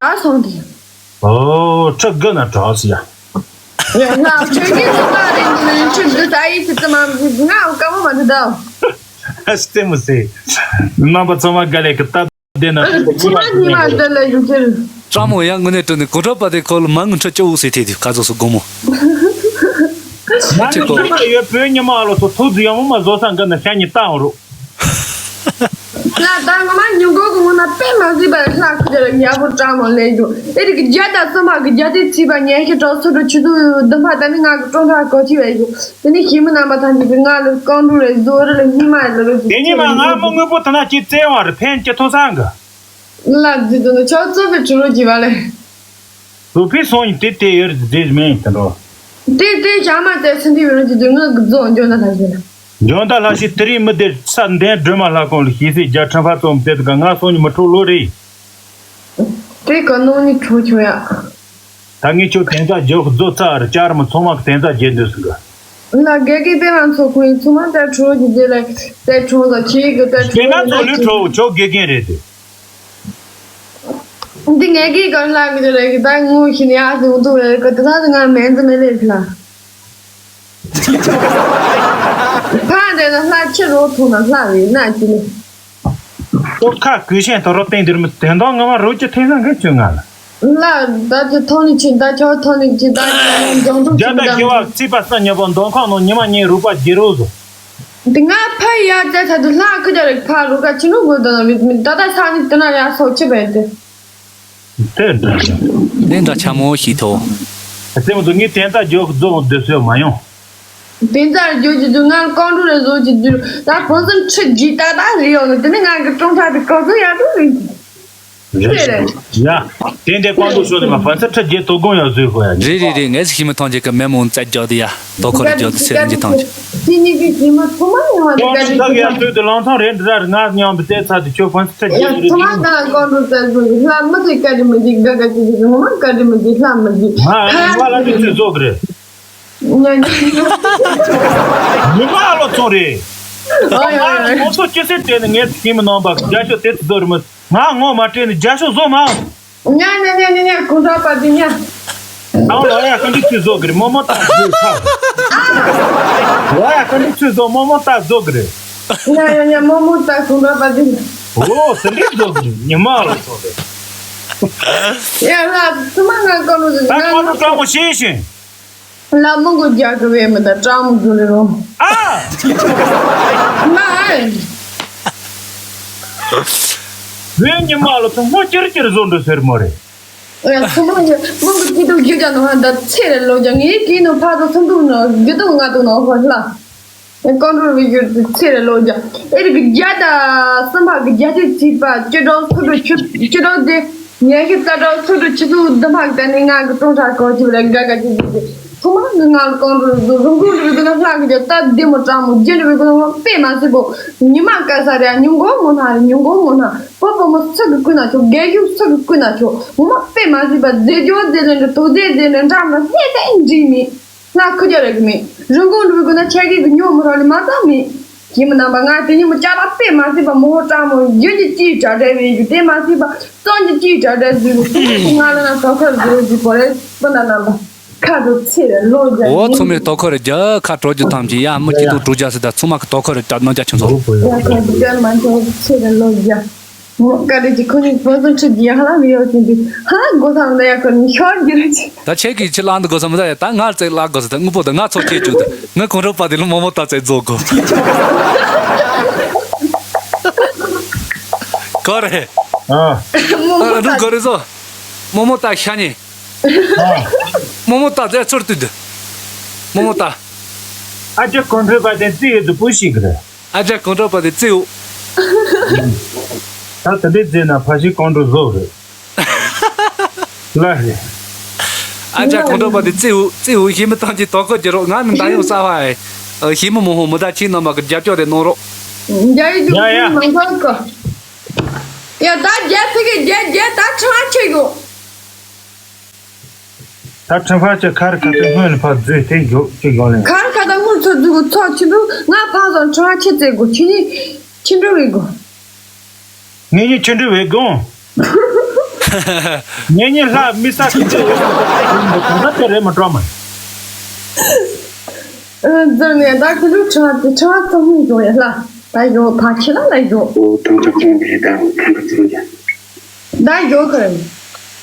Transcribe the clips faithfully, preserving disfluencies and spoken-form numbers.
གྲགས་སོང་དེ། ཨོ། ཁྲི་དགུ་ན་གྲགས་སི་ཡ། ཡ་ང་ཁྲི་དགུ་ནི་མ་རེད་འདི་ནི་ཁྲི་དགུ་ད་ཡིད་ཆེས་ཙམ་མ་འདུག་ང་དཀའ་མོ་མ་འདུག་ད། ཨ་ཙི་མི་སེ། རྣམ་པ་ཚང་མ་དགའ་ལས་ཀྱི་སྟབས་བདེ་ན་ཁྲི་དགུ་ལ་ཁྲི་མ་འདི་ལ་ཡོད་ཀྱི་རེད། ཀྲང་མོ་ཡང་དངོས་གནས་དྲང་གནས་གོ་ཁྲབ་པ་དེ་ཁོ་ལ་མ་དངུལ་ཁྲི་བཅུ་ཟེར་ཐེ་དུས་ག་ཚོད་སུ་དགོང་མོ། མ་ཁྲི་དགུ་ཡོད་བོད་ཉི་མ་ཨ་ལོ་ཚོ་ཐུགས་རྗེ་ཡང་མོ་མ་བཟོ་ས་འགའ་ན་ཤ་ཉི་ལྟ་འོང་རོགས། ལ་ད་ངོ་མ་ཉིན་གུང་གི་ངོ་ན་དཔེ་མ་སྲིད་པ་ལྷག་ཁུ་ཅི་རེད། ཡག་པོ་ཀྲང་མོ་ལས་ཞུ་ཨེ་རིག་བརྒྱ་དང་གསུམ་པ་གི་བརྒྱ་དེ་ཚིག་པ་ཉན་ཤེས་གྲོགས་ཚོ་གྲོགས་ཆུ་ཚོད་བདུན་པ་ད་ནི་ང་གི་ཀྲུང་ཧྲ་གོ་ཆི་བས་ཞུ། དེ་ནི་ཞི་མི་རྣམ་པ་ཐམས་ཅད་ཀྱིས་ང་ལ་རྐང་དྲུག་རེ་བཟོ་རེ་ལ་སྙིང་མ་རེ་ལ་རེ་ཞུ། དེ་ཉིན་མ་ང་མི་དངོས་པོ་དེ་ན་ཅིག་བཙལ་བ་རེད། ཕན་ཅི་ཐོག་སང་གི། ལ་རྫི་དུ་ནི་ཆོག་ཚོད་པའི་ཁྲི་རོ་གྱིས་པ་ལས། བཟོ་ཕི་སོང་ཡིན་དེ་དེ་ཡོད་རེད་རྫི་མེད་ཡིན་དེ་འགྲོ། དེ་དེ་ཞག་མ་དེ་སེམས་དེ་ཡོད་རེད་ཀྱི་དུས་ངོས་ཀྱི་རྫོང་འཇོན་ན་ལྷ་ཞེ་ན། འཇོན་ད་ལྷ་ཞེ་དེ་རིང་མི་དེ་ས་འདན་སྒྲོལ་མ་ལྷ་ཁང་ལ་ཞེ་སའི་རྒྱ་ཁྲིམས་ཕ་ཚོམ་དེ་དག་ང་སོང་ཉི་མི་ཁྲོ་ལོ་རེད། དེ་ག་ནང་ནི་ཁྲོ་ཆོ་ཡ། ད་ངས་ཁྱོད་དེ་ཚ་རྒྱག་རྫོ་ཚ་ར་ཅར་མི་ཚང་མ་གི་དེ་ཚ་རྒྱལ་འདོད་སུ་གི། ལ་དགེ་རྒན་པེ་མ་ཚོ་ཁོའི་ཚོ་མ་ད་ཁྲོ་གི་རྗེས་ལ་ད་ཁྲོ་ལ་ཁྱེད་ཀྱི་ད་ཁྲོ་པེ་མ་ཚོ་ལུས་ཁྲོ་ཁྱོད་དགེ་རྒན་རེད་དེ། འདི་ངས་ཀྱིས་གང་ལ་གི་རེད་ད་ངོ་ཤི་ནས་ཨ་ཟི་འུ་ཐུག་རེད་གི་དེ་ཚ་ང་མེན་ཙི་མེ་ལེ་ལ། ཕ་འདྲེ་ན་ལྷ་ཁྱི་རོ་ཐུག་ན་ལྷ་རེད་ན་ཅི་ནི། ཨོ་ཁ་ཀུ་ཤན་དོ་རོ་སྟེང་འདིར་མི་དོན་དག་ངོ་མ་རོ་ཅི་ཐེང་སང་གི་ཆུ་ང་ལ། ལ་ད་ཅི་ཐོན་ནི་ཆི་ད་ཆོ་ཐོན་ནི་ཆི་ད་ཅི་འཇོང་འདུག་རྒྱ་ཆི་ད་ད་ཞི་བ་ཚིག་པ་ས་ཉོ་པོ་འདོན་ཁང་ནང་ཉི་མ་ཉིན་རུ་པ་རྒྱི་རོ་བཟོ། འདི་ང་ཕ་ཡ་ཅ་ཚ་དུ་ལྷ་ཁུ་ཅ་རེ་ཕ་རུ་ཀ་ཆི་ནུ་གོ་ད་ན་མི་ད་ད་ས་ནི་དེ་ན་ཡ་སོ་ཆི་བས་དེ། དེ་འདྲ་ཞིག་དེ་འདྲ་ཆ་མོ་ཞིག་ཐོག་ཨ་ཙེ་མོ་དུ་ངས་དེ་འདྲ་རྒྱོགས་རྫོགས་འདི་སོས་མ་ཡོང་། དེ་འདྲ་རྒྱོགས་ཀྱི་དུས་ང་རྐང་དྲུག་རེ་བཟོ་གྱི་དུས་ད་ཕོ་སུམ་ཁྲི་རྒྱུས་ད་ད་རེ་ཡོང་ནི་དེ་ནི་ང་གི་ཀྲུང་ཧྲ་དེ་ག་ཚོད་ཡག་པོ་རེད། རེད་རེད། ཡ། དེ་འདྲའི་རྐང་དྲུག་ཤོར་ནས་མ་ཕན་ཚུན་ཁྲི་རྒྱུས་དོ་དགོང་ཡང་བཟོས་དགོས་ཡ་རེད། རེད་རེད་རེད། ངས་ཞི་མི་ཐང་ཅིག་གི་མེ་མོང་བཙལ་རྒྱག་དེ་ཡ་དོ་ཁོ་རེ་རྒྱག་དེ་སེ་རིན་གྱི་ཐང་ཅིག་དེ་གཉིས་ཀྱི་ཞི་མི་ཚང་མ་ཡོང་བ་དེ་ཀ་ཅིག་ཀ་ཅིག་ཡ་ལྟོས་དེ་ལང་ཚང་རེད་འདྲ་རེད་ང་མཉམ་པའི་བཙལ་ཚར་དུ་ཁྱོད་ཕན་ཚུན་ཁྲི་རྒྱུས་ཡོད་རེད། ཚང་མ་ང་རྐང་དྲུག་བཙལ་དགོས་ལྷ་མི་དེ་ཀ་ཅིག་མི་འདུག་ཀ་ཀ་ཅིག་ཅིག་ངོ་མ་ཀ་ཅིག་མི་འདུག་ལྷ་མི་འདུག་ང་ང་ལ་དེ་ཚོད་བཟོ་གི་རེད། ཉི་མ་ལོ་ཚོ་རེད། ཨོ་ཡ་ཡ། ང་ཚོ་སྐྱེ་སེ་དེ་ནི་ངས་ཁྱིམ་མི་ནང་པ་རྒྱ་ཤོག་དེ་ཚོ་རི་མོ་ང་ངོ་མ་སྤྲད་ནས་རྒྱ་ཤོག་བཟོ་མ། ཉ་ཉ་ཉ་ཉ་ཉ་གུང་ཁྲ་པ་དེ་ཉ། ཨང་ལོ་ཡ་ཀ་འདི་ཚོས་བཟོ་གི་རེད་མོ་མོ་ཏ་བཟོ་ཁ། ལོ་ཡ་ཀ་འདི་ཚོས་བཟོ་མོ་མོ་ཏ་བཟོ་གི་རེད། ཉ་ཉ་ཉ་མོ་མོ་ཏ་གུང་ཁྲ་པ་དེ་ཉ། ཨོ་སེ་འདི་བཟོ་གི་རེད་ཉི་མ་ལོ་ཚོ་རེད། ཡ་ལ་ཚོ་མ་ང་ཀ་ལོ་ཟེར་ད་ང་ཀ་ལོ་སྐྲག་མོ་ཤེས་ཤིང་། ལ་མོ་གོ་རྒྱག་གི་བས་མི་ད་ཀྲང་མོ་རྒྱུ་རེ་རོ། ཨ། མ་ཨེ། བོད་ཉི་མ་ལོ་ཚོ་སྔོ་ཅིར་ཅིར་བཟོ་འདྲ་ཟེར་མོ་རེད། ཨེ་ཚོ་མ་ཡ་མོ་གོ་སྐྱིད་སྡུག་རྒྱུ་རྒྱ་ནོ་ཧ་ད་ཚེ་རེ་ལོ་རྒྱ་ངའི་སྐྱིད་ནོ་ཕ་ཚོ་ཚོ་འདུག་ནོ་རྒྱུ་སྡུག་ང་སྡུག་ནོ་ཧོ་ལ། ཀོང་ཀྲུག་བི་ཡུལ་དུ་ཚེ་རེ་ལོ་རྒྱ། ཨེ་རིག་རྒྱ་ད་སུམ་པ་གི་རྒྱ་ཏི་ཚིག་པ་སྐྱེ་འགྲོ་སུ་འགྲོ་ཆུ་སྐྱེ་འགྲོ་དེ་ཉན་ཤེས་རྩ་འགྲོ་སུ་འགྲོ་ཆུ་ཚུགས་འདི་མ་གི་ནི་ང་གི་ཀྲུང་ཧྲ་གོ་ཅི་བ་རེ་དགའ་དགའ་ཅི་ཅི་ཅི་ཐུ་མ་གི་ང་གི་ཀོང་ཀྲུག་རུ་རུ་ཀུང་ཀྲུག་གི་ན་ལྷ་གི་རྒྱ་ད་བདེ་མོ་གྲང་མོ་རྒྱན་རི་བི་གི་ན་དཔེ་མ་སྲིད་པོ་ཉི་མ་དཀར་ས་རེ་ཉུང་གོ་ངོ་ན་རེ་ཉུང་གོ་ངོ་ན་པོ་པོ་མོ་སུ་གི་ཀུན་ན་ཆོ་རྒས་ཤུ་སུ་གི་ཀུན་ན་ཆོ་ངོ་མ་དཔེ་མ་སྲིད་པ་རྫས་སྦྱོར་རྫས་ལེན་འདྲ་དོ་རྫས་རྫས་ལེན་འདྲ་མ་ཧེ་ད་འདྲི་མི། ང་ཁུ་རྒྱ་རེ་གི་མེད། རིན་གོང་འགྲུབ་དགོས་ན་ཆ་གི་གི་ཉོ་མི་རོགས་ལས་མ་བཏང་མེད། ཁྱིམ་མི་རྣམ་པ་ང་དེ་ཉིན་མོ་ཅ་ལག་དཔེ་མ་སྲིད་པ་མོ་ཧོ་ཀྲང་མོ་རྒྱུན་གྱི་ཅིའི་གྲ་སྒྲ་བའི་རྒྱུ་དེ་མ་སྲིད་པ་གཙང་གི་ཅིའི་གྲ་སྒྲ་བཟོས་ནས་ཁྱིམ་མི་ང་ལ་ན་ཟ་ཁར་བཟོས་རྒྱུ་བོ་རེ་སྤུན་ཟླ་རྣམ་པ་ཁ་དྲོ་ཚེ་རེ་ལོ་རྒྱ་འོ་ཚོ་མི་ལྟོ་ཁོ་རེ་རྒྱ་ཁ་དྲོ་རྒྱུ་ཐམས་ཅད་ཡ་མི་སྐྱིད་སྡུག་དྲུག་རྒྱ་སི་ད་ཚོ་མ་གི་ལྟོ་ཁོ་རེ་ད་ནོ་རྒྱ་ཁྱོད་ཚོ། ཡ་ཁ་རྒྱ་མ་འཆོ་ཚེ་རེ་ལོ་རྒྱ། ངོ་བཀའ་དྲིན་གྱིས་ཁོ་གཉིས་ཕུན་སུམ་ཚོགས་ཀྱི་ཡ་ཧ་ལམ་ཡོད་ཟིན་དུས་ཧ་ལམ་སྒོ་ས་མི་ད་ཡ་ཁོ་གཉིས་ཤོར་གྱི་རེད། ད་ཁྱེད་ཀྱིས་ཁྱི་ལང་དུ་དགོས་ས་མི་ད་ཡ་ད་ངར་ཙེ་ལ་དགོས་ས་ད་དངོས་པོ་ད་ང་ཚོ་ཁྱེད་བཅུག་ད་ང་གོང་རོ་པ་དེ་ལ་མོ་མོ་ད་ཙེ་རྫོགས་དགོས། ག་རེ། ཨ། མོ་མོ་ད་ག་རེ་བཟོ། མོ་མོ་ད་ཤ་ཉེ། ཨ། མོ་མོ་ད་ཙེ་ཚུར་དུ་དུ། མོ་མོ་ད། ཨ་ཅེ་གོང་རོ་པ་དེ་ཙི་ཡོད་དུ་པུ་ཤི་གི་རེད། ཨ་ཅག་གོང་དྲག་པ་དེ་བརྩི་འོ། ད་དེ་འདྲའི་བརྩིས་ན་ཕ་ཤི་ཀོང་ཀྲུག་བཟོ་རེད། ལ་རེད། ཨ་ཅག་གོང་དྲག་པ་དེ་བརྩི་འོ་བརྩི་འོ་ཞི་མི་ཐང་ཅིག་དོ་ཁུར་བྱེད་རོགས། ང་ནི་ད་ཡོང་ས་བ་ཨེ། ཞི་མི་མོ་ཧོ་མི་ད་ཁྱིམ་ནང་མ་གི་རྒྱབ་སྐྱོར་དེ་གནང་རོགས། རྒྱ་ཡི་ཡ་ཡ། མང་ཚོགས་གི། ཡ་ད་རྒྱ་ཕི་གི་རྒྱ་རྒྱ་ད་ཁྲ་ཆེ་གོ། ད་ཁྲི་ཕ་ཆེ་ཁར་ཁ་ཏོན་སྔོན་ལ་ཕར་འཛུལ་ཏེ་མགྱོགས་ཅིག་ཡོང་ལེ། ཁར་ཁ་ཏོན་སྔོན་ཚོ་འཛུལ་གོ་ཚོ་ཆི་འདུག་ང་ཕ་སོང་ཁྲི་ཕ་ཆེ་བཙལ་གོ་ཁྱི་ནི་ཁྱི་འགྲོ་བའི་གོ། ངེད་གཉིས་ཁྱི་འགྲོ་བའི་གོ། ངེད་གཉིས་ལྷ་མི་ས་ཁྱི་ཚོ་ཡོད་པ་དེ་རེད་མ་འགྲོ་མ། འཛམ་ནས་ད་ཁི་ལུ་ཁྲ་དེ་ཁྲ་ཙམ་མི་འགྲོ་ཡ་ལ་ད་ཡོད་ཕ་ཁྱི་ལ་ལ་ཡོད། ཨོ་ཐང་ཆ་ཙོང་རེད་ད་ཐང་ཆ་ཙོང་རེད། ད་ཡོད་གི་རེད།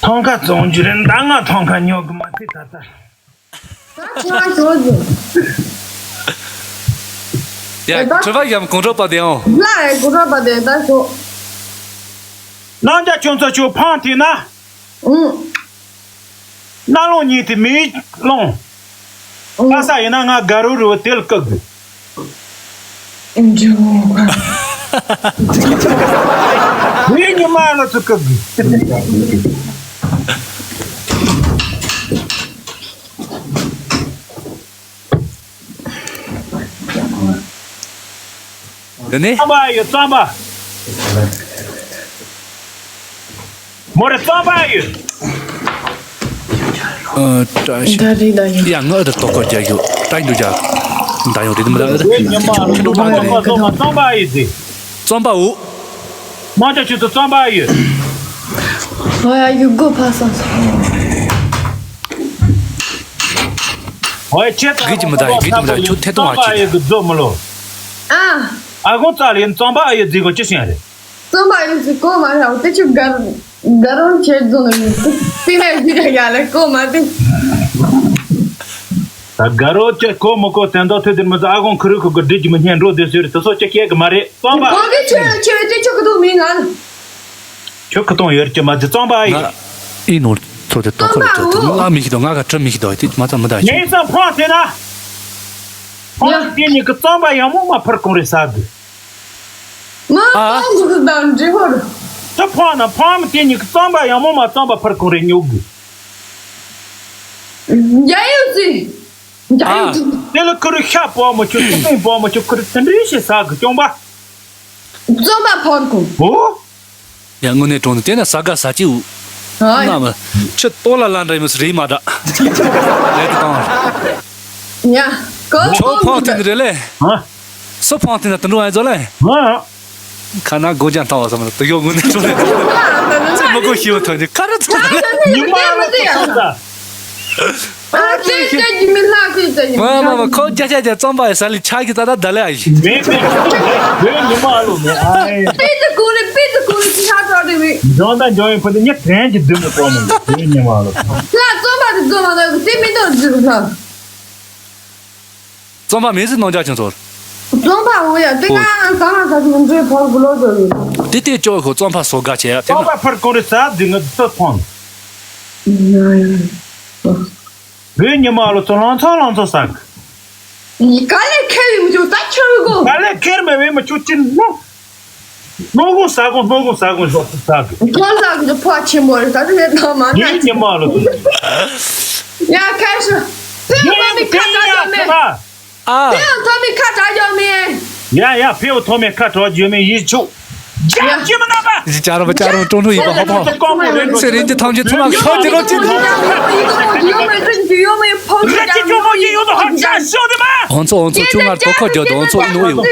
ཐང་ཁ་ཙོང་རྒྱུ་རེད་ད་ང་ཐང་ཁ་ཉོ་གི་མ་ཐེ་ད་ད། ད་ཁྱོད་ཞོག་ཟིན། ཡ་ད་ཁྲི་བ་ཡམ་གོང་གྲོགས་པ་དེ་ཨང་། ལ་ཡ་གོང་གྲོགས་པ་དེ་ད་ཞོག་རྣམ་རྒྱལ་ཁྱོད་ཚོ་ཁྱོད་ཕང་དེ་ན། ཨུང་། རྣ་ལོང་གཉིས་དེ་མིའི་ལོང་། ཨུང་། ལྷ་ས་ཡིན་ན་ང་དགའ་རོ་རི་བོ་དེ་ལ་བཀག་དགོས། འཇོག་ག་ངའི་ཉི་མ་ལ་ཚུར་བཀག་དགོས། དེ་ནས། རྩམ་པ་ཡོད་རྩམ་པ། མོ་རེ་རྩམ་པ་ཡོད། ཨ་བཀྲ་ཤིས། ད་རེད་ད་ཡིན། ཡ་ང་ཨ་ད་ལྟོ་ཀོ་རྒྱག་ཡོད་ད་ཡིན་འདུག་རྒྱག་ད་ཡོང་རེད་མི་ད་ཨ་ད། ཁྱི་འདུག་མ་རེད་ཁྱི་འདུག་མ་རེད། རྩམ་པ་ཡོད་དེ། རྩམ་པ་འོ། མ་ཅག་ཁྱོད་ཚོ་རྩམ་པ་ཡོད། ཨོ་ཡ་ཡུ་གོ་ཕ་སང་སང་། ཨོ་ཡ་ཁྱེད་ཚོ་གིས་ཀྱི་མི་ད་ཡིན་གིས་ཀྱི་མི་ད་ཁྱོད་ཐད་གཏོང་བ་ཅི་ཡོད་གི་རྫོ་མི་ལོ། ཨ། ཨ་ཁོང་རྩ་ལ་ཡིན་རྩམ་པ་ཨ་ཡོད་རྫི་གོ་ཅི་ཤེས་རེད། རྩམ་པ་ཡོད་ཟིག་གོ་མ་རེད་དེ་ཁྱོད་གར་གར་རོང་ཁྱེར་རྫོ་ནི་མི་ཏི་ནས་ཟིག་ཡ་ལ་གོ་མ་དེ། ད་དགའ་རོགས་ཀྱི་གོ་མི་གོ་དན་ཏོ་ཐོས་དེར་མི་ཚོ་ཨ་ཁོང་ཁུ་རུ་ཁུ་གི་སྒྲིག་གི་མི་སྙན་འགྲོ་དེ་ཟེར་དེ་ཚོ་ཅི་སྐད་གི་མ་རེད་རྩམ་པ། གོ་གི་ཆོས་ཆོས་དེ་ཆོ་གི་འདུག་མི་ང་། ཆོ་གི་གཏོང་ཡོད་ཀྱི་མ་རེད་རྩམ་པ་ཨི། ང་ཨི་ནོར་ཚོ་དེ་ཏོ་ཁོ་རེ་ཏོ་ཏོ་ང་མི་ཤི་དོ་ང་ག་ཁྲི་མི་ཤི་དོ་དེ་མ་ཚ་མི་ད་ཤི། ངས་ས་ཕོང་དེ་ན། ཕོང་དེ་ནི་གི་རྩམ་པ་ཡང་མོ་མ་ཕར་གོང་རེ་ཟ་དུ། ང་ཨ། ཏོང་གི་དང་འདྲི་ཧོར། ད་ཕོང་ན་ཕོང་དེ་ནི་གི་རྩམ་པ་ཡང་མོ་མ་རྩམ་པ་ཕར་གོང་རེ་ཉོ་དགོས། རྒྱ་ཡོད་ཟིན། རྒྱ་ཡོད་ཨ། ཟིན། དེ་ལ་ཁུ་རུ་ཤ་པོ་མ་ཆུ་ཐུག་པིང་པོ་མ་ཆུ་ཁུ་རུ་དེ་འདྲི་ཞེ་ཟ་གི་ཅོང་པ། རྩོམ་པ་ཕོར་ཀོ། ཨོ། ཡ་དངོས་གནས་དྲང་གནས་དེ་ན་ས་ག་ས་ཅི་འུ། ཨ་ཡ། ན་མ། ཆུ་ཏོ་ལ་ལ་འདྲ་ཡི་མི་སུ་རེད་མ་འདྲ། ལས་དེ་བཏང་། ཡ། ཀོ་ཆོ་ཕོང་དེ་འདི་རེད་ལེ། ཧ། སུ་ཕོང་དེ་ན་དུ་འགྲོ་ཨེ་ཛོ་ལེ། ཧ། ཁ་ན་སྒོ་ལྕགས་ཐང་བ་སོང་ན་དུ་ཡོ་དངོས་གནས་དྲང་གནས། ཚེ་མི་དགོས་ཤི་བ་ཐོན་རྒྱུ་ཁ་ར་ཚོ་ལེ། ཉི་མ་ལ་ཚོ་ད། ཨ་ཙི་ཙི་ཅི་མི་ལྷག་ཙི་ཙི་ཉི་མ། མ་མ་མ་ཁོ་རྒྱ་ཆ་རྒྱ་རྩོམ་པ་ཡི་ས་ལི་ཆ་གི་ད་ད་ད་ལེ་ཨ་ཡི། མེད་མེད། བོད་ཉི་མ་ཨ་ལོ་མེད་ཨ་ཡི། པི་ཙི་ཀུ་རི་པི་ཙི་ཀུ་རི་ཅི་ཧ་ཏོ་རི་བི། འཇོན་ད་འཇོན་ཡི་ཕུ་ཏི་ཉི་དྲན་གྱི་བདུན་མི་པོ་མོ་བོད་ཉི་མ་ཨ་ལོ། ལྷ་རྩོམ་པ་དེ་རྩོམ་པ་ད་གི་ཙི་མི་འདོར་ཙི་རུ་ལྷ། རྩོམ་པ་མེད་ཟེར་གནང་རྒྱ་ཆུང་ཚོར། རྩོམ་པ་འོ་ཡ་དེ་ང་ཟ་ང་ཟ་གི་འདྲེ་ཕོར་གུ་ལོ་དོ་ཡོད། དེ་དེ་ཅོག་ཁོ་རྩོམ་པ་སོ་དགའ་བྱས་ཡ་དེ་རྩོམ་ན། པ་ཕར་ཀོ་རི་ས་དེ་ང་ཚོ་ཕོན། བོད་ཉི་མ་ལོ་ཚོ་ལང་ཚོ་ལང་ཚོ་ཟ་གི། ག་ལེ་ཁེར་ཡོང་ཆུ་ད་ཁྱོད་གོ། ག་ལེ་ཁེར་མེད་བས་མ་ཆུ་ཅི་ནོ། སྣོད་གུང་ཟ་གུང་སྣོད་གུང་ཟ་གུང་ཟོག་ཟ་གི། ཁོང་ཟ་གི་ཕོ་ཆེན་པོ་རེད་ད་དུ་མེད་ད་མ་ན། ཡིན་ཉི་མ་ལོ། ཡ་ཁ་ཤོ། དེ་ཡང་ཐོ་མི་ཁ་གྲག་ཡོད་མེད། ཨ། དེ་ཡང་ཐོ་མི་ཁ་གྲག་ཡོད་མེད། ཡ་ཡ་ཕེའུ་ཐོ་མི་ཁ་གྲག་ཡོད་མེད་ཡིད་ཆུ། ཡ་ཅི་མི་ན་པ། ཅི་ཅ་ར་བ་ཅ་ར་བ་ཀྲོང་ཀྲོང་ཡིན་པ་ཧོ་ཕོ། ཚེ་རིང་གི་ཐམས་ཅད་ཚང་མ་ཤོག་ཅི་རོ་ཅི། ཡོད་མེད་ཡོད་མེད་ཡོད་མེད་ཡོད་མེད་ཕོ་ཆེ་ཅ་མེད། ཧོན་ཚོ་ཧོན་ཚོ་ཁྱུང་ང་རྡོ་ཁོ་རྒྱོ་དོ་ཧོན་ཚོ་ཨི་ནོ་ཡོད། ང་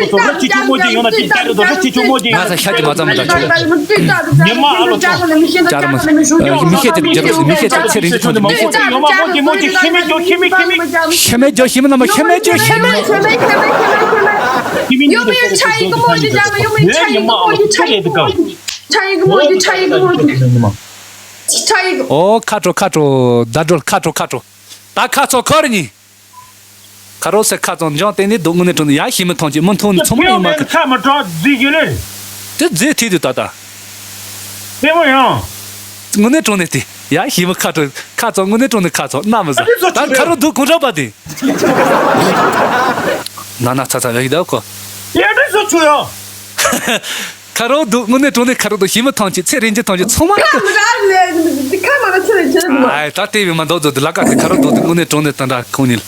ཚ་ཤ་ཅི་མ་ཙམ་མ་ད་ཆོག་ཉི་མ་ཨ་ལོ་ཚོ། ཅར་མ། མི་ཤེས་ཏེ་རྒྱབ་སོ་མི་ཤེས་ཏེ་ཚེ་རིང་གི་ཐོན་ཏེ་མི་ཤེས་ཏེ། ཡོ་མ་མོ་ཅི་མོ་ཅི་ཤི་མི་ཅོ་ཤི་མི་ཅོ་ཤི་མི་ཅོ། ཤི་མི་ཅོ་ཤི་མི་ན་མ་ཤི་མི་ཅོ་ཤི་མི། ཤི་མི་ཤི་མི་ཤི་མི་ཤི་མི། ཡོ་མི་ཆ་ཡི་གི་མོ་ཅི་ཅ་མ་ཡོ་མི་ཆ་ཡི་གི་མོ་ཅི་ཆ་ཡི་གི་མོ་ཅི་ཆ་ཡི་གི་མོ་ཅི་ཆ་ཡི་གི། ཨོ་ཁ་དྲོ་ཁ་དྲོ་ད་དྲོ་ཁ་དྲོ་ཁ་དྲོ། ད་ཁ་ཚོ་ཁོ་ར་ཉི། ཁ་རོ་སེ་ཁ་ཙང་འཇང་སྟེང་ནས་སྡུག་དངོས་གནས་དྲང་ནས་ཡ་ཤི་མི་ཐང་ཅིག་མི་མཐོང་ནས་ཚང་མ་ཡོང་མ་གི། ཁ་མི་དྲང་རྫི་ཡོད་ལེ། དེ་རྫི་ཐིག་དུ་ད་ད། དེ་མོ་ཡང་། དངོས་གནས་དྲང་གནས་དེ་ཡ་ཤི་མི་ཁ་དྲང་ཁ་ཙང་དངོས་གནས་དྲང་གནས་ཁ་ཙང་རྣ་མི་ཟ། ད་ཁ་རོ་སྡུག་གོང་དྲག་པ་དེ། ན་ན་ཚ་ཚ་ཡ་ཤི་ད་ཁོ། ཡ་དེ་སུ་ཆུ་ཡང་། ཁ་རོག་འདུག་དངོས་གནས་དྲང་གནས་ཁ་རོག་འདུག་ཞི་མི་ཐང་ཅིག་ཚེ་རིང་ཅི་ཐང་ཅིག་ཚང་མ་ཁ་མི་རག་ལས་འདི་ཁ་མ་རག་ཚེ་རིང་ཅི་རེད་འདུག་ཨ་ད་ལྟེ་བའི་མ་འདོག་ཚོ་འདི་ལ་ཀ་དེ་ཁ་རོག་འདུག་དེ་དངོས་གནས་དྲང་གནས་ད་འདྲ་ཁོང་ཉིད་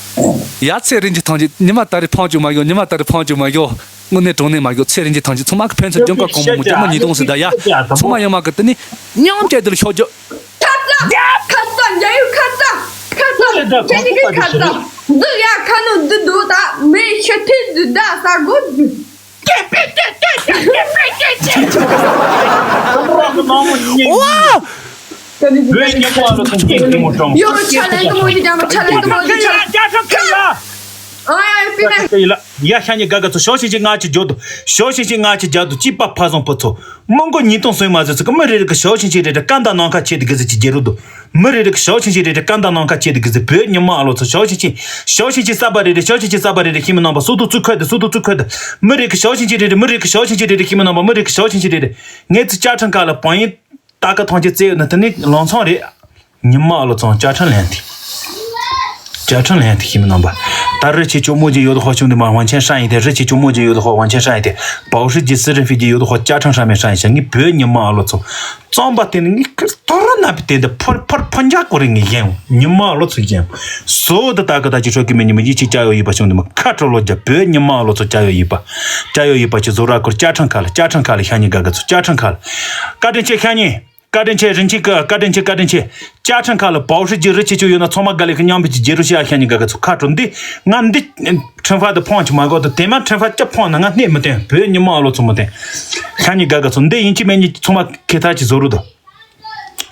ཡ་ཚེ་རིང་ཅི་ཐང་ཅིག་ཉི་མ་ད་རེ་ཕང་བཅུག་མ་ཡོ། ཉི་མ་ད་རེ་ཕང་བཅུག་མ་ཡོ། དངོས་གནས་དྲང་གནས་མ་ཡོ། ཚེ་རིང་ཅི་ཐང་ཅིག་ཚང་མ་གི་ཕན་ཚུན་ལྗོན་ཀ་གོང་མོ་མོ་ལྗོན་མ་ཉིས་སྟོང་ཟེར་ད་ཡ་ཚང་མ་ཡོང་མ་གི་དེ་ནི་མཉམ་བཅད་དེ་ལ་ཤོག་རྒྱུ། ཁ་ཙ། ཁ་ཙ། རྒྱ་ཡུལ་ཁ་ཙ། ཁ་ཙ། ཁྱེད་ཀྱི་ཁ་ཙ། འདི་ཡ་ཁ་ནོ་འདི་འདུག་ད་མེ་ཤི་ཐི་འདི་ད་ས་གོ་འདི། ཝ། བོད་ཉི་མ་ལ་ཐུག་སྐྱེས་ཀྱི་མོ་ཀྲོང་ཡོ་ཆ་ལན་དུ་མོ་ཡི་ཇམ་ཆ་ལན་དུ་མོ་ཡི་ཆ་ལན། ཨ་ཡ་པི་མེ། ཡ་ཤ་ཉེ་ག་ག་ཚོ་ཤོག་ཤིང་ཤིང་ང་ཅི་འཇོག་ཏུ། ཤོག་ཤིང་ཤིང་ང་ཅི་འཇོག་ཏུ་ཅི་པ་ཕ་སོང་པོ་ཚོ། མི་མགོ་ཉིས་སྟོང་སོན་མ་ཟེར་ཚོ་གི་མི་རེ་རེ་གི་ཤོག་ཤིང་ཤིང་རེ་རེ་ཀ་འདའ་ནང་ཁ་ཆེ་དི་གི་ཟེར་ཅི་རྒྱལ་རུ་དུ། མི་རེ་རེ་གི་ཤོག་ཤིང་ཤིང་རེ་རེ་ཀ་འདའ་ནང་ཁ་ཆེ་དི་གི་ཟེར། བོད་ཉི་མ་ཨ་ལོ་ཚོ་ཤོག་ཤིང་ཤིང་ཤོག་ཤིང་ཤིང་གསར་པ་རེ་རེ་ཤོག་ཤིང་ཤིང་གསར་པ་རེ་རེ་ཤི་མི་ནང་པ་སུ་དུ་ཚུ་ཁོད་དི་སུ་དུ་ཚུ་ཁོད་དི། མི་རེ་གི་ཤོག་ཤིང་ཤིང་རེ་རེ་མི་རེ་གི་ཤོག་ཤིང་ཤིང་རེ་རེ་ཤི་མི་ནང་པ་མི་རེ་གི་ཤོག་ཤིང་ཤིང་རེ་རེ། ངས་ཚུ་ཅ་ཁྲང་ཁ་ལ་བང་ཡིན། ཏ་ཀ་ཐང་ཅེ་ཙེ་ཡོད་ན་དེ་ནི་ལང་ཚང་རེད། ཉི་མ་ཨ་ལོ་ཚང་ཅ་ཁྲང་ལན་ཏི། ཅ་ཁྲང་ལན་ཏི་ཤི་མི་ནང་པ། ད་རི་ཆེ་ཅོ་མོ་ཇེ་ཡོད་དོ་ཧོ་ཆུང་དི་མ་ཝང་ཆེན་ཧྲ་ཡིན་ཏེ། རི་ཆེ་ཅོ་མོ་ཇེ་ཡོད་དོ་ཧོ་ཝང་ཆེན་ཧྲ་ཡིན་ཏེ། པའོ་ཧྲི་ཇི་སི་རི་ཧྥི་ཇི་ཡོད་དོ་ཧོ་ཅ་ཁྲང་ཧྲ་མེ་ཧྲ་ཡིན་ཤ་ངི་བོད་ཉི་མ་ཨ་ལོ་ཚང་། ཙོང་པ་དེ་ནི་ངི་ཁིར་ཏོ་ར་ན་པི་དེ་འདི་ཕོར་ཕོར་ཕོར་འཇག་གོ་རི་ངི་ཡན་ཉི་མ་ཨ་ལོ་ཚང་ཡན། སོ་ད་ད་ག་ད་ཅི་ཧྲོ་གི་མི་ཉི་མ་ཡི་ཆི་ཅ་ཡོ་ཡི་པ་ཤོང་དི་མ་ཁ་ཁྲོ་ལོ་ཇ་བོད་ཉི་མ་ཨ་ལོ་ཚང་ཅ་ཡོ་ཡི་པ། ཅ་ཡོ་ཡི་པ་ཅི་ཟོ་ར་ཁོར་ཅ་ཁྲང་ཁ་ལ་ཅ་ཁྲང་ཁ་ལ་ཤ་ཉི་ག་ག་ཚོ་ཅ་ཁྲང་ཁ་ལ། བཀའ་དྲིན་ཆེ་ཤ་ཉི། བཀའ་དྲིན་ཆེ་རིན་ཆེན་གི་བཀའ་དྲིན་ཆེ་བཀའ་དྲིན་ཆེ། ཅ་ཁྲང་ཁ་ལ་པའོ་ཧྲི་ཇི་རི་ཆེ་ཆུ་ཡོད་ན་ཚང་མ་ག་ལེ་གི་མཉམ་པའི་ཅི་རྒྱལ་རུ་ཤ་ཤ་ཉི་ག་ག་ཚོ་ཁ་ཁྲོ་འདི་ང་འདི་ཁྲིམས་ཧྥ་དི་ཕོང་ཆི་མ་གོ་དི་དེ་མ་ཁྲིམས་ཧྥ་ཅི་ཕོང་ན་ང་གནས་མི་བསྟན་བོད་ཉི་མ་ཨ་ལོ་ཚོ་མི་བསྟན། ཤ་ཉི་ག་ག་ཚོ་འདི་ཡིན་གཅིག་མིན་གཉིས་ཚང་མ་ཁེ་ཐག་ཅིག་བཟོ་རུ་དོ།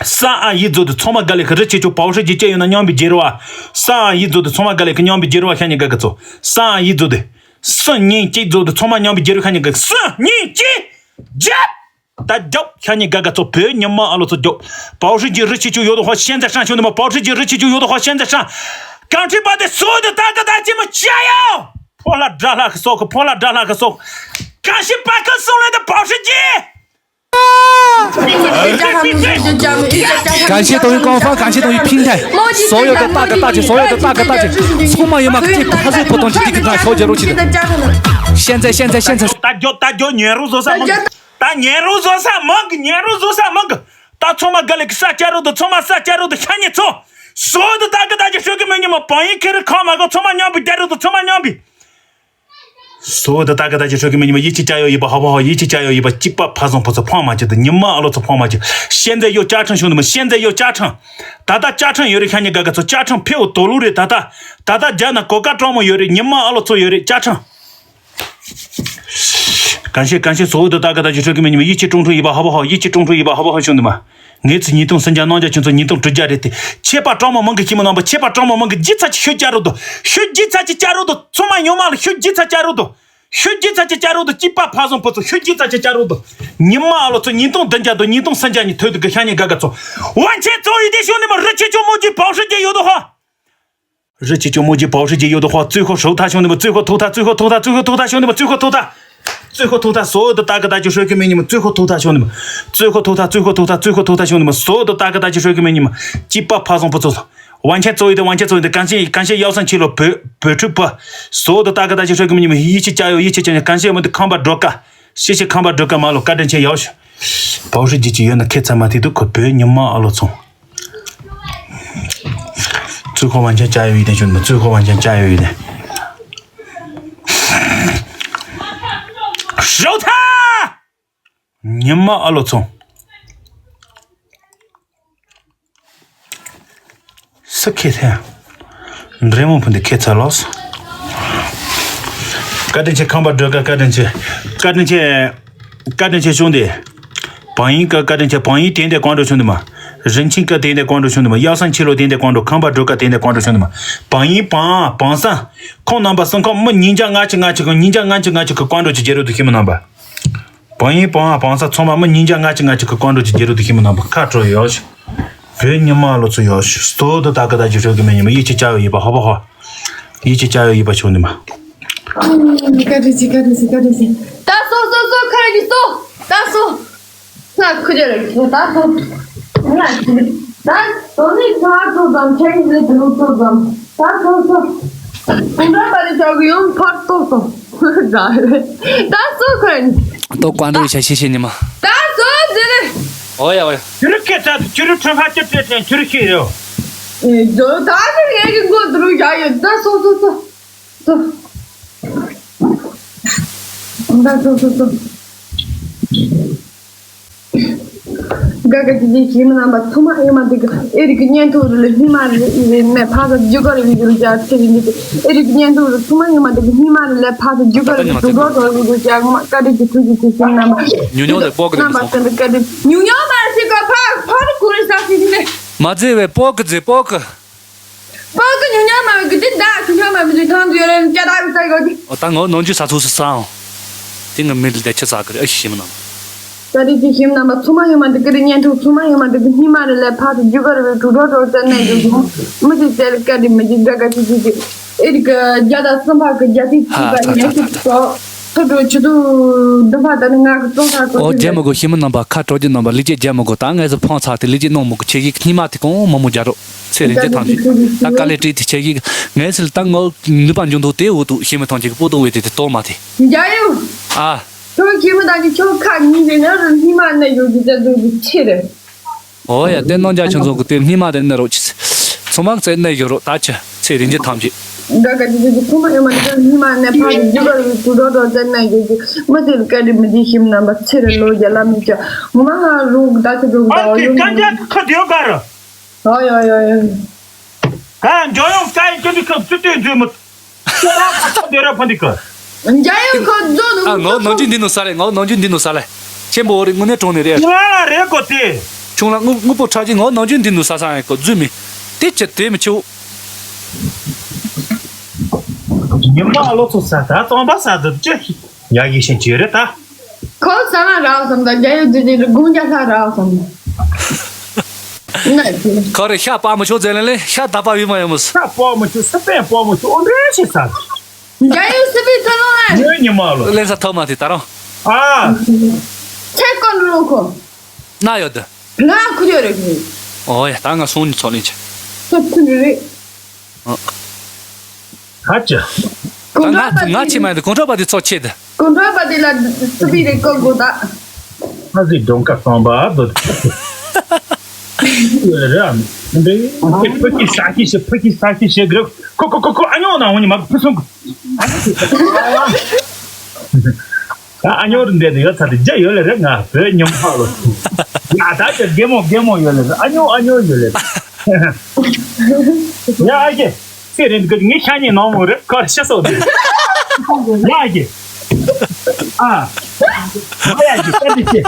ས་ཨ་ཡི་ཛོ་དི་ཚང་མ་ག་ལེ་གི་རི་ཆེ་ཆུ་པའོ་ཧྲི་ཇི་ཅི་ཡོད་ན་མཉམ་པའི་རྒྱལ་རུ་བ། ས་ཨ་ཡི་ཛོ་དི་ཚང་མ་ག་ལེ་གི་མཉམ་པའི་རྒྱལ་རུ་བ་ཤ་ཉི་ག་ག་ཚོ། ས་ཨ་ཡི་ཛོ་དི། སུ་གཉིས་གཅིག་ཛོ་དི་ཚང་མ་མཉམ་པའི་རྒྱལ་རུ་ཤ་ཉི་ག་ག་སུ་གཉིས་གཅིག་རྒྱབ། ད་རྒྱོབ་ཤ་ཉི་ག་ག་ཚོ་བོད་ཉི་མ་ཨ་ལོ་ཚོ་རྒྱོབ། པའོ་ཧྲི་ཇི་རི་ཆེ་ཆུ་ཡོད་དོ་ཧོ་ཤན་ཛ་ཧྲང་ཆུ་ནི་མ་པའོ་ཧྲི་ཇི་རི་ཆེ་ཆུ་ཡོད་དོ་ཧོ་ཤན་ཛ་ཧྲང་། གང་ཁྲི་པ་དེ་སོ་དི་ད་ག་ད་ཅི་མ་ཅ་ཡོ། ཕོ་ལ་དགྲ་ལྷ་གི་སོག་གི་ཕོ་ལ་དགྲ་ལྷ་གི་སོག་གང་ཤི་པ་ཁ་སོང་ལེ་དི་པའོ་ཧྲི་ཇི། 感谢等于官方，感谢等于平台，所有的大哥大姐，所有的大哥大姐，充满有吗？这个还是不懂，这个那小姐入去的。现在，现在，现在。 ད་རྒྱོབ་ད་རྒྱོབ་ཉན་རོགས་བཟོ་ས་མང་གི་ད་ཉན་རོགས་བཟོ་ས་མང་གི་ཉན་རོགས་བཟོ་ས་མང་གི་ད་ཚང་མ་ག་ལེ་གི་ས་སྐྱ་རོགས་དང་ཚང་མ་ས་སྐྱ་རོགས་དང་ཤ་ཉེ་ཚོ། སོ་དི་ད་གི་ད་གི་ཧྲོ་གི་མི་ཉི་མ་བང་ཡིན་ཁེ་རི་ཁ་མ་གོ་ཚང་མ་མཉམ་པི་སྐྱ་རོགས་དང་ཚང་མ་མཉམ་པི། སོ་དི་ད་གི་ད་གི་ཧྲོ་གི་མི་ཉི་མ་ཡི་ཆི་ཅ་ཡོ་ཡི་པ་ཧ་བ་ཧ་ཡི་ཆི་ཅ་ཡོ་ཡི་པ་གཅིག་པ་ཕ་སོང་ཕ་ཚོ་ཕང་མ་ཅི་དི་ཉི་མ་ཨ་ལོ་ཚོ་ཕང་མ་ཅི། ཤན་ཛེ་ཡོ་ཅ་ཁྲང་ཤོང་དི་མ་ཤན་ཛེ་ཡོ་ཅ་ཁྲང་། ད་ད་ཅ་ཁྲང་ཡོ་རི་ཤ་ཉེ་ག་ག་ཚོ་ཅ་ཁྲང་ཕེ་འོ་དོ་ལུ་རི་ད་ད། ད་ད་རྒྱ་ན་གོ་ཀ་ཀྲོང་མོ་ཡོ་རི་ཉི་མ་ཨ་ལོ་ཚོ་ཡོ་རི་ཅ་ཁྲང་། 感谢感谢所有的大哥大姐，说给你们一起种出一把好不好？一起种出一把好不好，兄弟们？ ངས་ཚུ་ཉིས་སྟོང་སུམ་བརྒྱ་ནང་བརྒྱ་ཁྱོད་ཚོ་ཉིས་སྟོང་དྲུག་བརྒྱ་རེད་དེ། ཆད་པ་ཀྲོང་མོ་མང་གི་ཁྱི་མོ་ནང་པ་ཆད་པ་ཀྲོང་མོ་མང་གི་ཇི་ཚ་ཅི་ཤོད་ཅ་རུ་དོ། ཤོད་ཇི་ཚ་ཅི་ཅ་རུ་དོ་ཚོ་མ་ཉོ་མ་ལ་ཤོད་ཇི་ཚ་ཅ་རུ་དོ། ཤོད་ཇི་ཚ་ཅི་ཅ་རུ་དོ་སྐྱིད་པ་ཕ་བཟང་པོ་ཚོ་ཤོད་ཇི་ཚ་ཅི་ཅ་རུ་དོ། ཉི་མ་ཨ་ལོ་ཚོ་ཉིས་སྟོང་བདུན་བརྒྱ་དོ་ཉིས་སྟོང་སུམ་བརྒྱ་ཉི་ཐོད་དུ་གི་ཤ་ཉེ་ག་ག་ཚོ། ཝན་ཆེ་ཚོ་ཡི་དེ་ཤོད་ནི་མ་རི་ཆེ་ཆོ་མོ་ཇི་བའོ་ཧྲི་ཇེ་ཡོད་དོ་ཧ། རི་ཆེ་ཆུང་མོ་ཇི་བའོ་ཧྲི་ཇེ་ཡོད་དོ་ཧོ་ཙུ་ཧོ་ཧྲོ་ཐ་ཤོང་ནི་མ་ཙུ་ཧོ་ཐོ་ཐ་ཙུ་ཧོ་ཐོ་ཐ་ཙུ་ཧོ་ཐོ་ཐ་ཤོང་ནི་མ་ཙུ་ཧོ་ཐོ་ཐ། ཙུ་ཧོ་ཐོ་ཐ་སོ་དི་ད་གི་ད་ཅི་ཧྲོ་གི་མི་ཉི་མ་ཙུ་ཧོ་ཐོ་ཐ་ཤོང་ནི་མ། ཙུ་ཧོ་ཐོ་ཐ་ཙུ་ཧོ་ཐོ་ཐ་ཙུ་ཧོ་ཐོ་ཐ་ཤོང་ནི་མ་སོ་དི་ད་གི་ད་ཅི་ཧྲོ་གི་མི་ཉི་མ་སྐྱིད་པ་ཕ་བཟང་པོ་ཚོ། ཝན་ཆེན་ཚོ་ཡི་དི་ཝན་ཆེན་ཚོ་ཡི་དི་གང་ཤེས་གང་ཤེས་ཡའོ་སང་ཆི་ལོ་བོད་བོད་ཕྲུག་པ། སོ་དི་ད་གི་ད་ཅི་ཧྲོ་གི་མི་ཉི་མ་ཡི་ཆི་ཅ་ཡོ་ཡི་ཆི་ཅ་ཡོ་གང་ཤེས་མི་དི་ཁང་པ་འགྲོ་ཀ་ཤི་ཤི་ཁང་པ་འགྲོ་ཀ་མ་ལོ་བཀའ་དྲིན་ཆེ་ཡའོ་ཤི། བའོ་ཧྲི་ཇི་ཅི་ཡོད་ན་ཁེ་ཚ་མ་ཐི་དུ་ཁོ་བོད་ཉི་མ་ཨ་ལོ་ཚོང་། ཙུ་ཁོ་ཝན་ཆེན་ཅ་ཡོ་ཡི་དེ་ཤོད་ནི་མ་ཙུ་ཁོ་ཝན་ཆེན་ཅ་ཡོ་ཡི་དེ། ཧྲོ་ཐ། ཉི་མ་ཨ་ལོ་ཚོང་། སུ་ཁེ་ཐེ། འདྲེ་མོ་ཕུན་དེ་ཁེ་ཚ་ལོས། བཀའ་དྲིན་ཆེ་ཁམས་པ་སྒྲོལ་དཀར་བཀའ་དྲིན་ཆེ། བཀའ་དྲིན་ཆེ། བཀའ་དྲིན་ཆེ་ཆུང་དེ། བང་ཡིན་ཀ་བཀའ་དྲིན་ཆེ་བང་ཡིན་དེ་འདྲ་གང་འགྲོ་ཆུང་དེ་མ། རིན་ཆེན་ཀ་དེ་འདྲ་གང་འགྲོ་ཆུང་དེ་མ་གཡག་སང་ཆི་ལོ་དེ་འདྲ་གང་འགྲོ་ཁམས་པ་སྒྲོལ་དཀར་དེ་འདྲ་གང་འགྲོ་ཆུང་དེ་མ། བང་ཡིན་བང་བང་སང་། ཁོང་རྣམ་པ་སང་ཁོང་མི་ཉིས་བརྒྱ་ལྔ་བཅུ་ལྔ་བཅུ་གི་ཉིས་བརྒྱ་ལྔ་བཅུ་ལྔ་བཅུ་གི་གང་འགྲོ་ཆུ་རྒྱལ་རོ་དུ་ཤི་མི་རྣམ་པ། བང་ཡིན་བང་ཨ་བང་ས་ཚང་མ་མི་ཉིས་བརྒྱ་ལྔ་བཅུ་ལྔ་བཅུ་གི་བཀོད་འགྲོ་གི་རྒྱལ་རབས་དུ་ཤི་མི་རྣམ་པ་ཁ་དྲོ་ཡོད། བོད་ཉི་མ་ལོ་ཚོ་ཡོད་ཤོད་སྟོད་དུ་ད་གི་ད་ཅི་ཧྲོ་གི་མེད་ཉི་མ་ཡིད་ཆེས་བྱ་ཡོད་ཡིད་པ་ཧོ་པ་ཧོ། ཡིད་ཆེས་བྱ་ཡོད་ཡིད་པ་ཆུང་ནི་མ། ཀ་དྲི་ཆི་ཀ་དྲི་ཆི་ཀ་དྲི་ཆི། ད་སོ་སོ་སོ་ཁ་ཡི་སོ། ད་སོ། ང་ཁུ་རེ་རེ་ད་སོ། ང་ཁུ་རེ། ད་སོ་ནི་ཁ་ཐོ་དང་ཁྱེད་ཀྱི་ལས་དུ་ཐོ་དང་། ད་ཐོ་ཐོ། ཁོང་ཁྲ་པ་རི་ཆོག་གི་ཡོང་ཕར་ཏོག་ཏོག་ད་སོ་ཁོན། ཏོག་ཀོ་ཨན་ཌོ་ཡི་ཤ་ཤི་ཤི་ཉི་མ། ད་སོ་ཟེར་རེ། ཨོ་ཡ་ཨོ་ཡ། ཅི་རུ་སྐད་ཆ་ཅི་རུ་ཁྲོན་ཁ་ཅི་སྤྲད་ཅན་ཅི་རུ་ཤི་ཡོད། ཨེ་ཇོ་ད་ནི་ངེད་ཀྱི་མགོ་དུ་རུ་བཞག་ཡོད། ད་སོ་སོ་སོ། སོ། ད་སོ་སོ་སོ། ག་ག་ཅི་ཅི་ཞིག་མི་རྣམ་པ་ཚང་མ་ཨེ་མ་དེ་གི་ཨེ་རིག་གི་གཉེན་ཐོག་རུ་ལ་སྙིང་མ་རེ་ཨེ་རེ་ནས་ཕ་ག་རྒྱུ་ག་རེ་བི་རུ་རྒྱ་ཚེ་རིང་གི་ཨེ་རིག་གི་གཉེན་ཐོག་རུ་ཚང་མ་ཨེ་མ་དེ་གི་སྙིང་མ་རེ་ལས་ཕ་ག་རྒྱུ་ག་རེ་བི་རུ་ག་རེ་རུ་རྒྱ་ངོ་མ་བཀའ་དྲིན་གྱི་ཐུགས་ཀྱི་ཐུགས་ཀྱི་རྣམ་པ་ཉུང་ཉུང་ལས་པོ་གི་རྣམ་པ་ཚེ་འདི་བཀའ་དྲིན་ཉུང་ཉུང་མ་རེ་ཞིག་ག་ཕ་ཕ་རུ་གུ་རེ་ས། མ་བརྫེས་པའི་པོ་ཀི་བརྫེས་པོ་ཀི། པོ་ཀི་ཉུང་ཉུང་མ་གི་དེ་ད་ཆུང་ཆུང་མ་མི་དེ་ཐང་དུ་ཡོད་རེད། སྐྱ་དག་གི་ས་གོ་དེ། ཨོ་ད་ངོ་ནོར་འཇུ་ས་ཚུགས་སུ་སང་། དེ་ངའི་མི་ལ་བསྡད་ཆ་ཚ་གི་རེད། ཨ་ཤི་ཤི་མི་ནང་། ད་རེས་ཀྱི་ཞིམ་རྣམ་པ་ཚང་མ་ཡོད་མ་འདུག་གི་རེད། བརྙན་ཐུང་ཚང་མ་ཡོད་མ་འདུག་གི། སྙིང་མ་རེ་ལས་ཕར་དུ་རྒྱུ་ག་རེ་རེད། དྲུག་སྒྲོག་སྒྲོག་བཙལ་ནས་རྒྱུ་རྒྱུ་མི་དེ་བཙལ་ཀ་དེ་མི་དེ་དགའ་དགའ་ཅི་ཅི་ཅི། ཨེ་རི་ཀ་རྒྱ་དང་སེམས་པ་གི་རྒྱ་སེ་ཅི་ག་ནས་ཤི་ཏོ། ཐུ་འགྲོ་ཆུ་དུ་འདི་ཕ་ད་ནི་ང་གི་ཙོང་ཁ་ཁོ་ཨོ་ཅི་རྒྱལ་རེད། མོ་གོ་ཤི་མི་རྣམ་པ་ཁ་དྲོ་རྒྱུ་རྣམ་པ་ལི་ཅེ་རྒྱལ་མོ་གོ་ད་ངས་སུ་ཕོང་ཚག་དེ་ལི་ཅེ་ནོ་མོ་གོ་ཆེ་གི་སྙིང་མ་དེ་གོང་མོ་མོ་རྒྱ་རོ་ཚེ་རིང་རྒྱ་ཐང་ཅི་ད་དཀའ་ལས་བྲིས་དེ་ཆེ་གི་ངས་སུ་ད་ངོ་ནུས་པ་འཇོན་ཐུག་དེ་འུ་ཐུག་ཤི་མི་ཐང་ཅི་གི་པོ་ཏོ་བས་དེ་དེ་ཏོ་མ་དེ། རྒྱ་ཡུ། ཨ། ཁྱོད་ཁྱིམ་མི་དང་གི་ཁྱོད་ཁ་གཉིས་རེ་ནས་རུ་སྙིང་མ་ནས་ཡོད་ཀྱི་བྱ་དུས་ཀྱི་ཆེ་རེད། ཨོ་ཡ་དེ་ནང་རྒྱ་ཆུང་ཚོ་གི་དེ་སྙིང་མ་དེ་ནས་རོགས་ཆི། ཚོ་མང་ཚེ་ནས་ཡོད་རོགས་ད་ཆི་ཚེ་རིང་རྒྱ་ཐམས་ཅད། དགའ་དགའ་ཅི་ཅི་ཅི་ཁོ་མ་ཡོད་མ་ནི་སྙིང་མ་ནས་ཕར་གྱི་རྒྱུ་གར་གྱི་དུ་རོ་རོ་དེ་ནས་ཡོད་ཀྱི་མི་དེ་ལ་སྐད་རི་མི་དེ་ཤིམ་རྣམ་པ་ཚེ་རེ་ལོ་རྒྱ་ལ་མི་ཆ་ངོ་མ་ང་རུང་ད་ཆི་རུང་ད་ཨ་ཨོ་ཀེ་ཡོད་ཀ་མི་རྒྱ་ཁ་དེའོ་གར། ཨོ་ཡོ་ཡོ་ཡོ། ག་འཇོ་ཡོང་སྐྱ་ཡི་ཀི་འདི་ཁབ་ཚུ་ཏོས་འཛུལ་མི། ཁྱོད་རང་ཁ་ཚ་འདོད་ར་ཕ་འདི་ཀ། འཇའ་ཡོད་ཁོ་རྫོ་ནུ། ཨ་ངའོ་ནང་ཆུ་འདི་ནུ་ས་རེད། ངའོ་ནང་ཆུ་འདི་ནུ་ས་ལེ། ཆེན་པོ་རེད། དངོས་གནས་གྲོང་ནས་རེད། ང་ལ་རེད་གོ་དེ། ཆུང་ལ་དངུལ་དངུལ་པོ་ཁྲག་གི་ངའོ་ནང་ཆུ་འདི་ནུ་ས་ས་ཡང་གོ་རྫུས་མི། དེ་ཅི་དེ་མི་ཆེའོ། ཉི་མ་ལོ་ཚོ་ས་ད་སྟོང་པ་ས་ད་ཅི། ཡ་གི་ཤན་ཅི་རེད་ད། ཁོ་ས་ན་རག་སམ་ད་རྒྱ་ཡོད་དུས་དེ་དགུང་རྒྱ་ལྷ་རག་སམ། ཁོ་རེ་ཤ་པ་མ་ཆོག་ཟེར་ལེ་ལེ་ཤ་ད་པ་བི་མ་ཡོང་མོ་ས། ཤ་པ་མ་ཆོག་ས་པན་པ་མ་ཆོག་འོ་འདྲེ་ཤི་ས། རྒྱ་ཡོད་སི་པི་ཚ་ལོ་ཨ། ཉོས་ཉི་མ་ལོ། ལེན་ས་ཐོག་མ་དེ་ད་རང་། ཨ། ཚེ་ཀོན་རོ་ཁོ། ན་ཡོད་དུ། ང་ཁུ་ཡོད་རེད་ཁུ། ཨོ་ཡ་ད་ང་སོང་ནི་ཚོགས་ལེན་ཆ། ཁུ་ཁུ་རེད། ཨ། ཧ་ཅི། ད་ང་ང་ཆེ་མ་ཡིན་དུ་གོང་ཁྲོ་པ་དེ་ཚོགས་ཆེ་དུ། གོང་ཁྲོ་པ་དེ་ལ་སི་པི་རེད་ཀོ་གོ་ད། ཨ་ཟི་གདོང་ཁ་སང་པ་དོ། ཡོད་རེད་ཨ། འདི་ཕ་གི་ས་གི་ཤི་ཕ་གི་ས་གི་ཤི་གི་རེད། ཁོ་ཁོ་ཁོ་ཁོ་ཨ་ཉོ་ན་འོ་ཉི་མ་ཕུ་སོང་གི། ད་ཨ་ཉོ་རུ་འདས་ནས་ཡོད་ཚར་དུ་རྒྱ་ཡོད་ལེ་རེད། ང་བོད་ཉམས་ཕག་ལོ། ང་ད་ཅི་རྒན་མོ་རྒན་མོ་ཡོད་ལེ་རེད། ཨ་ཉོ་ཨ་ཉོ་ཡོད་ལེ་རེད། ཡ་ཨ་ཀྱེ། ཚེ་རིང་འདུག་གི་ངས་ཤ་ཉེ་ནང་མོ་རེད་ཁ་ཤ་སོགས་འདུག་ཡ་ཨ་ཀྱེ། ཨ། ཨ་ཡ་ཀྱེ་ད་འདི་ཀྱེ།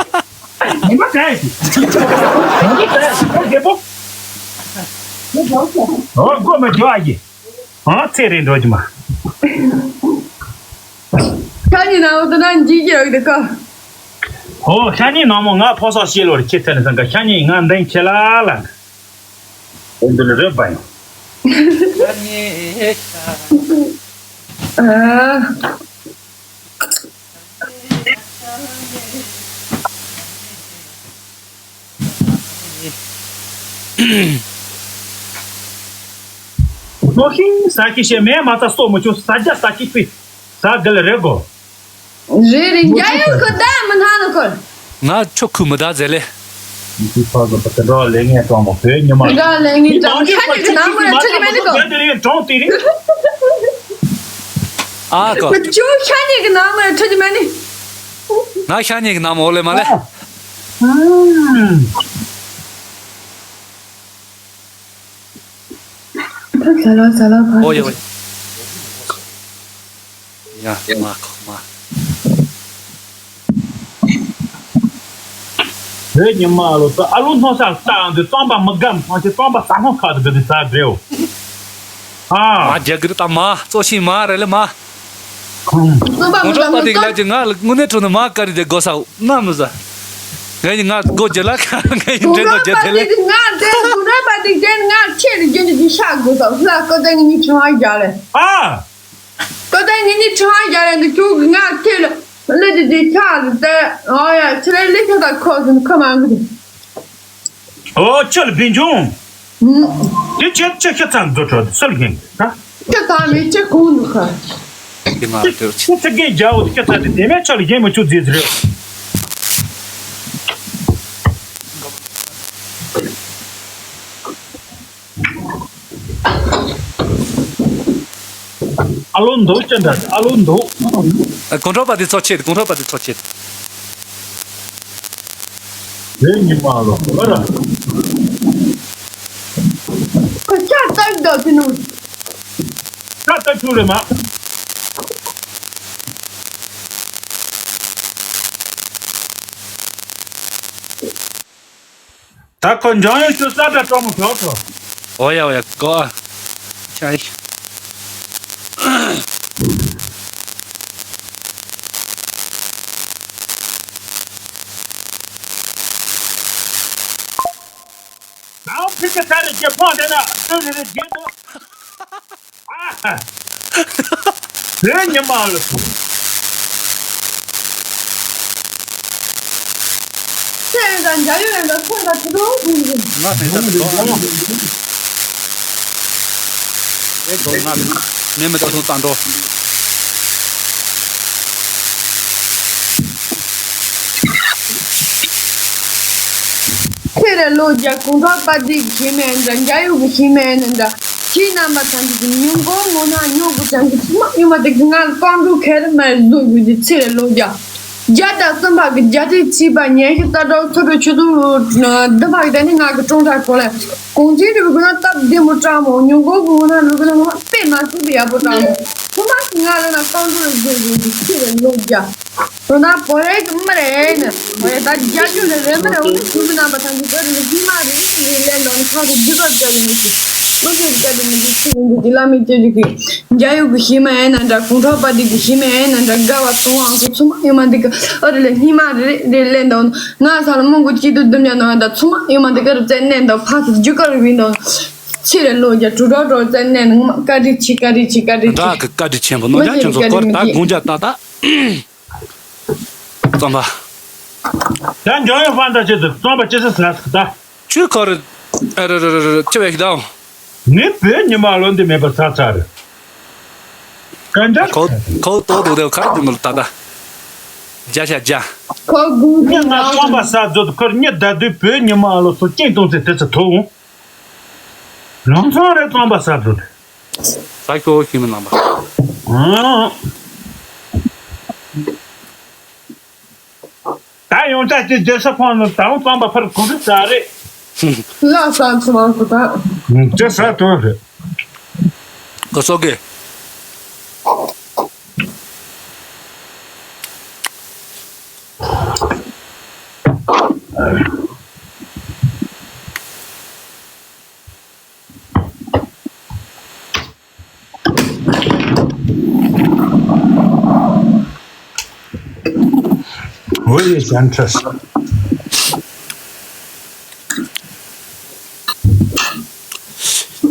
ངོ་མ་ད་ཡ་ཀྱེ། ངོ་མ་ད་ཡ་ཀྱེ་ཨོ་རྒད་པོ། ཨོ་སྒོ་མ་འགྱོ་ཨ་ཀྱེ། ཨ་ཚེ་རིང་འགྲོ་རྒྱུ་མ། ཤ་ཉེ་ནང་མོ་དུ་ན་འཇིགས་ཀྱི་ཡོད་འདུག་ག་ཨོ་ཤ་ཉེ་ནང་མོ་ང་ཕོ་སོགས་ཤེས་ལོར་ཁྱེད་ཚེ་རིང་སང་ག་ཤ་ཉེ་ང་འདང་ཁྱེད་ལ་ལ། འོ་འདི་ལ་རོལ་པ་ཡིན། ནོ་ཤིང་ས་ཀི་ཤེ་མེ་མ་ཚ་སོ་མུ་ཆུ་ས་རྒྱ་ས་ཀི་པི་ས་གལ་རེ་གོ། རེད་རེད། རྒྱ་ཡོད་ཁོ་ད་མི་སྣང་ནོ་ཁོ། ང་ཁྱོད་ཁུ་མི་ད་ཟེར་ལེ། འདི་ཕ་གི་ཕ་གི་འགྲོ་ལེ་ངས་གྲོང་མོ་བོད་ཉི་མ། འགྲོ་ལེ་ངས་གྲོང་ཤ་ཉེ་གི་ནང་མོ་ལ་ཁྲིད་ཀྱི་མེད་ནི་གོ། བོད་དེ་ལེ་གྲོང་དེ་རེད། ཨ་ཀོ། ཁོ་ཅུང་ཤ་ཉེ་གི་ནང་མོ་ལ་ཁྲིད་ཀྱི་མེད་ནི། ང་ཤ་ཉེ་གི་ནང་མོ་ལེ་མ་ལེ། ཨ། ཕ་ཟ་ལ་ཟ་ལ་ཕ། ཨོ་ཡ་ཝེ། ཡ་མ་ཁོ་མ། བོད་ཉི་མ་ལོ་ས་ཨ་ལུ་སྣོ་ས་ལྟ་འདི་རྩམ་པ་མི་སྒམ་ཐང་ཆེ་རྩམ་པ་ས་སྣོ་ཁ་དུ་གི་ས་འབྲེའོ། ཨ། མ་རྒྱ་གི་རི་ད་མ་གཙོ་ཤིང་མ་རེད་ལེ་མ། རྩམ་པ་མི་སྒམ་ནི་ཏོ། ང་ལ་དངོས་གནས་དྲང་ནས་མ་ཀ་རི་དེ་དགོས་ས། ན་མི་ཟ། ངས་ང་སྒོ་རྒྱུ་ལ་ཁ་ངས་འདྲེ་ནོ་རྒྱུ་དེ་ལེ། ང་དེ་གུ་ར་པ་དེ་དེ་ང་ཁྱེད་རྒྱུ་ནི་དེ་ཤ་དགོས་ས་ལ་ཀོ་དེ་ངས་ཁྲང་རྒྱ་ལེ། ཨ། ཀོ་དེ་ངས་ནི་ཁྲང་རྒྱ་ལེ་འདི་ཁྱོད་ང་ཁྱེད་ལ་ལེ་དེ་དེ་ཁ་ལ་དེ་ཨ་ཡ་ཁྱེད་ལ་ལེ་ཁྱོད་ད་ཁོ་ཟིན་ཁོ་མ་ངུ་དེ། ཨོ་ཁྱོད་ལ་བིན་ཆུང་། ཨུམ། དེ་ཁྱེད་ཁྱེད་ཁྱེད་ཚང་འཛུལ་འགྲོ་སུ་ལ་ཡིན་ད། ཁྱེད་ཚང་མས་ཁྱེད་གོང་དུ་ཁ། དེ་ང་ལ་སྟེར་ཆེ། ཁྱེད་ཚེ་རྒན་རྒྱལ་བོ་དེ་ཁྱེད་ཚང་དེ་དེ་མེད་ཆ་ལ་ཡིན་མི་ཆུ་རྫིས་རེད། ཨ་ལོ་འདུག་ཅི་འདྲ་ཨ་ལོ་འདུག་ཨ་གོང་ཁྲོ་པ་དེ་ཚོ་ཆེད་གོང་ཁྲོ་པ་དེ་ཚོ་ཆེད། དེ་ཉི་མ་ལོ་ཨ་ར། ཁོ་ཤ་སྟག་འདུག་དེ་ནུ། ཤ་སྟག་ཆུ་རེད་མ། ད་ ད་ཁོ་འཇང་ཡོད་ཚོད་ས་འདྲ་སྤྲོ་མོ་གྲོགས་ཚོ། ཨོ་ཡ་ཨོ་ཡ་ཀོ། ཆ་ཡི། ད་ཕི་ཀ་ས་རེ་རྒྱལ་ཕོངས་དེ་ན་ཨ་ཏོ་རེ་རེ་རྒྱལ་དོ། ཨ། བོད་ཉི་མ་ལ་སོང་། ཁྱེད་རང་འཇའ་ཡོད་ལ་འདྲ་ཁོང་དང་ཁྱི་རོ་ཁོང་གི། ང་ཕན་ཚུན་འགྲོ་ཨ། ཨེ་འགྲོ་ང་མེ་མེ་ཏོག་ཚོ་བཏང་འགྲོ། ཁྱེད་རང་ལོ་བརྒྱ་གུང་ཁྲན་པ་འདི་གི་ཤི་མེད་འདྲ། འཇའ་ཡོད་གི་ཤི་མེད་འདྲ། ཁྱེད་རྣམ་པ་ཐམས་ཅད་ཀྱི་ཉིན་གུང་ངོ་ན་ཉོ་དགུ་ཅན་གྱི་ཚང་མ་ཡོད་མ་དེ་གི་ང་ལ་བཀའ་འགྲོ་ཁེར་མ་བཟོ་རྒྱུ་གི་ཚེ་རེ་ལོ་བརྒྱ། བརྒྱ་དང་གསུམ་པ་གི་བརྒྱ་ཆ་གཅིག་པ་ཉན་ཤི་ལྟ་གྲོགས་ཚོ་གྲོགས་ཆུ་ཚོད་འདི་པ་གི་དེ་ནི་ང་གི་ཀྲུང་ཀྲ་གོ་ལེ། གོང་ཆེན་གྱི་རུ་གུ་ན་སྟབས་བདེ་མོ་དྲག་མོ། ཉུང་གོ་གི་ངོ་ན་རུ་གུ་ན་ངོ་དཔེ་མ་སྲིད་པའི་ཡག་པོ་དྲག་མོ། ཁོ་མ་གི་ང་ལ་ན་བཀའ་འགྲོ་རེ་བཟོ་རྒྱུ་གི་ཚེ་རེ་ལོ་བརྒྱ། འོ་ན་བོད་རིགས་ཀྱི་མི་རེད་ནི། འོ་ཡ་ད་རྒྱ་གཞུང་ལ་རེད་མི་རེད། འོ་ན་ཁྱེད་ཀྱི་རྣམ་པ་ཐམས་ཅད་བོད་རིགས་ཀྱི་མི་རེད་ནི་ལས་ནང་ཁ་རུ་རྒྱུ་སྐར་རྒྱག་གི་མི་ཤེས། མི་ཤེས་ཀྱི་སྐད་དུ་མི་ཤེས་ཚིག་ཡིན་གྱི་ལ་མི་སྐྱོ་རྒྱུ་གི། རྒྱ་ཡུལ་གྱི་ཤི་མ་ཡིན་ན་འདྲ། གུང་ཁྲན་པ་འདི་གི་ཤི་མ་ཡིན་ན་འདྲ། དགའ་བ་གཏོང་བ་ཁོ་ཚང་མ་ཡོད་མ་འདི་གི་ཨ་རི་ལ་སྙིང་མ་རེ་རེ་ལས་འདུག་ང་ས་ལ་མོང་གི་སྐྱིད་སྡུག་འདུམ་རྒྱག་ནང་ད་ཚང་མ་ཡོད་མ་འདི་གི་རུ་བཙན་གནས་འདུག་ཕ་གི་རྒྱུ་སྐར་རུ་བིན་འདུག་ཚེ་རེ་ལོ་བརྒྱ་དྲུག་སྒྲོག་སྒྲོག་བཙན་གནས་ནང་མ་བཀའ་དྲིན་ཆེ། བཀའ་དྲིན་ཆེ། བཀའ་དྲིན་ཆེ། བཀའ་དྲིན་ཆེན་པོ་ནོ། རྒྱ་ཁྱོད་ཚོ་སྐོར་ད་དགུང་ཇ་ཏག་ཏག་རྩོམ་པ། ད་འཇོན་ཡོད་ཧྥན་ད་ཆེད་དུ་རྩོམ་པ་ཅི་ཟེར་ཟ་ཟིག་ད། ཁྱོད་ཁོ་རེ། ཨ་རེ་རེ་རེ་རེ་ཅི་བས་ཤི་ད། ངས་བོད་ཉི་མ་ལོ་འདི་མེད་པ་ཚར་ཚར་རེད། གན་ཇ། ཁོ་ཁོ་ཏོག་ཏོག་དེ་ཁར་དུ་མི་ལ་ད་ད། རྒྱ་ཤ་རྒྱ། ཁོ་དགུང་ངས་ང་རྩོམ་པ་ས་རྫོད་ཁོར་ཉི་ཟླ་དུས་བོད་ཉི་མ་ལོ་སོ་སྐྱིན་གཏོང་ཚེ་དེ་ཚེ་ཐོག་འོང་། རང་ཚང་རེ་རྩོམ་པ་ས་རྫོད། ས་ཁྱོ་ཤི་མི་ནང་པ། ཨང་། ད་ཡོང་ཆ་ཅི་རྒྱལ་ས་ཕོན་ནི་དང་རྩོམ་པ་ཕར་གོ་རི་ས་རེད། ལ་ས་ཚོ་མང་པོ་ད། ཅི་ས་དོན་རེད། གོ་སོག་གི། Very interesting.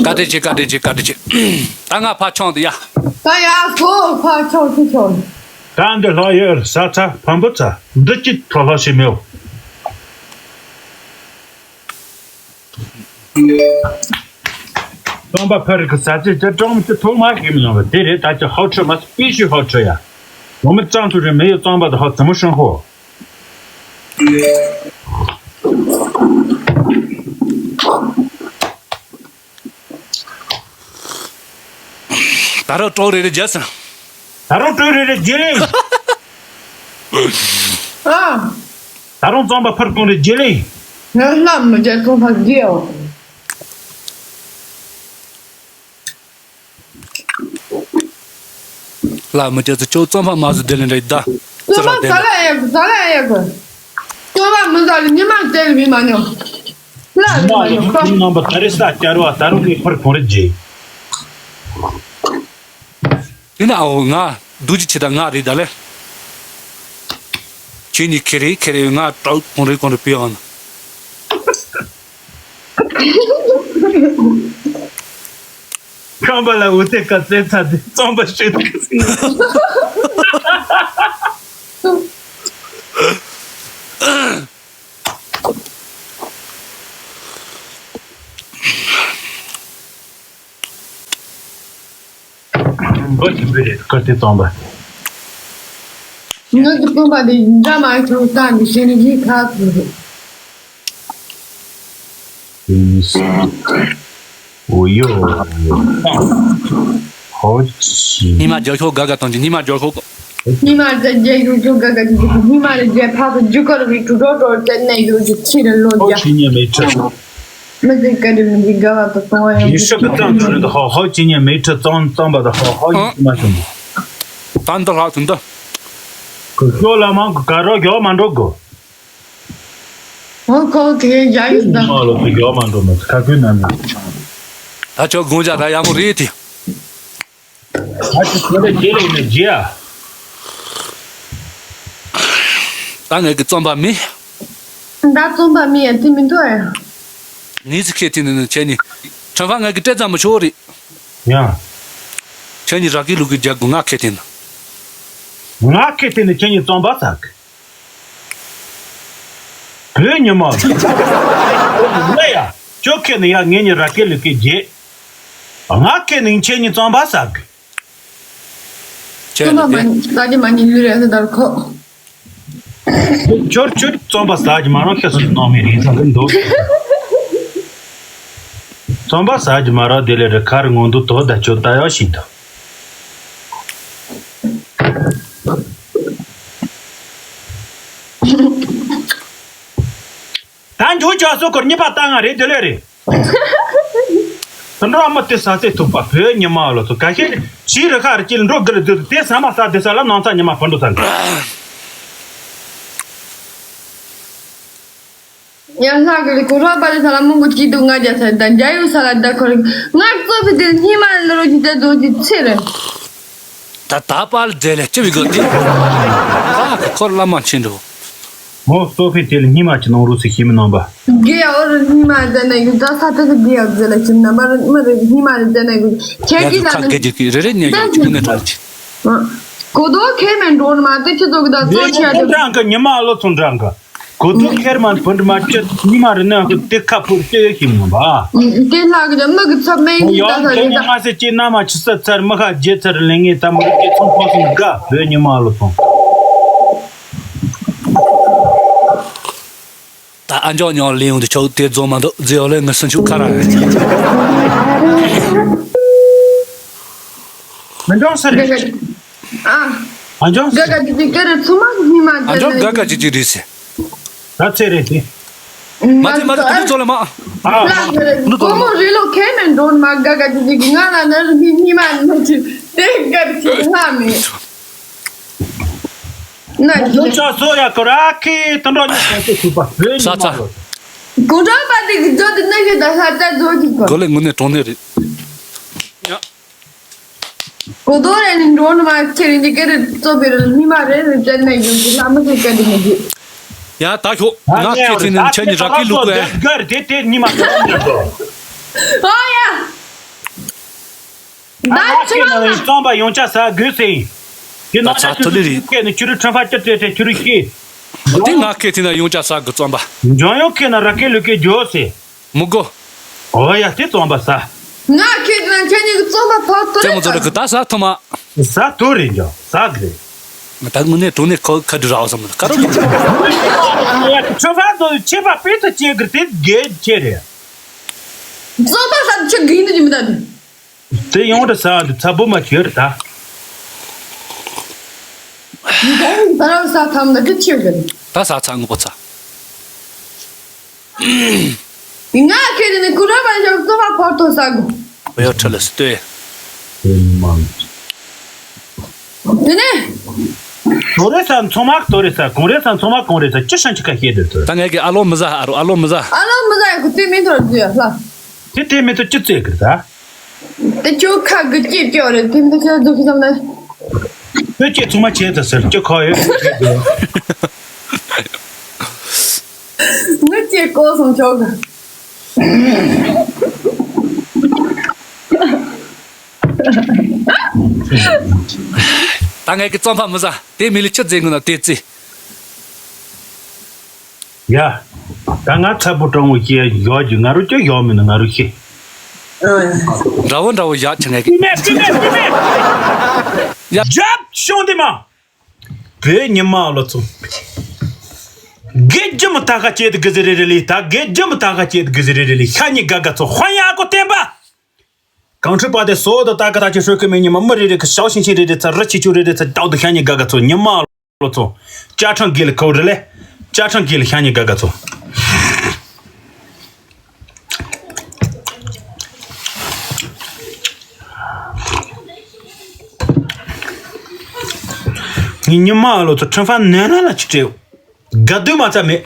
བཀའ་དྲིན་ཆེ། བཀའ་དྲིན་ཆེ། བཀའ་དྲིན་ཆེ། ད་ང་ཕ་ཆུང་དུ་ཡ། ད་ཡ་ཁོ་ཕ་ཆུང་ཆུང་ཆུང་། ད་འདི་ལྷག་ཡོད་ས་ཚ་བམ་པོ་ཚ་འདི་གཅིག་ཐོ་ལྷག་ཞིག་མེའོ། རྩོམ་པ་ཕ་རི་གི་ས་ཚིགས་དེ་ཀྲོང་གི་ཐོག་མ་ཤེས་མི་ཡོང་བ་དེ་རེད། ད་ཅི་ཧོ་ཁྲི་མ་སྤེ་ཤི་ཧོ་ཁྲི་ཡ། ངོ་མི་གཙང་ཐུ་རེ་མི་ཡོད། རྩོམ་པ་དེ་ཧོ་ཙི་མོ་ཧྲང་ཧོ། ད་རུང་ཀྲོ་རེ་རེ་རྒྱལ་སོང་། ད་རུང་ཀྲོ་རེ་རེ་རྒྱལ་ལེ། ཨ། ད་རུང་རྩོམ་པ་ཕར་གཏོང་རེ་རྒྱལ་ལེ། ང་ལ་མི་རྒྱལ་ཚོང་ཕར་རྒྱལ། ལ་མི་རྒྱལ་ཚོ་ཁྱོད་རྩོམ་པ་མ་བཟོ་དེ་ལས་འདྲ་ཡི་ད། རྩོམ་པ་ཟ་ལ་ཡག་གི་ཟ་ལ་ཡག་གི། རྩོམ་པ་མི་ཟ་ལ་ཉི་མ་བཙལ་མི་མ་མྱོང་། ལ་མི་མ་མྱོང་ཁ། ཉི་མ་ལ་ཁྱིམ་ནང་པ་ད་རེས་ས་བསྐྱར་བ་ད་རུང་ངས་ཕར་གོང་རེ་རྒྱས། དེ་ན་ཨོ་ང་རྡོ་རྗེ་ཆེ་ད་ང་རེད་ད་ལེ། ཁྱེད་གཉིས་ཁེ་རེ་ཁེ་རེ་ང་ཏོག་གོང་རེ་གོང་རེ་ཕེ་ཨོ་ན། ཁམས་པ་ལ་འུ་ཚེ་ཀ་ཙེ་ཚ་དེ་རྩོམ་པ་ཤེས་ཐུབ་ཀི་སྲིད། འགོ་ཆེན་པོ་རེད་ཀ་ཏི་རྩོམ་པ། ང་ཚོ་རྩོམ་པ་དེ་འདྲ་མ་བྱུང་ས་འདི་ཤེས་ནི་ཡིད་ཁ་ཚུར། འོ་ཡོ། ཧོ་ཅི། ཉི་མ་རྒྱལ་ཤོག་དགའ་དགའ་གཏོང་གི། ཉི་མ་རྒྱལ་ཤོག་ཉི་མ་རྒྱལ་ཤོག་དགའ་དགའ་གཏོང་གི། ཉི་མ་རྒྱལ་ཕ་གི་རྒྱུ་སྐར་བའི་དྲུག་སྒྲོག་སྒྲོག་ཅན་ནས་ཡོད་ཀྱི་ཚེ་རེ་ལོ་ཧོ་བརྒྱ། ཅི་ཉི་མའི་ཁྲི། མི་ཟིག་ག་རེ་མི་ཟིག་དགའ་བ་དང་གཏོང་བ་ཡང་ཡིན་སྲིད་པའི་གཙང་ཆུ་རེད་དོ། ཧོ་ཧོ་ཅི་ཉི་མའི་ཁྲི་གཙང་གཙང་པ་དང་ཧོ་ཧོ་ཡིན་ཅི་མ་བྱུང་། ད་འདི་ལྷག་ཏུ་འདི། གི་ཤོ་ལ་མང་གི་ག་རོ་ཡོག་མ་འགྲོ་གི། ཨོ་ཁོ་གི་ཡ་ཡིན་ད། མ་ལོ་དེ་ཡོད་མ་འགྲོ་མ་ཁ་ཁུ་ན་མི། ད་ཆོག་དགོངས་འཇགས་ད་ཡག་པོ་རེད་དེ། ད་ཅི་ཁོ་ལས་དེ་ལས་ནས་རྒྱས་ཨ། ད་ངས་ཀྱི་རྩོམ་པ་མི། ད་རྩོམ་པ་མི་ཡ་དེ་མི་འདུག་ཨ། ངས་ཚིག་ཁྱེད་དེ་ནི་ཁྱེད་ནི། ཁྲང་ཧྥ་ངས་ཀྱི་སྤྲད་ཙམ་མ་ཆོག་རེད། ཡ། ཁྱེད་ནི་ར་གི་ལུག་གི་རྒྱ་གུ་ང་ཁྱེད་དེ་ནི། ང་ཁྱེད་དེ་ནི་ཁྱེད་ནི་རྩོམ་པ་ཟ་གི། བོད་ཉི་མ། ལ་ཡ། ཁྱོད་ཁེ་ནི་ཡ་ངེད་གཉིས་ར་སྐད་ལུག་སྐད་རྒྱས། ང་ཁེ་ནི་ཁྱེད་གཉིས་རྩོམ་པ་ཟ་གི། ཁྱེད་ནི་དེ། ཟ་གི་མ་ཉིན་ལུས་རེད་ཟེར་ལྟར་ཁོ། ཁྱོད་ཁྱོད་རྩོམ་པ་ཟ་གི་མ་རང་ཁེ་སོང་གནང་མེད་རེད་ཟེར་གི་འདུག་རྩོམ་པ་ཟ་གི་མ་རང་དེ་ལས་རི་ཁ་རི་ངོ་འདུག་དོ་ད་ཁྱོད་ལྟ་ཡག་ཤིག་འདུག་ད་འཇུ་ཅག་སོ་སྐོར་གཉིས་པ་ལྟ་ང་རེད་དེ་ལས་རེད། དུ་འགྲོ་མི་དེ་ས་སེ་ཐུག་པ་བོད་ཉི་མ་ལོ་ཚོ་ག་ཤེད་ཕྱིའི་རི་ཁ་རི་སྐྱིད་འགྲོ་དགུ་ལ་དུ་དེ་ས་མ་ས་དེ་ས་ལ་ནང་ཚ་ཉི་མ་ཕུ་འགྲོ་ཚ་འགྲོ། ཡང་ལྷག་གི་གོ་ར་པ་རི་ས་ལ་མོང་གོ་སྐྱིད་སྡུག་ང་རྒྱ་ཚ་དང་རྒྱ་ཡུལ་ས་ལ་ད་ཁོར་ང་གཙོ་བི་དེ་སྙི་མ་ལ་རོ་གྱི་དེ་རྡོ་གྱི་ཚེ་རེད། ད་ད་པར་འདྲེ་ལས་ཅི་བི་གོ་དེ། ཨ་ཁོ་ཁོར་བླ་མ་ཆེན་འགྲོ། མོ་སོ་ཕི་དེ་ལ་སྙི་མ་ཅི་ནང་རུ་སི་ཤི་མི་ནང་པ། གེ་ཡ་འོ་རི་སྙི་མ་ཟེར་ན་ཡུ་ད་ས་ཏི་སི་གེ་ཡ་ཟེར་ལ་ཅི་ན་མ་རི་མ་རི་སྙི་མ་རི་ཟེར་ན་ཡུ་ཁྱེད་ཀྱི་ལ་ཁ་ནི་གེ་ཅི་གི་རེ་རེ་ཉེ་ཡོ་ཅི་མི་ནེ་ཏོ་ཅི། གོ་དོ་ཁེ་མེན་འགྲོ་མ་དེ་ཁྱི་ཚོ་གི་ད་ཚོ་ཆེ་དེ། འགྲང་གི་ཉི་མ་ལོ་ཚོ་འགྲང་གི། གོ་དོ་ཁེར་མ་བུན་མ་ཅི་སྙི་མ་རི་ནང་གི་དེ་ཁ་ཕུར་ཅི་ཡོད་ཤི་མི་ནང་པ། དེ་ལྷག་གི་མི་གི་ཚབ་མེན་གི་ད་ས་ཡོ་ད། ང་སེ་ཅི་ན་མ་ཆི་ས་ཚར་མི་ཁ་རྗེ་ཚར་ལེ་ངེ་ད་མི་རི་ཅི་ཚོང་ཕོ་སོང་ག་བོད་ཉི་མ་ལོ་ཚོ། ད་ཨ་འཇོག་ཉོ་ལེ་ཡོང་དུ་ཆོག་དེ་རྫོང་མ་འདུག་རྫི་ཡོ་ལེ་ངི་སུན་ཆུ་ཁ་ར་རེད། མི་འགྲོ་ས་རེད། ཨ། ཨ་འཇོག་ས་ག་ག་ཅིག་ཅིག་ཀེ་རེ་ཚུ་མ་སྙི་མ་ཨ་འཇོག་ག་ག་ཅིག་ཅིག་རེད་ཟེར། ད་ཚེ་རེད་ཟེར། མ་ཚེ་མ་ཚེ་ཀུ་ནུ་ཚོ་ལ་མ། ཨ། ཀུ་ནུ་ཚོ་ལ་མ། རི་ལོ་ཁེ་མེན་འགྲོ་མ་ག་ག་ཅིག་ཅིག་ང་ལ་ན་རི་སྙི་མ་ནི་ཅིག་དེ་ག་ཅིག་ང་མེད། ན་ལོ་ཅག་སོ་ཡ་ཁོ་ར་ཁི་དུ་འགྲོ་ཉི་ཁ་སེ་ཐུག་པ་བོད་ཉི་མ་ལོ། གོ་ཏྲ་པ་དེ་གི་ཛོ་དེ་ནི་གི་ད་ས་ད་ཛོ་གི་གོ། གོ་ལེ་ངུ་ནེ་གྲོང་ནེ་རེད། ཡ། གོ་དོ་རེ་ནི་འགྲོ་ནི་མ་ཁྱེར་ནི་ཀེ་རེ་ཙོ་བེ་རེ་ཉི་མ་རེ་རེ་ཙན་ནེ་གི་གི་ལ་མི་གི་ཀ་དེ་ནི་གི། ཡ་ད་ཤོ་ང་ཁྱེད་ཚེ་ནི་ཆ་ནི་ར་ཀི་ལུག་གོ་ཨེ། གར་དེ་དེ་ཉི་མ་ཁྱེར་ནི་ཀོ། ཨོ་ཡ། ད་ང་ཁྱེད་ནང་རྩོམ་པ་ཡོང་ཆ་ས་དགོས་སེ། དེ་ནང་ཆ་ཁྱོད་ཁྱེད་ནི་ཁྱོད་རི་ཁྲོན་ཕ་ཅི་ཏྲེ་ཏྲེ་ཁྱོད་རི་ཤི། དེ་ང་ཁྱེད་ཚེ་ན་ཡོང་ཆ་ས་དགོས་རྩོམ་པ། འཇོན་ཡོང་ཁྱེད་ན་ར་ཀེ་ལུ་ཀེ་འཇོ་སེ། མུ་གོ། ཨོ་ཡ་དེ་རྩོམ་པ་ས། ང་ཁྱེད་ཚེ་ན་ཁྱེད་ནི་རྩོམ་པ་ཕོག་ཏུ་རེད་ད། ད་ས་ཐོ་མ། ས་ཐོ་རེད་འཇོ་ས་གི་རེད། ང་ད་དངོས་གནས་དྲང་གནས་ཁོ་ཁ་བྲི་ར་བ་བསམ་ལ་ཁ་རོ་གི། ཁྱོད་ཕ་ཚོ་ཆེ་པ་དཔེ་ཚོ་ཆེ་གི་དེ་དགེ་ཆེ་རེད། རྩོམ་པ་ས་ཆེ་གི་ནི་ཅི་མི་ད་དེ། དེ་ཡོང་དུ་ས་འདི་ཚ་བོ་མ་ཁྱོད་རེད་ད། ད་ར་ས་ཐམ་ན་དེ་ཆེ་གི། ད་ས་ཚ་ངོ་པོ་ཚ། ང་ཁྱེད་ནི་ཀུ་ར་བ་ཞབས་ཏོ་བ་ཕོར་ཏོ་ས་གོ། བེའོ་ཁྲ་ལ་སྟོད། དེ་ནས། དོ་རེ་ས་ཚོ་མ་དོ་རེ་ས་གོང་རེ་ས་ཚོ་མ་གོང་རེ་ས་ཅི་ཤང་ཅི་ཁ་ཤེས་དེ་དོ། ད་ངས་ཀྱི་ཨ་ལོ་མི་ཟ་ཨ་རོ་ཨ་ལོ་མི་ཟ། ཨ་ལོ་མི་ཟ་ཡ་ཁུ་དེ་མི་དོ་ར་ལ། དེ་དེ་མི་དོ་ཅི་ཙེ་གི་ད། དེ་ཁྱོད་ཁ་གི་ཅི་ཅི་རེད་དེ་མི་ཁྱོད་དུ་ཁྱོད་ལ། ཁྱོད་ཅི་ཚོ་མ་བྱེད་ད་ཟེར་ཅི་ཁ་ཡོད་ཅི་ཁ་ཡོད། ངས་ཅི་གོ་སོང་ཆོག་གི། ད་ངས་ཀྱི་རྩོམ་པ་མི་ཟ་དེ་མི་ལི་ཅི་ཙེ་ངུ་ན་དེ་ཙེ། ཡ། ད་ང་ཚ་པོ་སྤྲང་བོ་སྐྱེ་ཡོད་ཀྱི་ང་རུ་སྐྱེ་ཡོད་མིན་ན་ང་རུ་ཤེས། འདྲ་བོ་འདྲ་བོ་ཡག་ཆེ་ངས་ཀྱི། ཡ། ཇབ་ཤོང་དེ་མ། བོད་ཉི་མ་ལོ་ཚོ། དགེ་རྒྱུ་མི་ཐ་ཁ་སྐྱེ་དུ་གི་ཟི་རི་རི་ལི་ད་དགེ་རྒྱུ་མི་ཐ་ཁ་སྐྱེ་དུ་གི་ཟི་རི་རི་ལི་ཤ་ཉི་ག་ག་ཚོ་ཧོན་ཡ་གོ་བསྟན་པ། གང་ཁྲི་པ་དེ་སོ་དོ་ད་ག་ད་ཆི་ཧྲོ་ཁི་མེ་ཉི་མ་མི་རི་རི་གི་ཞའོ་ཤིང་ཤིང་རི་རི་ཚ་རི་ཆི་ཆུ་རི་རི་ཚ་ཏའོ་དུ་ཤ་ཉི་ག་ག་ཚོ་ཉི་མ། ལོ་ཚོ། ཅ་ཁྲང་གི་ལ་ཁོ་རི་ལེ། ཅ་ཁྲང་གི་ལ་ཤ་ཉི་ག་ག་ཚོ། ངའི་ཉི་མ་ལོ་ཚོ་ཁྲིམས་ཕ་ནན་ར་ལ་ཅི་སྤྲེའུ། དགའ་སྡུག་མ་རྩ་མེད།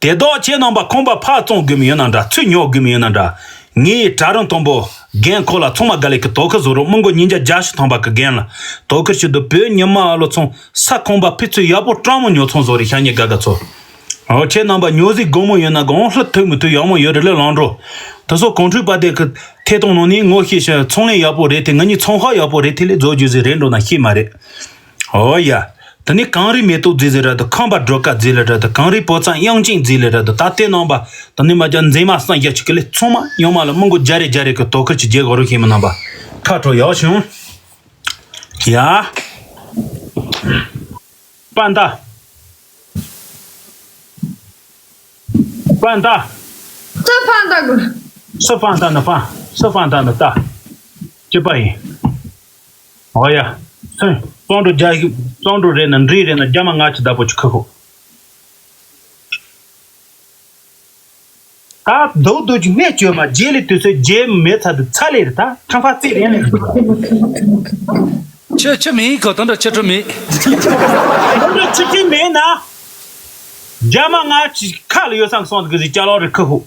དེ་དག་ཁྱེད་རྣམ་པ་ཁང་པ་ཕར་བཙོང་དགོས་མི་ཡོད་ན་འདྲ། ཚུར་ཉོ་དགོས་མི་ཡོད་ན་འདྲ། ངའི་གྲལ་རིམ་དང་པོ་རྒན་ཁོ་ལ་ཚང་མ་དགའ་ལས་ཀྱི་དོ་ཁུར་བཟོ་རོགས། མི་མགོ་ཉིས་བརྒྱ་བརྒྱད་ཅུ་ཐམ་པ་གི་རྒན་ལ་དོ་ཁུར་ཞུ་འདུག་བོད་ཉི་མ་ཨ་ལོ་ཚང་ས་ཁང་པ་ཕི་ཚུ་ཡག་པོ་སྤྲང་མོ་ཉོ་ཚོང་བཟོ་རེད། ཤ་ཉེ་དགའ་དགའ་ཚོ། ཨོ་ཁྱེད་རྣམ་པ་ཉོ་ཟིག་དགོང་མོ་ཡོད་ན་དགོང་ལྷུ་ཐུག་མི་ཐུག་ཡག་མོ་ཡོད་རེད་ལས་ལང་འགྲོ། དེ་ཚོ་གོང་འཕྲོས་པ་དེ་གི་ཐད་གཏོང་ནང་ནས་ངོ་ཤེས་ཤིང་ཚོང་ལས་ཡག་པོ་རེད། དེ་ང་གཉིས་ཚོང་ཁང་ཡག་པོ་རེད། དེ་ལས་བཟོ་རྒྱུ་ཟིག་རེད་འགྲོ་ན་ཤེས་མ་རེད། ཨོ་ཡ། དེ་ནས་གངས་རི་མེ་ཏོག་རྫི་ཟེར་ར་དང་ཁམས་པ་སྒྲོལ་དཀར་རྫི་ལ་ར་དང་གངས་རི་པོ་ཚང་དབྱངས་ཅན་རྫི་ལ་ར་དང་ད་ལྟའི་ནང་པ་དེ་ནས་མ་རྒྱ་མཛེས་མ་སངས་རྒྱས་ཆོས་སྐྱིད་ལས་ཚང་མ་ཡོང་མ་ལ་མི་མགོ་རྒྱ་རེ་རྒྱ་རེ་གི་དོ་ཁུར་གྱི་རྒྱལ་གོ་རུ་ཤེས་མི་རྣམ་པ་ཁ་དྲོ་ཡག་བྱུང་། ཡ། པན་ད། པན་ད། སུ་ཕན་ད་གོ། སུ་ཕན་ད་ནི་ཕན། སུ་ཕན་ད་ནི་ད། ཅི་པ་ཡིན། ཨོ་ཡ། སུན། བཙོང་འགྲོ་རྒྱ། བཙོང་འགྲོ་རེད་ན་འདྲི་རེད་ན་རྒྱ་མ་ང་ཅི་བདག་པོ་ཅི་ཁུ་ཁུ། ད་རྡོག་རྡོག་གི་སྨན་བཅོས་མ་རྗེས་ལས་དུས་ཚོད་རྗེས་མེད་ཚར་དུ་ཚ་ལས་རེད། ད་ཁྲང་ཧྥ་རྩེ་རེད་ལས། ཁྱི་ཁྱི་མིན་གོ་ད་འདྲ་ཁྱི་ཁྲོ་མིན། ད་འདྲ་ཁྱི་ཁྱི་མིན་ན། རྒྱ་མ་ང་ཅི་ཁ་ལ་ཡོད་སང་སོང་གི་ཟིག་ཅ་ལག་རེད་ཁུ་ཁུ།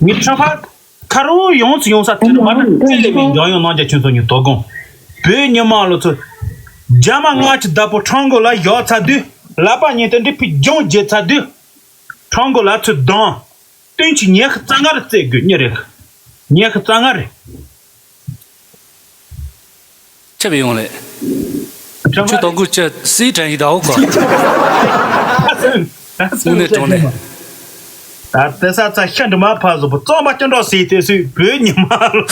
ངའི་ཁྲ་ཕ་ཁ་རུ་ཡོངས་སུ་ཡོང་ས་དེར་མ་ཏི་རྩེ་ལས་མི་འཇོག་ཡོང་གནང་རྒྱ་ཁྱོད་ཚོ་ཉིད་དོ་དགོངས། བོད་ཉི་མ་ལོ་ཚོ། རྒྱ་མ་ང་ཅི་བདག་པོ་ཁྲང་གོ་ལ་ཡོག་ཚ་དུས་ལ་པ་ཉིད་དུ་འདི་ཕི་ལྗོངས་རྒྱལ་ཚ་དུས། ཁྲང་གོ་ལ་ཚུ་དང་། སྟོན་ཆི་ཉི་ཤུ་རྩ་ལྔ་རེ་རྩེ་དགོས་ཉི་རེ། ཉི་ཤུ་རྩ་ལྔ་རེ། ཆབ་ཡོང་ལེ། ཁྲང་ཁྲང་ཁྲི་ཏོག་གུ་ཆེ་སི་ཁྲན་ཡི་ད་འོ་གོ། དངོས་གནས་དྲང་གནས། ད་དེ་ས་ཚ་ཤ་འདྲི་མ་ཕ་བཟོ་པོ་བཙོང་པ་སྐྱོན་འགྲོ་སི་དེ་སུས་བོད་ཉི་མ་ལོ།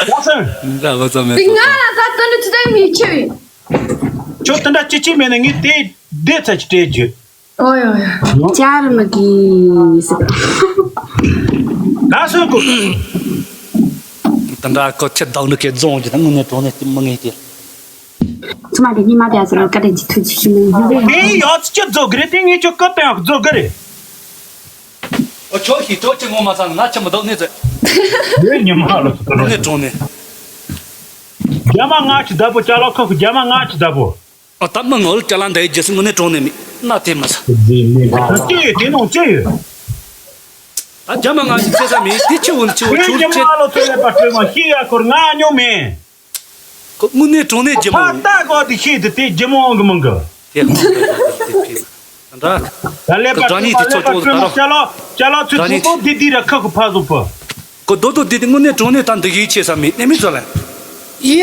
ཡ་སོན། འདྲ་བ་ཙམ་མེད་དེ་ང་ལ་ད་དོན་དུ་ཅི་ལྟར་མི་ཆེ་བས། ཁྱོད་དེ་འདྲ་ཅི་ཅི་མེད་ན་ངས་དེ་བདེ་ཚ་ཅི་སྤྲད་རྒྱུ། ཨོ་ཡ་ཡ། ཅར་མ་གི་ཟེར། ད་སོན་གོ། ད་འདྲ་ཁོ་ཁྱེད་བདག་འདྲ་ཁྱེད་རྫོང་གི་ད་དངོས་གནས་དྲང་གནས་དེ་མི་ངེས་ཏེ། ཚུ་མ་དེ་ཉི་མ་དེ་ཚོ་ལ་བཀའ་དྲིན་གྱི་ཐུགས་ཆེ་ཞུ་ནས་ཡིན་པས། དེ་ཡག་ཅི་རྫོགས་གི་རེད། དེ་ངས་ཁྱོད་སྐབས་དང་ཡག་རྫོགས་གི་རེད། ཨོ་ཁྱོད་ཤི་ཁྱོད་ཀྱི་ངོ་མ་ཚང་ང་ཆེ་མི་འདུག་ནི་ཚེ། དེ་ཉི་མ་ལ་དངོས་གནས་དྲང་གནས། རྒྱ་མ་ང་ཅི་བདག་པོ་ཅ་ལག་ཁག་གི་རྒྱ་མ་ང་ཅི་བདག་པོ། ཨ་ད་མི་ངོ་ལ་ཅ་ལག་འདའི་རྒྱུ་སྲིད་དངོས་གནས་དྲང་གནས་མེད་ན་དེ་མ་ཟ། ཅི་ཡོད་དེ་ནང་ཅི་ཡོད། ད་རྒྱ་མ་ང་ཅི་ཚེ་ས་མེད་དེ་ཆི་འོན་ཆི་འོ་ཆུ་རྒྱ་ཆེ། མ་ལོ་ཚོད་ལས་པ་སྤྲོད་མ་ཤེས་ཡ་ཁོར་ང་ཉོ་མེད། ཁོ་དངོས་གནས་དྲང་གནས་རྒྱུ་མོ། ཕ་ལྟ་གོ་དེ་ཤེས་དེ་དེ་རྒྱུ་མོ་འོང་གི་མང་གི། དེ་ཧང་གི་དེ་ཕི་ད་འདྲ། ད་ལས་པ་དྲང་གནས་དེ་ཚོ་ལས་པ་སྤྲོད་མ་ཅ་ལག་ཅ་ལག་ཚོད་ཚོད་དོ་དེ་དེ་ར་ཁག་གི་ཕ་བཟོ་པ། ཀོ་རྡོ་རྡོ་དེ་དེ་དངོས་གནས་དྲང་གནས་ད་འདི་གིས་ཆེ་ས་མེད་ནས་མི་ཚོ་ལ། ཡ།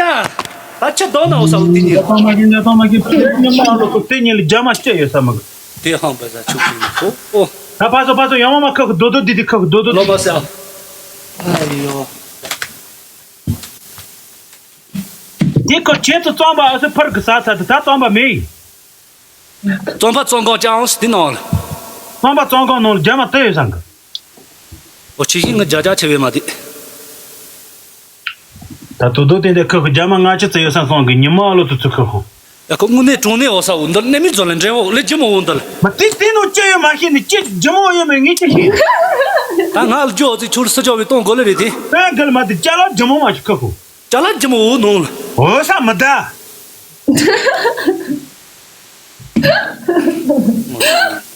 ད་ཆ་རྡོ་ན་འོ་ས་འོ་དེ་ཉིད། ཉ་ཐོ་མ་གི་ཉ་ཐོ་མ་གི་ཕེ་ཉི་མ་ལོ་ཁོ་དེ་ཉིད་ལ་རྒྱ་མ་སྐྱེ་ཡོད་ས་མ་གི། དེ་ཧང་པ་ས་ཆུ་ཁུ་ནི་ཁོ་ཨོ། ད་ཕ་སོ་ཕ་སོ་ཡང་མ་མ་ཁག་གི་རྡོ་རྡོ་དེ་དེ་ཁག་གི་རྡོ་རྡོ་ལོ་མ་ས། ཨ་ཡོ། དེ་ཁོ་ཁྱེད་ཚོ་རྩོམ་པ་ཨ་སི་ཕར་གི་ས་ཚ་དེ་ད་རྩོམ་པ་མེད། རྩོམ་པ་རྩོམ་གང་ཅང་སི་དེ་ནང་ལ། རྩོམ་པ་རྩོམ་གང་ནང་ལ་རྒྱ་མ་དེ་ཡོད་ས་གི། ཨོ་ཆི་ཤིང་གི་རྒྱ་རྒྱ་ཆེ་བས་མ་དེ། ད་དོ་དོ་དེ་འདྲ་ཁོ་གི་རྒྱ་མ་ལྔ་བཅུ་ཙམ་ཡོད་ས་སོང་གི་ཉི་མ་ལོ་དུ་ཚུ་ཁོ་ཁོ། ཡ་ཁོ་དངོས་གནས་དྲང་གནས་འོ་ས་འོ་འདི་ལ་གནས་མི་ཚོ་ལ་འདྲེ་འོ་ལས་ཇི་མོ་འོ་འདི་ལ། མ་དེ་དེ་ནོ་ཅི་ཡོད་མ་ཤེས་ནི་ཅི་ཇི་མོ་ཡོད་མེད་ངས་ཅི་ཤེས། ད་ང་ལ་ཇོ་ཚིག་ཆུ་ལ་སུ་ཇོ་བའི་གཏོང་དགོས་ལེ་རེད་དེ། ད་འདི་ལ་མ་དེ་ཅ་ལག་ཇི་མོ་མ་ཤེས་ཁོ་ཁོ། ཅ་ལག་ཇི་མོ་འོ་ནོ་ལ། འོ་ས་མི་ད།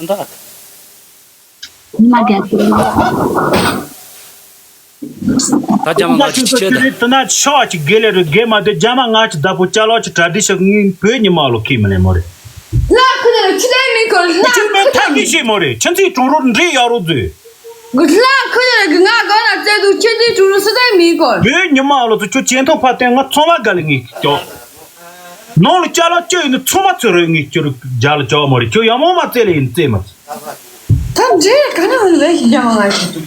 ད། ཉི་མ་བརྒྱད་ཅུ། ད་རྒྱ་མ་ང་ཅི་ཆེ་ད། དེ་ན་ཤོག་ཅིག་དགེ་ལེ་རུ་དགེ་མ་དེ་རྒྱ་མ་ང་ཅི་བདག་པོ་ཅ་ལག་ཅི་གྲ་སྒྲིག་ཤག་ངའི་བོད་ཉི་མ་ལོ་ཁེ་མི་ལེ་མོ་རེ། ལ་ཁུ་ལ་ཁྱི་ལེ་མི་ཁོ་ལ་ཁྱི་མེད་ཐག་གི་ཤེས་མོ་རེ་ཁྱི་ཚིག་གྲོང་རོ་འདྲེ་ཡག་རོ་མཛོད། གུ་ལ་ཁུ་ལ་གི་ང་ག་ན་ཙེ་དུ་ཁྱི་ཚིག་གྲོང་རོ་སུ་ལེ་མི་ཁོ། བོད་ཉི་མ་ལོ་ཚོ་ཁྱོད་ཅན་ཐོ་ཕ་ཏན་ང་ཚོང་བ་ག་ལེ་ངེ་ཀྱོ། ནང་ལ་ཅ་ལག་ཅི་ཡིན་ནི་ཚང་མ་ཚོ་རེ་ངེ་ཁྱོད་རྒྱ་ལ་ཅོག་མོ་རེ་ཁྱོད་ཡ་མོ་མ་ཙེ་ལེ་ཡིན་ཙེ་མ་ཙེ། ད་འདྲེ་ག་ན་ཧུན་ལེ་ཡ་མ་ང་ཤི།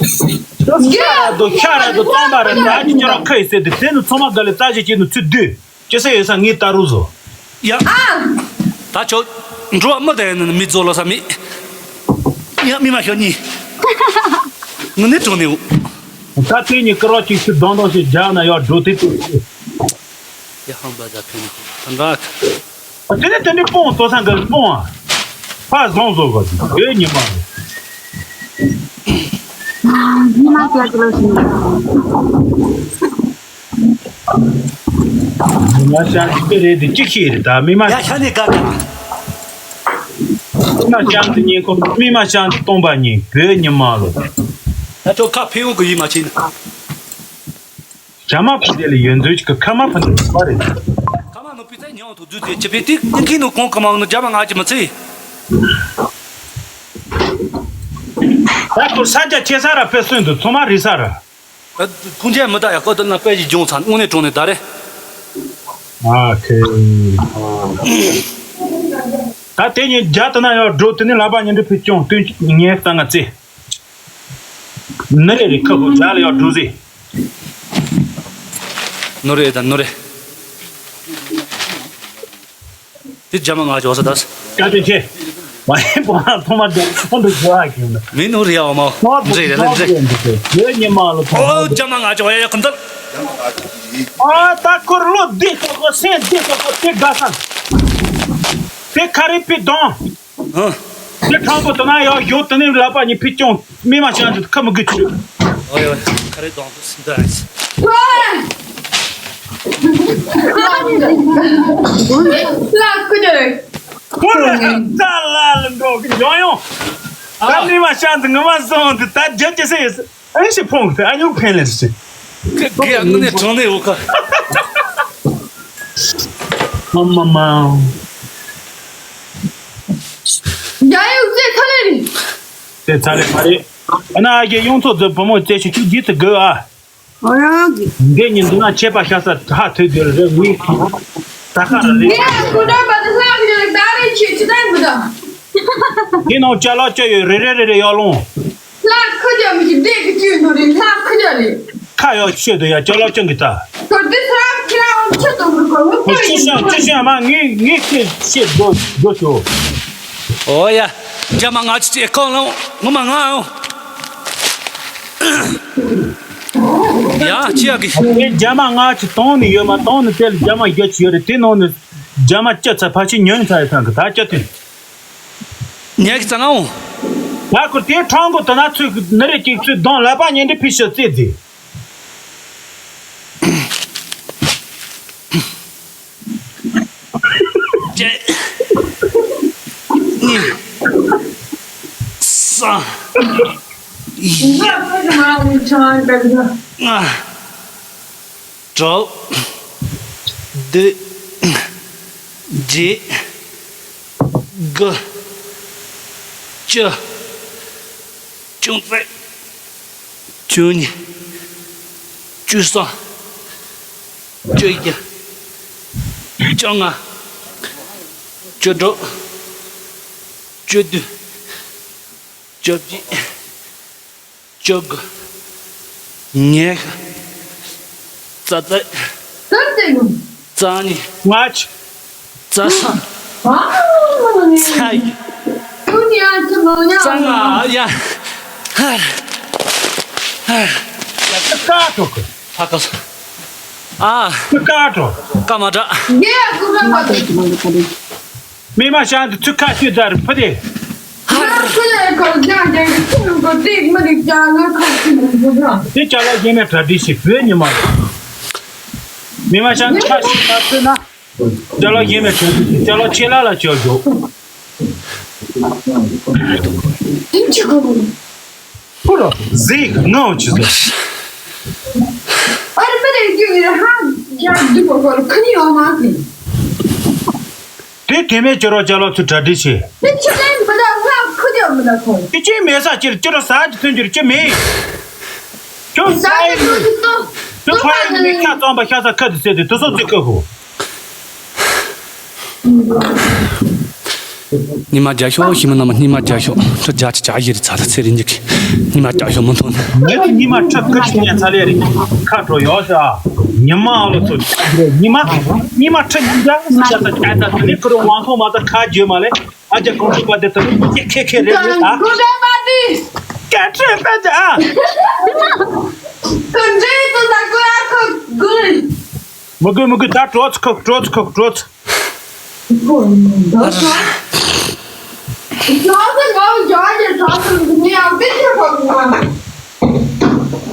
ཤ་ར་དོ་ཤ་ར་དོ་ཙམ་པ་ར་ད་ཅི་ཅི་ར་ཁ་ཡི་ཟེར་དེ་དེ་ནི་ཚང་མ་ག་ལེ་རྩ་ཞིག་ཅི་ནི་ཚུལ་བསྡུས་ཅི་ཟེར་ཡོད་ས་ངས་ལྟ་རུ་བཟོ། ཡ། ད་ཆོ། འགྲོ་བ་མི་དེ་ནི་མི་རྫོགས་ལ་ས་མི། ཡ་མི་མ་ཤོ་གཉིས། ངུ་ནི་གྲོ་ནི་འུ། ད་དེ་ནི་ཀི་རོ་ཅིག་ཤི་དོང་དོང་ཞིག་རྒྱག་ན་ཡག་འགྲོ་དེ་དུ། ཡ་ཧང་པ་ཟ་ཕེ་ནི་ཧང་ད་འདྲ། དེ་ནི་དེ་ནི་སྤོང་ལྟོ་ཚང་གི་སྤོང་ཨ། ཕ་བཟང་བཟོ་གི་དེ་ཉི་མ་རེད། ཉི་མ་བརྒྱད་ཅུ་ལོ་ཞིག་མི་མ་ཤང་གི་རེད་དེ་གཅིག་ཤེས་རེད་ད་མི་མ། ཡ་ཤ་ནས་དགའ་དགའ། མི་མ་ཤང་གི་ཉིན་ཁོ་མི་མ་ཤང་གི་སྟོང་པ་ཉིན་བོད་ཉི་མ་ལོ། ད་ཁྱོད་ཁ་ཕེ་འོང་གི་ཡིན་མ་ཕྱིན། ཇ་མ་ཕུ་དེ་ལ་ཡོད་མཛོད་ཀྱི་ཁ་མ་ཕུ་ནི་པ་རེད། ཁ་མ་ནོ་པི་ཙ་ཉང་དུ་བསྡུས་ཏེ་ཅི་ཕེ་ཏིག་ཏིག་ཁི་ནོ་གོང་ཁ་མ་ནོ་ཇ་མ་ང་ཅི་མ་ཚེ། ད་ཁོ་ས་ཆ་ཆེ་ས་ར་ཕེ་སོན་དུ་ཚོ་མ་རི་ས་ར། ཕུང་ཆེན་མི་ད་ཡ་ཀོ་དོན་ན་དཔེ་ཞིག་སྦྱོང་ཚང་དངོས་གནས་དྲང་གནས་ད་རེད། ཨ་ཁེ། ད་དེ་ཉིན་རྒྱ་དུ་ན་ཡང་འགྲོ་དུ་ནི་ལག་པ་ཉིན་འདྲི་ཕུ་སྐྱོང་སྟོན་ཉེ་ལྟ་ང་ཚེ། ནི་རེ་རེ་ཁ་ཁོ་རྒྱ་ལ་ཡང་འགྲོ་ཟེ། ནོ་རེ་ད་ནོ་རེ། དེ་རྒྱ་མ་ང་ཅོག་ས་དས། ཀ་ཏེ་ཆེ། མ་ཡིན་པ་ཐོག་མ་དེ་ཐོག་ཏུ་འགྲོ་ཨ་ཁྱོད་ནི། མི་ནོ་རེ་ཡ་འོ་མ། ནོར་འདྲེ་རེ་ལ་འདྲེ། ཡོད་ཉི་མ་ལ་ཐོག་ཨོ་རྒྱ་མ་ང་ཅོག་ཡ་ཡ་ཁུན་ཏལ། ཨ་ད་ཁོར་ལོ་འདི་ཁོ་ཁོ་སེ་འདི་ཁོ་ཁོ་དེ་དགའ་སང་། དེ་ཁ་རི་པི་དོང་། ཨ། དེ་ཁང་པོ་དོ་ན་ཡ་ཡོད་དེ་ནི་ལག་པ་གཉིས་ཕི་སྐྱོང་མི་མ་ཤང་དུ་ཁ་མི་དགོས་ཆུ། ཨོ་ཡ་ཁ་རི་དོང་དུ་སིན་ད་ཨ་སི། ལ་ཀུ་ཅོ་རེ། ཁོ་ལ་ད་ལ་ལ་འགྲོ་གི་ཡོང་ཡོང་། ད་མི་མ་ཤང་དུ་ངོ་མ་སོང་དུ་ད་རྒྱབ་ཀྱི་སེ་ཡོད། ཨ་ནི་ཞིག་ཕོངས་ཏེ་ཨ་ཉུག་ཕན་ལེ་ཞིག་གི་གི་ཨ་ནི་ནི་གྲོང་ནས་འོ་ཁ། ཨ་མ་མ། རྒྱ་ཡིག་རྩེ་ཚ་ལེ་རེད། རྩེ་ཚ་ལེ་མ་རེད། ཨ་ན་ཨ་གི་ཡོང་ཚོ་ཛི་བུ་མོ་རྩེ་ཞིག་ཁྱུག་རྒྱུ་དེ་དགོས་ཨ། ཨོ་རང་གི། འདི་ཉིན་འདི་ན་ཆད་པ་ཤ་ས་ཧ་ཐོས་དེ་རེད་ངུས། ད་ཁ་ར་ལེ། ངས་ཁོ་འདྲ་པ་དེ་ལྷག་གི་ད་རེ་ཆེ་ཅི་ད་མི་ད། དེ་ནང་ཅ་ལག་ཅི་ཡོད་རེ་རེ་རེ་རེ་ཡར་ལོངས། ལྷག་ཁུ་རྒྱ་མི་གི་བདེ་གི་ཅི་འདུག་རེད་ལྷག་ཁུ་རྒྱ་རེད། ཁ་ཡག་ཤོད་དུ་ཡ་ཅ་ལག་ཅང་གི་ད། ཁོ་འདི་ཚ་ཁྱེད་རང་ཆེ་དུ་མི་གོ་ངོ་ཁོ་ཅི་ཤ་ཅི་ཤ་མ་ངས་ངས་ཁྱེད་ཤེས་དགོས་དགོས་ཤོ། ཨོ་ཡ། རྒྱ་མ་ང་ཅི་ཅི་ཁོ་ལོ་ངོ་མ་ང་ཡོང་། ཡ་ཅི་ཡ་གི། དེ་རྒྱ་མ་ང་ཅི་གཏོང་ནི་ཡོད་མ་གཏོང་ནི་དེ་ལ་རྒྱ་མ་རྒྱ་ཅི་ཡོད་རེད་དེ་ནང་ནི་རྒྱ་མ་སྐྱ་ཚ་ཕ་ཆི་ཉོན་ཚ་ཡི་ཚང་གི་ད་སྐྱ་དུས། ཉལ་གི་ཙ་ན་འོང་། ང་ཁུར་དེའི་ཁྲང་གོ་དོ་ན་ཚོས་ནི་རེ་གཅིག་ཚོས་གདོང་ལ་པ་ཉན་འདྲི་ཕི་ཤི་རྩེ་རྫི། གཅིག་གཉིས། གསུམ། བཞི། ལྔ། དྲུག་བདུན། བརྒྱད། དགུ། བཅུ། བཅུ་གཅིག་བཅུ་གཉིས། བཅུ་གསུམ། བཅུ་བཞི། བཅོ་ལྔ། བཅུ་དྲུག་བཅུ་བདུན། བཅོ་བརྒྱད། བཅོ་དགུ། ཉི་ཤུ། རྩ་བརྒྱད། རྩ་བརྒྱད། རྩ་གཉིས། ལྔ་བཅུ། རྩ་གསུམ། རྩ་བཞི། རྩ་ལྔ་ཡ། ཧར། ཧར། ཀ་ཐོག་གི། ཧ་ཀ་སོ། ཨ། ཀ་ཐོག་ཀ་མ་དྲག་མི་མ་ཤང་དུ་ཚུ་ཁ་ཤུ་དར་ཕུ་དེ། ཧར། དེ་ཅ་ལག་ཡེ་མེད་གྲ་སྒྲིག་ཞིག་བོད་ཉི་མ་ལ། མི་མ་ཤང་དུ་ཁ་ཤུ་དར་ཕུ་ན། ཅ་ལག་ཡེ་མེད་གྲ་སྒྲིག་ཅ་ལག་ཆེ་ལ་ལ་ཅོ་ཅོ། ཨིན་ཅི་གོ། ཁོ་ལ་ཟིག་ངའོ་ཆི་ཟིག་ཨ་རི་མི་རེ་རྒྱུ་ཡིན་ཧ་ཡ་འདུག་གོ་ཁོ་ལ་ཁ་ཉི་ཡོང་མ་ཟིག་དེ་དེ་མེད་ཅི་རོ་ཅ་ལག་ཚུ་གྲ་སྒྲིག་བྱེད། དེ་ཆི་ལེན་མི་ད་ང་ཁུ་རྒྱབ་མི་ད་ཁོ། དེ་ཅི་མེད་ས་ཅིར་ཅི་རོ་ས་ཅི་ཚུན་ཅིར་ཅི་མེད། ཁྱོད་ས་ཡི་ཁྱོད་ཕ་ཡི་མི་ཁ་གཙང་པ་ཤ་ཚ་ཁ་དུ་ཟེར་དེ་དུ་སོ་ཅི་ཁ་ཧུ། ཉི་མ་རྒྱ་ཤོག་ཤི་མི་ན་མ་ཉི་མ་རྒྱ་ཤོག་ཁྲི་རྒྱ་ཆི་ཅག་ཞིག་རི་ཚ་ལ་ཚེ་རིང་གི་ཉི་མ་རྒྱ་ཤོག་མི་མཐོང་ན། ངས་ཉི་མ་ཁྲི་ཁ་ཤི་ཉན་ཚ་ལེ་རི་ཁ་གྲོ་ཡོག་ཤ་ཉི་མ་ཨ་ལོ་ཚོ་ཉི་མ་ཉི་མ་ཁྲི་ཉི་མ་ཤ་ཚ་ཁ་ཚ་ནི་ཁུ་རུ་ཝང་ཐོང་མ་ཚ་ཁ་བརྗོད་མ་ལེ་ཨ་ཅག་གོང་ཁྲི་པ་དེ་ཚོ་ཁེ་ཁེ་ཁེ་རེ་རེ་ད། སྐད་ཁྲི་པ་ཅག་ཨ། མི་དགོས་མི་དགོས་ད་གྲོ་ཚ་ཁོ་གྲོ་ཚ་ཁོ་གྲོ་ཚ།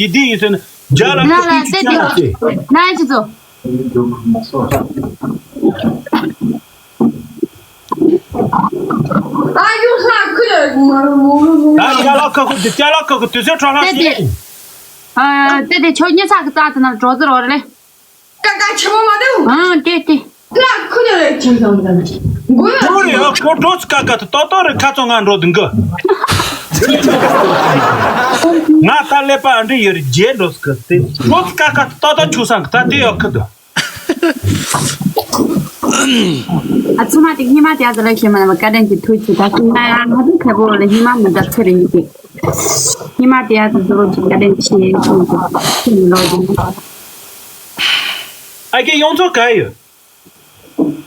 དེ་འདི་ཡིན་ཟེར་ན་རྒྱ་ལ་ན་ཁ་ལ་ཁུ་ཏེ་ཅི་ལ་ཏེ། ན་ཅི་ཚོ། ཨ་ཡོ་ལ་ཁུ་ཡོད་མ་རུ་མོ་རུ་མོ། ད་ཅ་ལག་ཁ་ཁུ་དེ་ཅ་ལག་ཁ་ཁུ་དུས་ཚོད་ཁྲོ་ལྷ་ཏེ་ཏེ། ཤེས། ཨ་ཏེ་ཏེ་ཆོ་ཉི་ཚ་གི་རྩ་དེ་ན་གྲོ་ཟུར་བ་རེད་ལེ། ཀ་ཀ་ཆེ་མོ་མ་འདུག་ཨང་ཏེ་ཏེ། ལ་ཁུ་ཡོད་རེད་ཅིག་ཙམ་དང་། མགོ་ཡོད། ཁོ་རེ་ཡོད་ཁོ་འགྲོ་ཚུ་ཀ་ཀ་དུ་ཏོ་ཏོ་རེ་ཁ་ཚོ་ང་འགྲོ་དུ་འགུ། ང་ད་ཀླད་པ་འདྲི་ཡོད་རེད་རྗེས་འགྲོ་སུ་གི་ཏེ་འགྲོ་ཚུ་ཀ་ཀ་དུ་ཏོ་ཏོ་ཆུ་སང་གི་ད་དེ་ཡོད་ཁུ་དུ། ཨ་ཚུ་མ་དེ་ཉི་མ་དེ་ཨ་ཙི་ལ་ཤེས་མ་ན་བཀའ་དྲིན་གྱི་ཐུགས་ཀྱི་ད་ཤི་ན་ང་ཚོ་ཁེ་པོ་ལ་ཉི་མ་མི་འདྲ་ཚེ་རིང་གི་ཉི་མ་དེ་ཨ་ཙི་ཚུ་རོ་གི་བཀའ་དྲིན་ཆེ་ཁུ་ལོ་གི། ཨ་ཀེ་ཡོངས་རྫོགས་ག་ཡོད།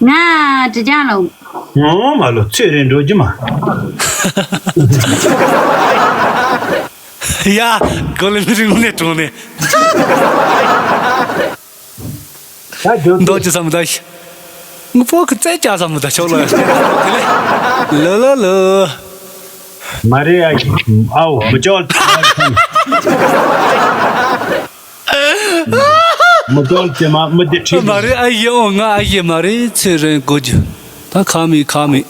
ང་དྲི་ཅང་ལོ། ངོ་མ་ལོ་ཚེ་རིང་འགྲོ་རྒྱུ་མ། ཡ། གོ་ལེ་མི་རིང་ནས་གྲོངས་ནས། ད་རྒྱུ་འདོག་ཅི་བསམ་ད་ཤི། ངུ་པོ་གི་རྩེ་ཅག་བསམ་ད་ཤོག་ལོ། ལོ་ལོ་ལོ། མ་རེད་ཨ་ཨའོ་མི་ཅོལ། མི་དོལ་དེ་མ་མི་དེ་ཁྲིད། མ་རེད་ཨ་ཡེ་ཨོ་ང་ཨ་ཡེ་མ་རེད་ཚེ་རིང་དགོས་རྒྱུ། ད་ཁ་མི་ཁ་མི། ང་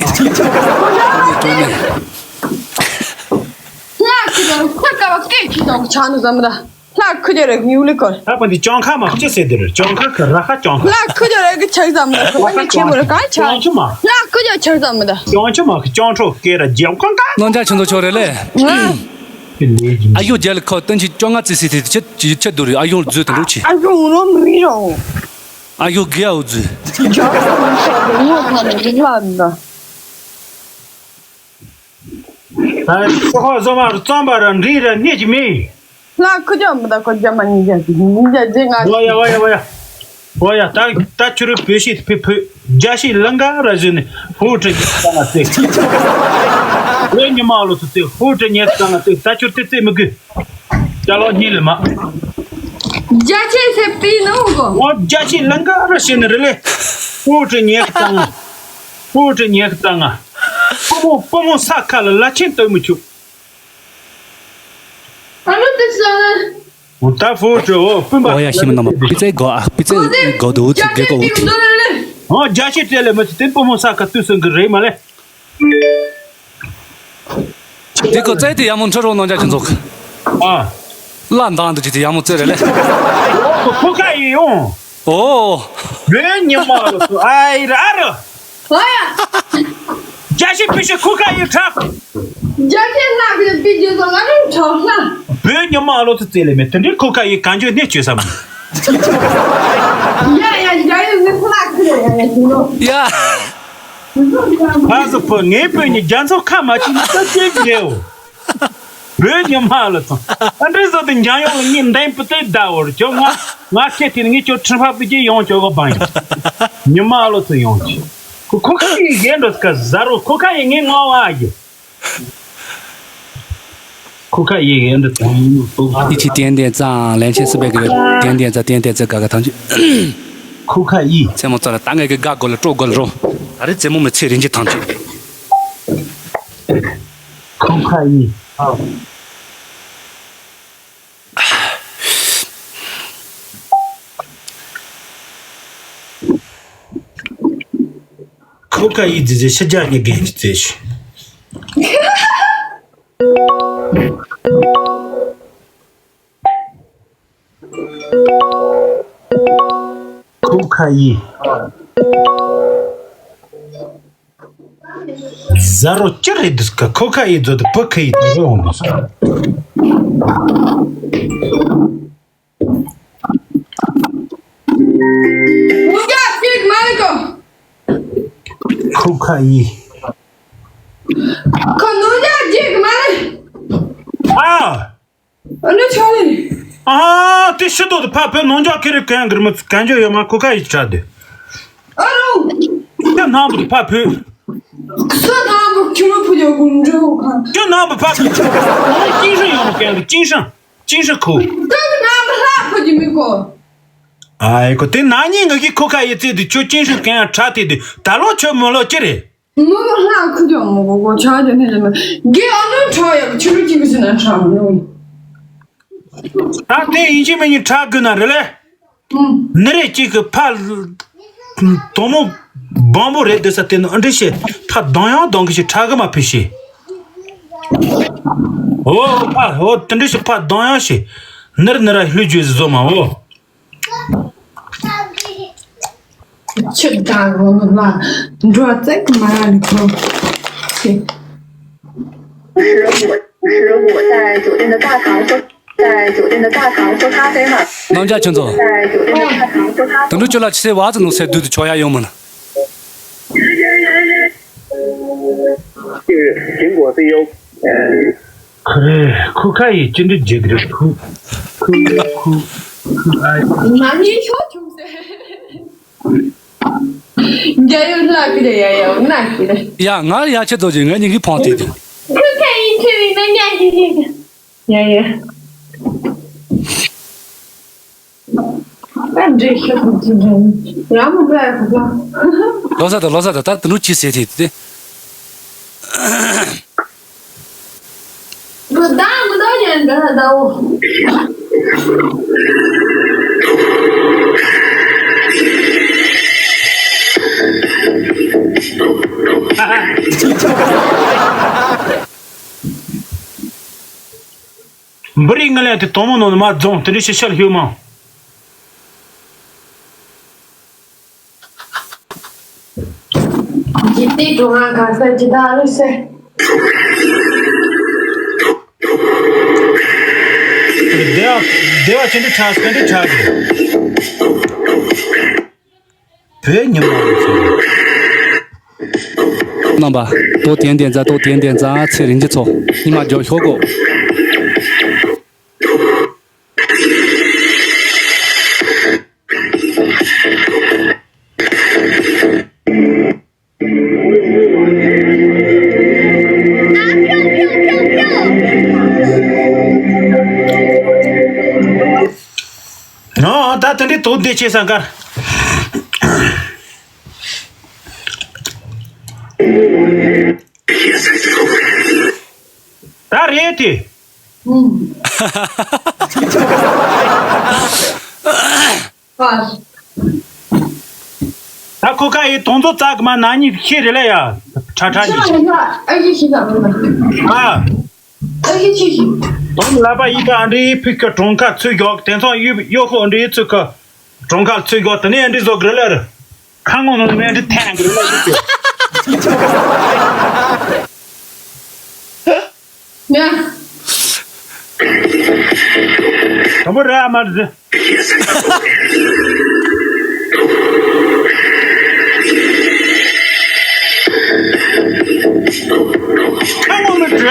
ཁྱེད་རང་ཁོ་ཀ་བ་སྐད་ཁྱི་དང་ཆ་ནུ་ཟམ་ར། ལྷ་ཁུ་རྒྱ་རེ་ཡུ་ལི་ཀོར། ད་པ་འདི་ཅོང་ཁ་མ་ཅི་ཟེར་དེ་རེད་ཅོང་ཁ་ཁ་ར་ཁ་ཅོང་ཁ། ལྷ་ཁུ་རྒྱ་རེ་གི་ཆག་ཟམ་ར་ཁོ་ནི་ཆེ་མོ་ར་ག་ཆ། ཅོང་ཆུ་མ། ལྷ་ཁུ་རྒྱ་ཆག་ཟམ་ར། ཅོང་ཆུ་མ་ཁི་ཅོང་ཁྲོ་སྐེ་ར་རྒྱབ་ཁོང་ཁ། ནང་ཆ་ཆུང་དུ་ཆོག་རེད་ལེ། ང་ཨ་ཡོ་རྒྱལ་ཁོ་སྟོན་ཆི་ཅོ་ང་ཙི་སི་ཐི་ཆེ་ཆེ་དུ་རི་ཨ་ཡོ་རྫུ་དང་རུ་ཆི། ཨ་ཡོ་རོ་མི་རོ། ཨ་ཡོ་གི་ཨའོ་རྫུ། རྒྱ་ཁོ་མི་ཤོག་ངོ་ཐ་ནི་རི་ལ་ན། ད་ཤོག་ཁ་བཟོ་མ་རུ་རྩམ་པ་ར་འདྲི་ར་ནི་ཅི་མི། ལ་ཁུ་ཅོ་མི་ད་ཁོ་རྒྱ་མ་ཉིན་རྒྱ་ཅི་ཉིན་རྒྱ་ཅི་ང་། ཝ་ཡ་ཝ་ཡ་ཝ་ཡ། ཨོ་ཡ། ད་ད་ཁྱོད་རང་བོད་ཤིག་བོད་བོད་རྒྱ་ཤིག་ལང་ག་ར་བཟོས་ནས་ཧུ་ཁྲི་ཉི་ཁྲི་ང་བརྩེགས། བོད་ཉི་མ་ལོ་ཚོ་བརྩེགས་ཧུ་ཁྲི་ཉི་ཁྲི་ང་བརྩེགས། ད་ཁྱོད་དེ་བརྩེགས་མི་དགོས། ཅ་ལག་གཉིས་ལས་མ། རྒྱ་ཆེ་སེ་པི་ནོ་གོ། ཨོ་རྒྱ་ཤིག་ལང་ག་ར་བྱས་ནས་རེ་ལེ། ཧུ་ཁྲི་ཉི་ཁྲི་ང་། ཧུ་ཁྲི་ཉི་ཁྲི་ང་། སྤུ་མོ་སྤུ་མོ་ས་ཁ་ལ་ལ་ཆེན་སྟོན་མི་ཆུག་ཨ་ལོ་དེ་ས། འོ་ད་ཧྥུ་ཀྲོའོ་སྤུན་པ། ཨོ་ཡ་ཤི་མི་རྣམས་པ་པི་ཙེ་གོ་ཨ་པི་ཙེ་གོ་དོ་ཚི་གེ་གོ་ཨུ་ཐི། ཨོ་རྒྱ་ཤི་སྤྲེལ་ལེ་མི་ཚི་དེ་སྤུ་མོ་ས་ཁ་དུས་སང་གི་རེད་མ་ལེ། དེ་གོ་ཙེ་དེ་ཡ་མོ་འཁྲི་རོགས་གནང་རྒྱ་ཁྱོད་ཚོ། ཨ། ལ་འདང་དུ་ཅི་དེ་ཡ་མོ་ཙེ་རེད་ལེ། ཨོ་ཁོ་ཁ་ཡི་ཡོང་། ཨོ། བོད་ཉི་མ་ལོ་སུ་ཨ་ཡི་ར་ཨ་ར། ཨོ་ཡ། རྒྱ་ཤི་པི་ཤི་ཁུ་ཁ་ཡི་ཁྲག་རྒྱ་ཤི་ལ་གི་པི་ཇི་སོ་ང་རང་ཁྲག་ལ། བོད་ཉི་མ་ལོ་སུ་ཙེ་ལེ་མེ་དེ་འདྲའི་ཁུ་ཁ་ཡི་གང་བྱོས་གནས་བྱོས་སམ། ཡ་ཡ་རྒྱ་ཡི་ཟི་ཁུ་ལ་ཁུ་ཡ་ཡ་ཡ་ཡ། ཡ། ཕ་སུ་ཕུ་ངའི་བོད་ཉི་རྒྱ་མཚོ་ཁ་མ་ཅི་ནི་ད་ཅེ་རྒྱལ་བོ། བོད་ཉི་མ་ལ་ཚོ། ཨ་འདྲེ་བཟོ་དེ་འཇང་ཡོང་ལ་ངས་འདེམས་པི་ཏེ་ད་བོར་ཁྱོད་ང་ང་ཁྱེད་དེ་ངས་ཁྱོད་ཁྲི་ཕ་པི་ཅེ་ཡོང་ཁྱོད་གོ་བང་ཡོང་། ཉི་མ་ལོ་ཚོ་ཡོང་ཆི། ཁོ་ཁོ་ཁ་ཡི་གེ་འདྲ་སྐ་ཟ་རོ་ཁོ་ཁ་ཡི་ངས་ངོ་བ་ཡི། ཁོ་ཁ་ཡི་གེ་འདྲ་ཚོ་ཡིན་ནོ་སོ། ཨི་ཆི་ཏན་ཏན་ཙང་ལན་ཆེན་སི་པེ་གི་ཏན་ཏན་ཙ་ཏན་ཏན་ཙ་ག་ག་ཐང་ཆུ། ཁོ་ཁ་ཡི། རྩེད་མོ་ཙ་ལ་ད་ངས་གི་ག་གོ་ལ་སྤྲོ་གོ་ལ་རོ། ད་རེ་རྩེད་མོ་མི་ཚེ་རིན་ཅི་ཐང་ཆུ། ཁོང་ཁ་ཡིན། ཁོང་ཁ་ཡིན་ཟེར་ཟེར་ཕྱི་རྒྱལ་གྱི་རྒན་གྱིས་བཙལ་ཞུ། ཁ་ཡི། ཟ་རོ་ཅི་རེད་འདུག་ག་ཁོ་ཁ་ཡི་ཛོ་དེ་བུ་ཁ་ཡི་ད་རུང་འོང་འདུག་ཁོ་ཁ་ཡི། ཨ། ཨ་ནི་ཆ་ལེ། ཨ་དེ་ཤི་དོ་དེ་ཕ་བོད་ནང་འཇོག་ཁེ་རེ་གན་གིར་མི་གན་འཇོག་ཡོད་མ་ཁོ་ཁ་ཡི་ཆ་དེ། ཨ་རོ། ཁྱོད་ནང་བུ་དེ་ཕ་བོད། ཁྱོད་ནང་བུ་ཁྱོད་ཕུ་ཡོ་གུན་འཇོག་ག་ཁྱོད་ནང་བུ་ཕ་བོད། ཅིང་ཧྲང་ཡོང་མ་གན་གི་ཅིང་ཧྲང་། ཅིང་ཧྲང་ཁོ། ད་གི་ནང་བུ་ལྷ་ཕུ་གི་མི་གོ་ཨ་ཡི་ཁོ་དེ་ན་ནི་ང་གི་ཁོ་ཁ་ཡི་ཙེ་དེ་ཁྱོད་ཅིང་ཧྲང་གན་ཡང་ཁྲ་དེ་དེ་ད་ལོ་ཁྱོད་མོ་ལོ་ཅི་རེད། མོ་མོ་ལྷ་ཁུ་ཅོ་མོ་གོ་གོ་ཆ་ཅོ་ནེ་ལེ་མ། གེ་ཨ་ནུ་ཁྲ་ཡ་ཆུ་རུ་ཅིག་གི་སི་ན་ཁྲ་མོ་ནུ། ད་དེ་ཡིན་གཅིག་མིན་གཉིས་ཁྲ་དགོས་ན་རེ་ལེ། ཨུམ། ནི་རེ་གཅིག་གི་ཕ། དོ་མོ་བམ་པོ་རེད་དེ་ས་དེ་ནི་ཨ་འདྲི་ཤེ་ཕ་གདང་ཡང་གདང་གི་ཤེ་ཁྲ་གི་མ་ཕི་ཤེ། ཨོ་ཕ་ཨོ་དེ་འདྲི་ཤེ་ཕ་གདང་ཡང་ཤེ། ནི་རེ་ནི་ར་ལྷུ་ཇུ་ཟི་ཟོ་མ་ཨོ། ཆིག་དང་རོ་ནུ་ལ་འགྲོ་བཙན་གི་མ་ར་ནི་ཁོ་ཆེ། 十五，十五在酒店的大堂喝，在酒店的大堂喝咖啡吗？ རྣམ་རྒྱལ་ཁྱོད་ཚོ། 在酒店的大堂喝咖啡。 དུད་འགྲོ་ཁྱོད་ལ་ཆི་སེ་བ་ཙི་ནུ་སེ་དུས་དུ་ཆོ་ཡ་ཡོང་མིན། 苹果C E O。 ཁོ་རེ་ཁོ་ཁ་ཡི་ཅི་འདྲི་རྒྱག་གི་རེད་ཁོ་ཁོ་ཁོ་ཁོ་ཨ་ཡི། ང་གཉིས་ཤོག་ཆུང་སེ། རྒྱ་ཡོད་ལ་ཀི་རེ་ཡ་ཡ་ང་ཀི་རེ། ཡ་ང་ཡ་ཆེ་དོ་ཅི་ང་གཉིས་ཀྱི་ཕང་སྟེ་དུ། ཁོ་ཁ་ཡི་ཁྱེད་རིག་ན་ཉ་ཡི་ཡི་ཡ་ཡ། ཨ་འདྲེ་ཤོག་ཆུང་སེ་ཡ་མོ་བ་ཡ་ཁོ་ཁ། ལོ་ས་དང་ལོ་ས་དང་ད་དུ་ནུ་ཅི་སེ་དེ་དེ། 不打不到人跟他打我。 འབུ་རིགས་ངན་ལས་དེ་དོང་མོ་ནང་ནས་མ་རྫོང་དེ་འདྲ་ཞིག་ཤར་ལྷོད་མང་། འཇིག་རྟེན་གྲོང་ཁ་ག་ས་ཇི་ལྟར་རེད་ཟེར། བདེ་བ་བདེ་བ་ཅི་འདྲ་ཆགས་སུ་ག་འདྲ་ཆགས་ཀྱི་རེད། བོད་ཉི་མ་རེད་ཟེར། རྣམ་པ། ཏོ་ཏན་ཏན་ཙ་ཏོ་ཏན་ཏན་ཙ་ཚེ་རིང་གི་ཚོགས་ཉི་མ་འཇོག་ཤོག་གོ། ཨོ་ད་དེ་འདྲའི་དོ་བདེ་ཆེ་ས་འགར། ད་རེད་དེ། ཨུམ། ཨ། ད་ཁོ་ཁ་ཡི་དོང་ཚོ་རྩ་གི་མ་ན་ནི་ཤེས་རེད་ལ་ཡ། ཁྲ་ཁྲ་ནི། ཨ་ཡི་ཤི་ད་མི་ན། ཨ། ཨ་ཡི་ཤི་ཤི། དོང་ལ་པ་ཡི་པ་ཨ་འདྲི་ཕི་ཁ་གྲོང་ཁ་ཚུད་ཡོག་དེང་སང་ཡུ་ཡོ་ཧོ་ཨ་འདྲི་ཚུད་ཁ། གྲོང་ཁ་ཚུད་ཡོག་དེ་ནས་ཨ་འདྲི་བཟོ་གི་རེད་ལ། ཁ་ངོ་ནང་ནས་ཨ་འདྲི་ཐན་གི་རེད་ལ་ཡི་ཤི། ཡ། དང་པོ་རེད་ཨ་མ་རེད། ཁ་ངོ་མི་འདྲ།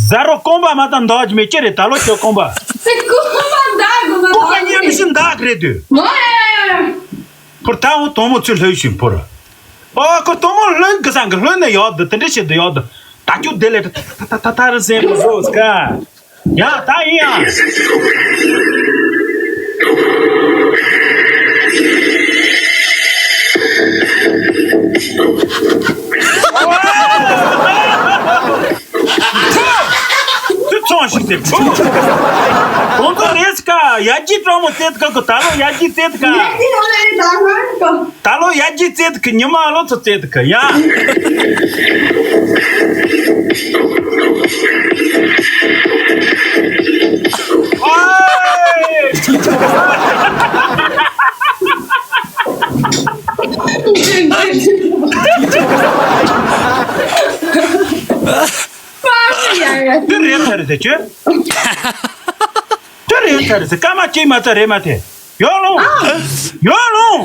ཟ་རོ་རྐང་པ་མ་དང་འདག་གི་མེད་ཅི་རེད་ད་ལོ་ཁྱོད་རྐང་པ། རྐང་པ་འདག་གི་མ། རྐང་པ་གཉིས་མི་ཤི་འདག་གི་རེད་དུས། ང་ཡ་ཡ་ཡ། ཕུར་ད་འོང་དོང་མོ་ཚུར་ལྷོད་བཞིན་ཕུར། ཨོ་ཁོ་དོང་མོ་ལྷོད་གི་སང་གི་ལྷོད་ནས་ཡོད་དུ་དེ་འདྲ་བྱེད་དུ་ཡོད་དུ་ད་ཁྱུ་དེ་ལས་ད་ད་ད་ད་རི་སེམས་པ་བཟོ་སྐ་ཡ་ད་ཡིན་ཡ། ཚུར་ཚོང་ཞིག་དེ་བུ། དོང་ཚོ་རེས་ཀ་ ཡར་རྒྱས་སྤྲང་མོ་བཙལ་གི། ད་ལོ་ཡར་རྒྱས་བཙལ་གི། ཡར་རྒྱས་ཡོང་ལེ་ད་ང་གི། ད་ལོ་ཡར་རྒྱས་བཙལ་གི། ཉི་མ་ལོ་ཚོ་བཙལ་གི་ཡ། ཨོའི། ཡ་ཡ། དེ་རེད་ད་རེད་དེ་ཁྱོད། དེ་རེད་ད་རེད་ཟེར། སྐར་མ་གཅིག་མ་ཚད་རེད་མ་དེ། ཡོང་ལོང་། ཡོང་ལོང་།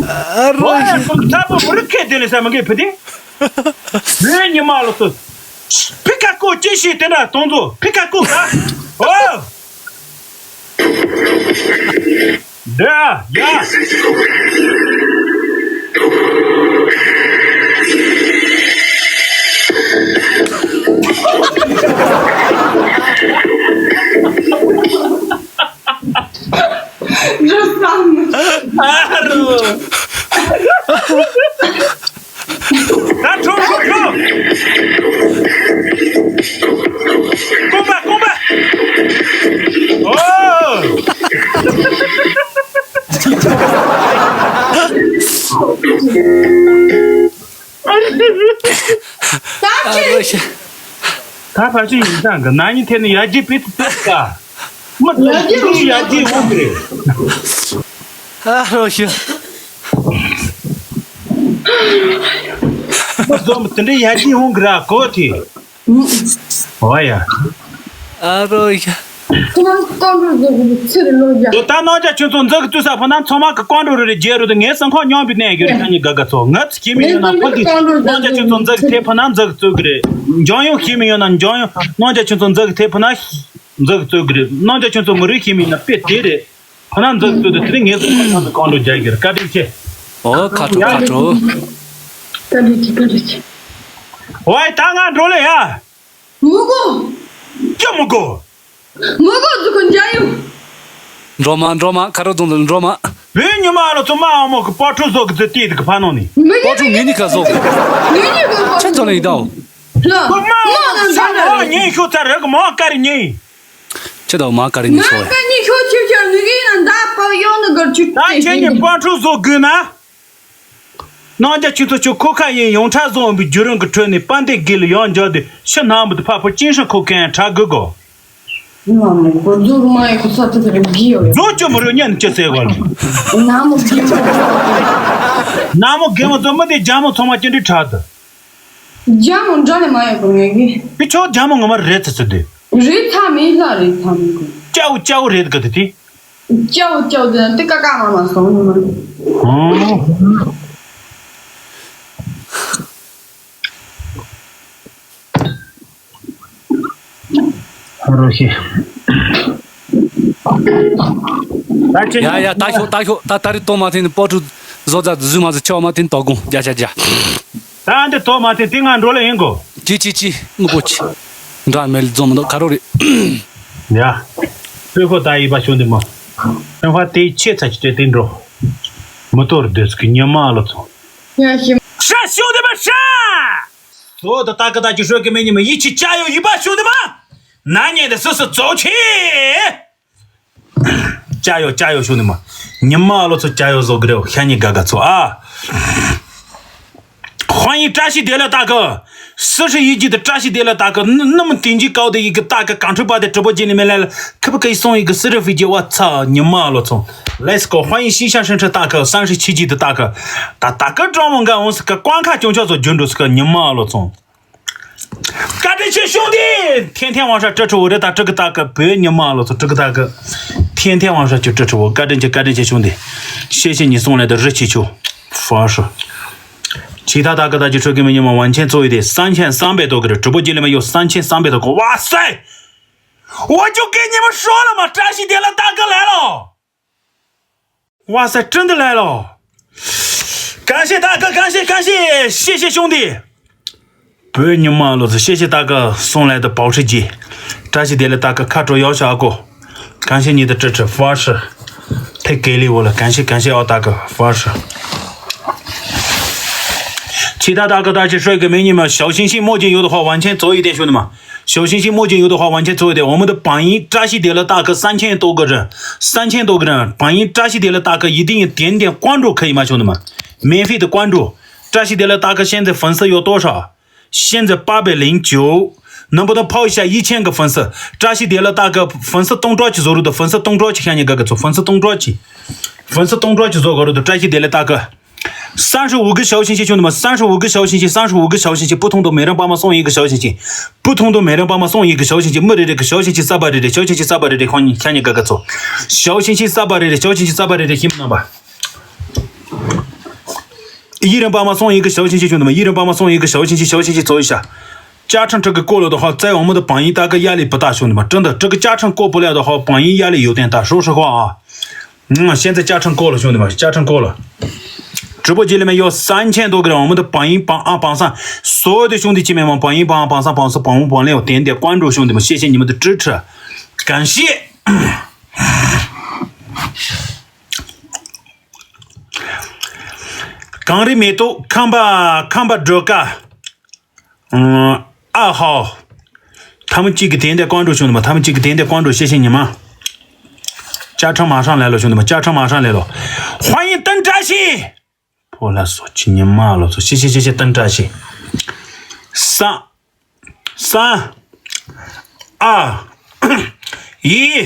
ཨ་རོ། ཨོ་ཡ། ཚ་པོ་མི་རིགས་ཁས་དེ་ལས་ས་མ་གི་བུ་དེ། མོའི་ཉི་མ་ལོ་ཚོ། ཕི་ཁ་ཀོ་ཅི་ཤི་དེ་འདྲ་གཏོང་དོ། ཕི་ཁ་ཀོ་ག། ཨོ། འདི་ཡ། རུ་སམ། ཨ་རུ། ད་ཁྲོ་ཁྲོ་ཁྲོ། རྐང་པ་རྐང་པ། ཨོ། ད་ཨ་རོ་ཤ། ད་ཕལ་ཆེར་ཡིན་ཙང་གི་ན་ནིང་དེ་ནི་ཡར་རྒྱས་ཕེབས་ཐུབ་ཀ། མི་ཡར་རྒྱས་ཡར་རྒྱས་འོང་གི་རེད། ཨ་རོ་ཤ། མི་འཛོམས་དེ་འདྲའི་ཡར་རྒྱས་འོང་གི་ར་གོ་དེ། ཨོ་ཡ། ཨ་རོ་ཡ། ཁྱེད་རང་རྐང་འགྲོ་བཟོ་གི་ཚེ་རིང་ལོ་བརྒྱ། དེ་ལྟར་སྣང་ཆ་ཁྱོད་ཚོ་འཛུགས་ཀྱི་བཙུགས་ས་ཕོ་ན་ཚང་མ་གི་རྐང་འགྲོ་རེ་རེ་རྒྱལ་རུ་དུ་ངའི་སེམས་ཁོག་སྙོམས་པའི་གནས་ཡོད་རེད། ཁ་ཉིན་དགའ་དགའ་ཚོ་ངས་ཚིག་གིས་མི་ཡོང་ན་ཕོ་དེ་སྣང་ཆ་ཁྱོད་ཚོ་འཛུགས་ཀྱི་ཐེ་ཕོ་ན་འཛུགས་བཙུགས་གི་རེད། འཇང་ཡོང་ཤེས་མི་ཡོང་ན་འཇང་ཡོང་། སྣང་ཆ་ཁྱོད་ཚོ་འཛུགས་ཀྱི་ཐེ་ཕོ་ན་འཛུགས་བཙུགས་གི་རེད། སྣང་ཆ་ཁྱོད་ཚོ་མི་རིགས་ཤེས་མི་ཡོང་ན་དཔེ་དེ་རེད། ཁོ་ན་འཛུགས་བཙུགས་དུས་དེ་ནས་ངས་སུ་ཁ་ཐག་ཏུ་རྐང་འགྲོ་རྒྱག་གི་རེད། བཀའ་དྲིན་ཆེ། ཨོ་ཁ་དྲོ་ཁ་དྲོ། བཀའ་དྲིན་ཆེ་བཀའ་དྲིན་ཆེ། ཝའི་ད་ང་འགྲོ་ལེ་ཡ། མི་དགོས། ཀྱི་མི་དགོས། མི་དགོས་འཛུགས་ཁོ་འཇའ་ཡོང་། འགྲོ་མ་འགྲོ་མ་ཁ་རོ་རྫོང་དུ་འགྲོ་མ། བོད་ཉི་མ་ལོ་ཚོ་མ་འོ་མོ་གི་པར་ཁྲུ་བཟོ་གི་ཙི་ཏི་དི་གི་ཕ་ནོ་ནི། མི་པར་ཁྲུ་ངེད་གཉིས་ཀ་བཟོ་གི། ངེད་གཉིས་ཀ་བཟོ། ཁྱེད་ཚོ་ལ་ཡིན་ད་འོ། ལ། ཁོ་མ་འོ་མོ་ས་མ་འོ་ཉན་ཤོག་ཚ་རེ་གི་མ་འོ་ཀ་རི་ཉན། ཁྱེད་ད་འོ་མ་ཀ་རི་ཉན་ཤོག་ཨེ། ང་ཀ་ཉན་ཤོག་ཁྱེད་ཁྱེད་ངེད་གཉིས་ན་མདའ་པག་ཡོང་ནི་གར་ཆུ། ད་ཁྱེད་གཉིས་པར་ཁྲུ་བཟོ་དགོས་ན། སྣང་རྒྱ་ཁྱོད་ཚོ་ཁྱོད་ཁོ་ཁ་ཡིན་ཡོངས་གྲགས་བཟོ་འོང་བའི་བརྒྱུད་རིམ་གྱི་ཁྲོད་ནས་དཔལ་ལྡན་དགེ་ལ་ཡང་འཇོག་དེ་ཕྱི་ནང་མི་དུ་ཕ་ཕོ་ཅིན་ཧྲི་ཁོ་ཁན་གྲག་དགོས་གོ། ང་མོ་གོ་རྫོགས་མ་ཡི་ཁོ་ཚ་ཚ་ཚ་གི་ཡོད། རྫོགས་ཀྱི་མི་རུ་ཉན་ཅི་ཟེར་གོ་ལ། ན་མོ་གི་མ་ན་མོ་གི་མ་ཚོ་མི་དེ་རྒྱ་མོ་ཚང་མ་ཅི་འདྲི་གྲག་དུ། རྒྱ་མོ་འདྲ་ནས་མ་ཡོད་གོ་ངེས་གི། ཁྱོད་རྒྱ་མོ་ངོ་མ་རེད་ཚ་ཚ་དེ། རེད་ཐ་མེད་ལ་རེད་ཐ་མེད་གོ། ཅའུ་ཅའུ་རེད་གི་དེ་དེ། ཅའོ་ཅའོ་དེ་ན་དེ་ཀ་ཀ་མ་མ་སོང་ནི་མ། ཨོ། ཧ་རོ་ཤི། ད་ཁྱེད་ཡ་ཡ་ད་ཤོག་ད་ཤོག་ད་ད་རེས་ཏོ་མ་ཐེན་ནི་པོ་ཏྲུ་བཟོ་ཛ་ཟུ་མ་ཟུ་ཆོ་མ་ཐེན་ཏོ་གུང་རྒྱ་ཆ་རྒྱ། ད་འདི་ཐོག་མ་དེ་དེ་ང་འགྲོ་ལེ་ཡིན་གོ། ཅི་ཅི་ཅི་དངོས་པོ་ཅི། འདྲ་མེད་ལ་འཛོམས་མི་འདུག་ཁ་རོ་རེད། ཡ། སྤུས་ཁོ་ད་ཡིན་པ་ཤོད་འདི་མ། སེམས་ཁ་དེ་ཆེ་ཚ་ཅི་སྤྲད་དེ་འགྲོ། མི་ཏོར་སྡོད་ཀྱི་ཉི་མ་ལོ་ཚོ། ཡ་ཤི། ཧྲ་ཤོད་འདི་མ་ཧྲ། སོ་ད་ད་གི་ད་ཅི་ཧྲོ་གི་མེ་ཉི་མ་ཡིད་ཆེས་བྱ་ཡོ་ཡིན་པ་ཤོད་འདི་མ། ན་ཉེ་དེ་སུ་སུ་ཙོ་ཆེ། ཅ་ཡོ་ཅ་ཡོ་ཤུ་ནི་མ། ཉི་མ་ལོ་ཚོ་ཅ་ཡོ་བཟོ་གི་རེད། ཤ་ཉེ་ག་ག་ཚོ་ཨ། ཧོན་ཡི་བཀྲ་ཤིས་བདེ་ལེགས་ད་གི། སི་ཧྲི་ཡི་ཇི་དི་བཀྲ་ཤིས་བདེ་ལེགས་ད་གི། ནི་མི་དིང་ཇི་ཀའོ་དི་ཡི་གི་ད་གི་གང་འཕྲོད་པ་དེ་གྲི་པོ་ཇི་ནི་མེ་ལེ་ལ་ཁི་པི་ཀ་ཡི་སོང་ཡི་གི་སི་ཧྲི་ཕི་ཇི་བ་ཚ་ཉི་མ་ལོ་ཚོ། ལེ་སི་ཀོ། ཧོན་ཡི་ཤིང་ཤ་ཧྲིན་ཁྲི་ད་གི་སང་ཧྲི་ཆི་ཇི་དི་ད་གི། ད་ད་གི་ཀྲོང་མོ་འགའ་འོང་སི་ཀ་ཀོང་ཁ་ཅུང་ཆོ་ཚོ་རྒྱུན་འགྲོ་སི་ཀ་ཉི་མ་ལོ་ཚོ། བཀའ་དྲིན་ཆེ་ཤོང་དེ། ཐེན་ཐེན་དབང་ཧྲ་སྤྲི་ཁྲི་བོ་རེ་ད་སྤྲི་གི་ད་གི་བོད་ཉི་མ་ལོ་ཚོ་སྤྲི་གི་ད་གི། ཐེན་ཐེན་དབང་ཧྲ་ཁྱོད་སྤྲི་ཁྲི་བོ་བཀའ་དྲིན་ཆེ་བཀའ་དྲིན་ཆེ་ཤོང་དེ། ཤེས་ཤེས་ཉི་སོང་ལས་ད་རི་ཆེ་ཆོ། ཧྥ་ཧྲི། ཆི་ད་ད་གི་ད་ཅི་ཁྲོད་གི་མི་ཉི་མ་ཝན་ཆེན་ཚོ་ཡི་དེ་སན་ཆེན་སམ་པའི་ཏོ་གི་རི་གྲི་པོ་ཇི་ལི་མ་ཡོ་སན་ཆེན་སམ་པའི་ཏོ་གི་ཝ་སེ། འོ་ཅོ་གི་ཉི་མ་ཧྲོ་ལ་མ་བཀྲ་ཤིས་བདེ་ལ་ད་གི་ལས་ལོ། ཝ་སེ་ཀྲིན་དི་ལས་ལོ། གང་ཤེས་ད་ག་གང་ཤེས་གང་ཤེས་ཤེས་ཤེས་ཤོང་དེ། བོད་ཉི་མ་ལོ་ཚོ་ཤེས་ཤེས་ད་ག་སོང་ལས་དུ་པའོ་ཧྲི་ཇི། བཀྲ་ཤིས་བདེ་ལེགས་ད་ག་ཁ་དྲོ་ཡོ་ཤ་ཨ་ཀོ། གང་ཤེས་ཉི་ད་ཀྲི་ཀྲི་ཧྥ་ཧྲི། ཐེ་གེ་ལི་བོ་ལ་གང་ཤེས་གང་ཤེས་ཨོ་ད་ག་ཧྥ་ཧྲི། ཆི་ད་ད་ག་ད་ཅི་ཧྲོས་གི་མི་ཉི་མ་ཞའོ་ཤིང་ཤིང་མོ་ཅི་ཡོད་དོ་ཧོ་ཝན་ཆེན་ཙོ་ཡི་དེ་ཤོད་ནི་མ། 小星星墨镜有的话完全做一点，我们的榜一扎西德勒大哥三千多个人，三千多个人，榜一扎西德勒大哥一定点点关注可以吗，兄弟们？免费的关注，扎西德勒大哥现在粉丝有多少？现在八百零九，能不能破一下一千个粉丝？扎西德勒大哥粉丝动作去做的，粉丝动作去看你哥哥做，粉丝动作去，粉丝动作去做个的，扎西德勒大哥。三十五个小心心，兄弟们，三十五个小心心，三十五个小心心，不同的每人帮忙送一个小心心，不同的每人帮忙送一个小心心，没得这个小心心撒把这的，小心心撒把这的，看你看你哥哥做，小心心撒把这的，小心心撒把这的，行不能吧？一人帮忙送一个小心心，兄弟们，一人帮忙送一个小心心，小心心做一下。加成这个过了的话，在我们的榜一大哥压力不大，兄弟们，真的，这个加成过不了的话，榜一压力有点大，说实话啊。嗯，现在加成过了，兄弟们，加成过了。直播间里面有三千多个人，我们的榜一、榜二、榜三，所有的兄弟姐妹们，榜一、榜二、榜三、榜四、榜五、榜六，点点关注，兄弟们，谢谢你们的支持，感谢。港里美都康巴康巴德嘎。嗯，二号，他们几个点点关注，兄弟们，他们几个点点关注，谢谢你们。加成马上来了，兄弟们，加成马上来了，欢迎登扎西。破烂索气，你妈了，谢谢谢谢登扎西。三三二一，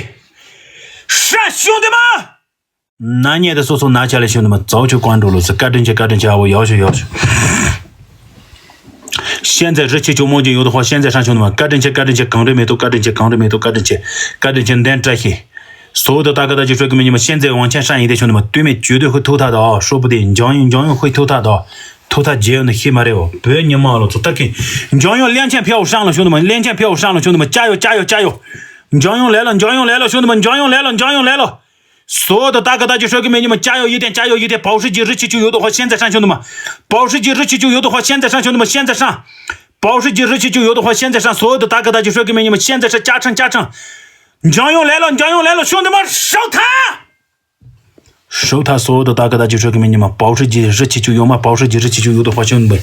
上，兄弟们！拿捏的速度拿起来，兄弟们，早就关注了，是干正经干正经啊，我要求要求。现在热气球梦境有的话，现在上，兄弟们，干正经干正经，港人美都干正经，港人美都干正经，干正经难这些。所有的大哥大姐帅哥美女们，现在往前上一点，兄弟们，对面绝对会偷塔的啊，说不定蒋勇蒋勇会偷塔的啊，偷塔解药的黑马的哦，不要你妈了，做大哥，蒋勇两千票上了，兄弟们，两千票上了，兄弟们，加油加油加油！蒋勇来了，蒋勇来了，兄弟们，蒋勇来了，蒋勇来了。 所有的大哥大姐帅哥美女们，加油一点，加油一点！保时捷热气球有的话，现在上，兄弟们！保时捷热气球有的话，现在上，兄弟们，现在上！保时捷热气球有的话，现在上！所有的大哥大姐帅哥美女们，现在是加成加成！蒋勇来了，蒋勇来了，兄弟们，守塔！守塔！所有的大哥大姐帅哥美女们，保时捷热气球有吗？保时捷热气球有的话，兄弟们，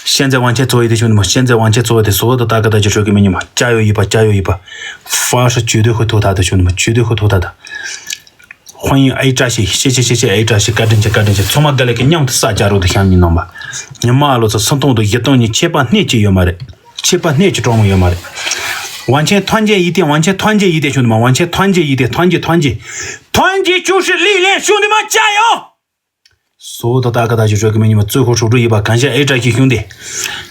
现在往前走一点，兄弟们，现在往前走一点！所有的大哥大姐帅哥美女们，加油一把，加油一把！法师绝对会偷塔的，兄弟们，绝对会偷塔的！ 欢迎A扎西，谢谢谢谢A扎西，干正经干正经，从马格雷给娘的撒加入的想你弄吧，你妈老子生动的一动你千把年纪有没得，千把年纪装没有没得，完全团结一点，完全团结一点，兄弟们，完全团结一点，团结团结，团结就是力量，兄弟们加油！所有的大哥大姐帅哥美女们，最后守住一把，感谢A扎西兄弟，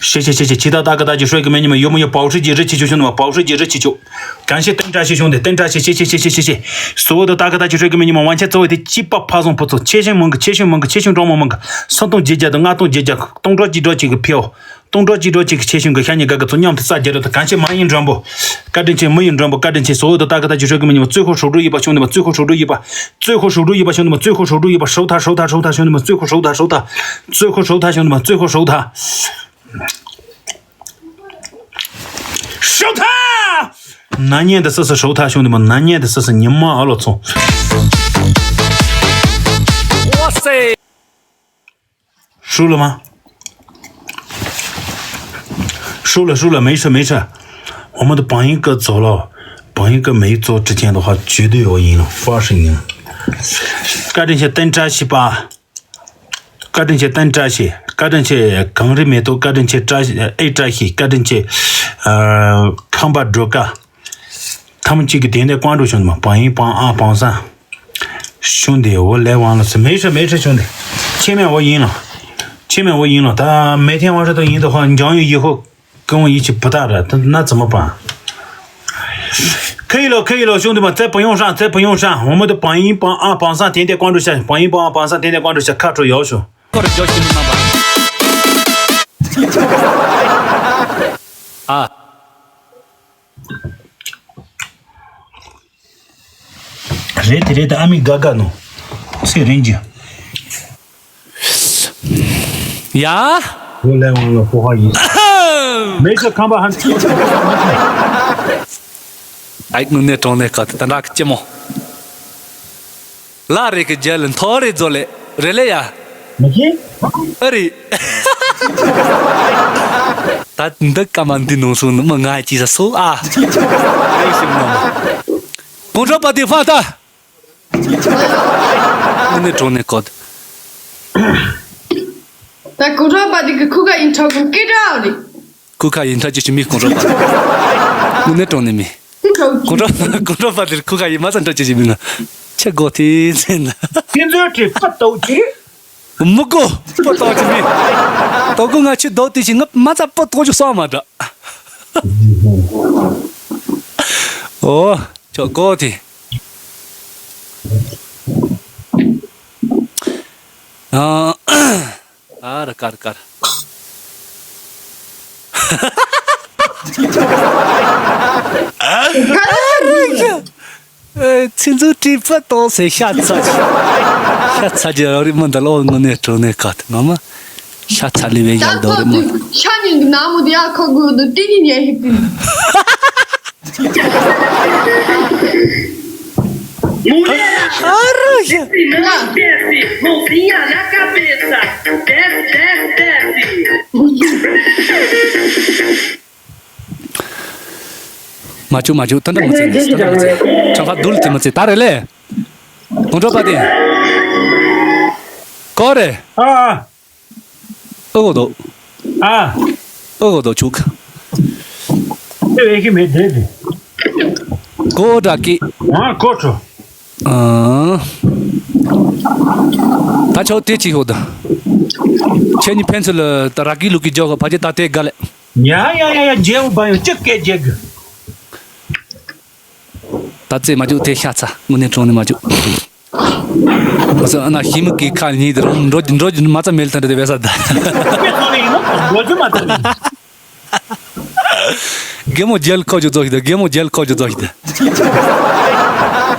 谢谢谢谢，其他大哥大姐帅哥美女们，有没有保时捷热气球，兄弟们，保时捷热气球。 感谢登扎西兄弟，登扎西，谢谢谢谢谢谢！所有的大哥大姐帅哥美女们，往前走一点，几百爬上不走，千星门个，千星门个，千星装门门个，山东姐姐的，俺东姐姐，东着几着几个票，东着几着几个千星个，想你哥哥做娘的啥节奏的，感谢马云转播，干正经没有转播，干正经，所有的大哥大姐帅哥美女们，最后守住一把，兄弟们，最后守住一把，最后守住一把，兄弟们，最后守住一把，守塔守塔守塔，兄弟们，最后守塔守塔，最后守塔，兄弟们，最后守塔。 守塔！难念的是是守塔，兄弟们，难念的是是你妈二老葱。哇塞！输了吗？输了，输了，没事，没事。我们的榜一哥走了，榜一哥没走之前的话，绝对要赢了，发誓赢。干这些登扎西吧。 བཀའ་དྲིན་ཆེ་བསྟན་བཀྲ་ཤིས། བཀའ་དྲིན་ཆེ་གངས་རི་མེ་ཏོག་བཀའ་དྲིན་ཆེ་བཀྲ་ཤིས་ཨེ་བཀྲ་ཤིས། བཀའ་དྲིན་ཆེ་ཨ་ཁམས་པ་སྒྲོལ་དཀར། ཐམས་ཅད་ཀྱི་དེ་འདྲའི་ཀོང་ཀྲུག་བྱུང་དུ་མ་པང་ཡིན་པང་ཨ་པང་སང་། ཤུང་དེ་འོ་ལེ་ཝང་ལ་སི་མེ་ཤ་མེ་ཤ་ཤུང་དེ། ཆེ་མེ་འོ་ཡིན་ལ། ཆེ་མེ་འོ་ཡིན་ལ་ད་མེ་ཐེན་ཝང་ཧྲ་ཏོ་ཡིན་དུ་ཧོ་འཇང་ཡུ་ཡི་ཧོ། 跟我一起不大了，他那怎么办？可以了，可以了，兄弟们，再不用上，再不用上，我们的榜一、榜二、榜三点点关注下，榜一、榜二、榜三点点关注下，看出要求。或者叫兄弟们吧。啊。རེད་དེ་རེད་དེ་ཨ་མི་དགའ་དགའ་ནོ། ཚེ་རིང་གི། ཡ། བོད་ལས་དབང་ལ་ཕོ་ཧ་ཡིན། མེ་ཤ་ཁམས་པ་ཧན། ཨའི་དངོས་གནས་དྲང་གནས་ཁ་དེ་ད་འདྲ་གི་ཅི་མོ། ལ་རེ་གི་རྒྱལ་ལ་མཐོ་རེ་རྫོ་ལེ་རེ་ལེ་ཡ། མི་ཤེས། ཨ་རེ། ད་འདི་སྐར་མ་འདི་ནང་སོང་ནི་མི་ང་ཅི་ས་སོ་ཨ། གོང་ཁྲོ་པ་དེ་ཧྥ་ད། ནི་གྲོང་ནས་ཀོད། ད་གོང་ཁྲོ་པ་དེ་གི་ཁུ་ཁ་ཡིན་ཁྲག་གི་སྐད་གྲགས་རེད། ཁུ་ཁ་ཡིན་ཁྲག་ཅི་ཞིག་མི་གོང་ཁྲོ་པ། ནི་གྲོང་ནས་མི། ཁུ་ཁ་གོང་ཁྲོ་གོང་ཁྲོ་པ་དེར་ཁུ་ཁ་ཡིན་མ་ཙམ་འདྲ་ཅི་ཞིག་མི་ང་། ཆེ་གོ་དེ་ཚེ་ན། ཁྱེད་ཚོའི་གྲས་པ་ཏོག་ཅིག་མི་གོ། པོ་ཏོག་ཅིག་མི། ཏོག་གོ་ང་ཆུ་ལྡོག་དེ་ཞིག་ང་མ་ཙམ་པོ་ཏོག་ཅིག་སོང་མ་འདྲ། ཨོ། ཆོག་གོ་དེ། ཨ། ཨ་ར་ཀར་ཀར། ཨེ་ཚིག་འཛུགས་བྲིས་པ་གཏོང་ཟེར་ཤ་ཚ་ཅི། ཤ་ཚ་ཅི་ར་རི་མོ་འདི་ལོ་དངོས་གནས་དྲང་གནས་ཁ་ཐུག་ངོ་མ། ཤ་ཚ་ལི་བའི་ཡར་ལྡོག་རི་མོ། ཤ་ཉིན་གི་ནང་མོ་དེ་ཡར་ཁ་དགོས་འདུག་ཏི་ནི་ཉལ་ཧི་ཏི། ཨ་རོ་ཤ། མ་བཅུག་མ་བཅུག་ད་འདྲ་མི་བྱེད་ད་འདྲ་མི་བྱེད། ཁྲང་ཁ་རྡུལ་དེ་མི་བྱེད་ད་རེ་ལེ། ཁོང་ཁྲོ་པ་དེ། ཀོ་རེ། ཨ་ཨ། ཨོ་གོ་དོ། ཨ། ཨོ་གོ་དོ་ཆུག་ཨེ་ཨེ་ཁི་མེད་དེ་དེ། ཀོ་དྲ་ཀི། ཨ་ཀོ་ཁྲོ། ཨ། ད་ཆོག་དེ་ཅིག་ཧོ་ད། ཁྱེད་གཉིས་ཕན་ཚུན་ལ་ད་ར་ཀི་ལུ་ཀི་འཇོག་ག་ཕ་ཅེ་ད་དེ་དགའ་ལེ། ཡ་ཡ་ཡ་ཡ་རྗེའུ་བ་ཡོ་ཅི་སྐད་རྒྱག་གི། ད་རྩེ་མ་བཅུག་དེ་ཤ་ཚ་དངོས་གནས་དྲང་ནས་མ་བཅུག་ཨ་ན་ཤི་མི་གི་ཁ་ཉིད་དེ་རང་འགྲོ་རྒྱུ་འགྲོ་རྒྱུ་མ་ཚ་མེལ་ཐན་རེད་དེ་བས་ས་ད། སྐད་ཚོ་ནི་ཡིན་ནོ་འགྲོ་རྒྱུ་མ་ཚ་མེལ། རྒན་མོ་རྒྱལ་ཁོ་ཅུ་རྫོགས་ཤིག་ད་རྒན་མོ་རྒྱལ་ཁོ་ཅུ་རྫོགས་ཤིག་ད།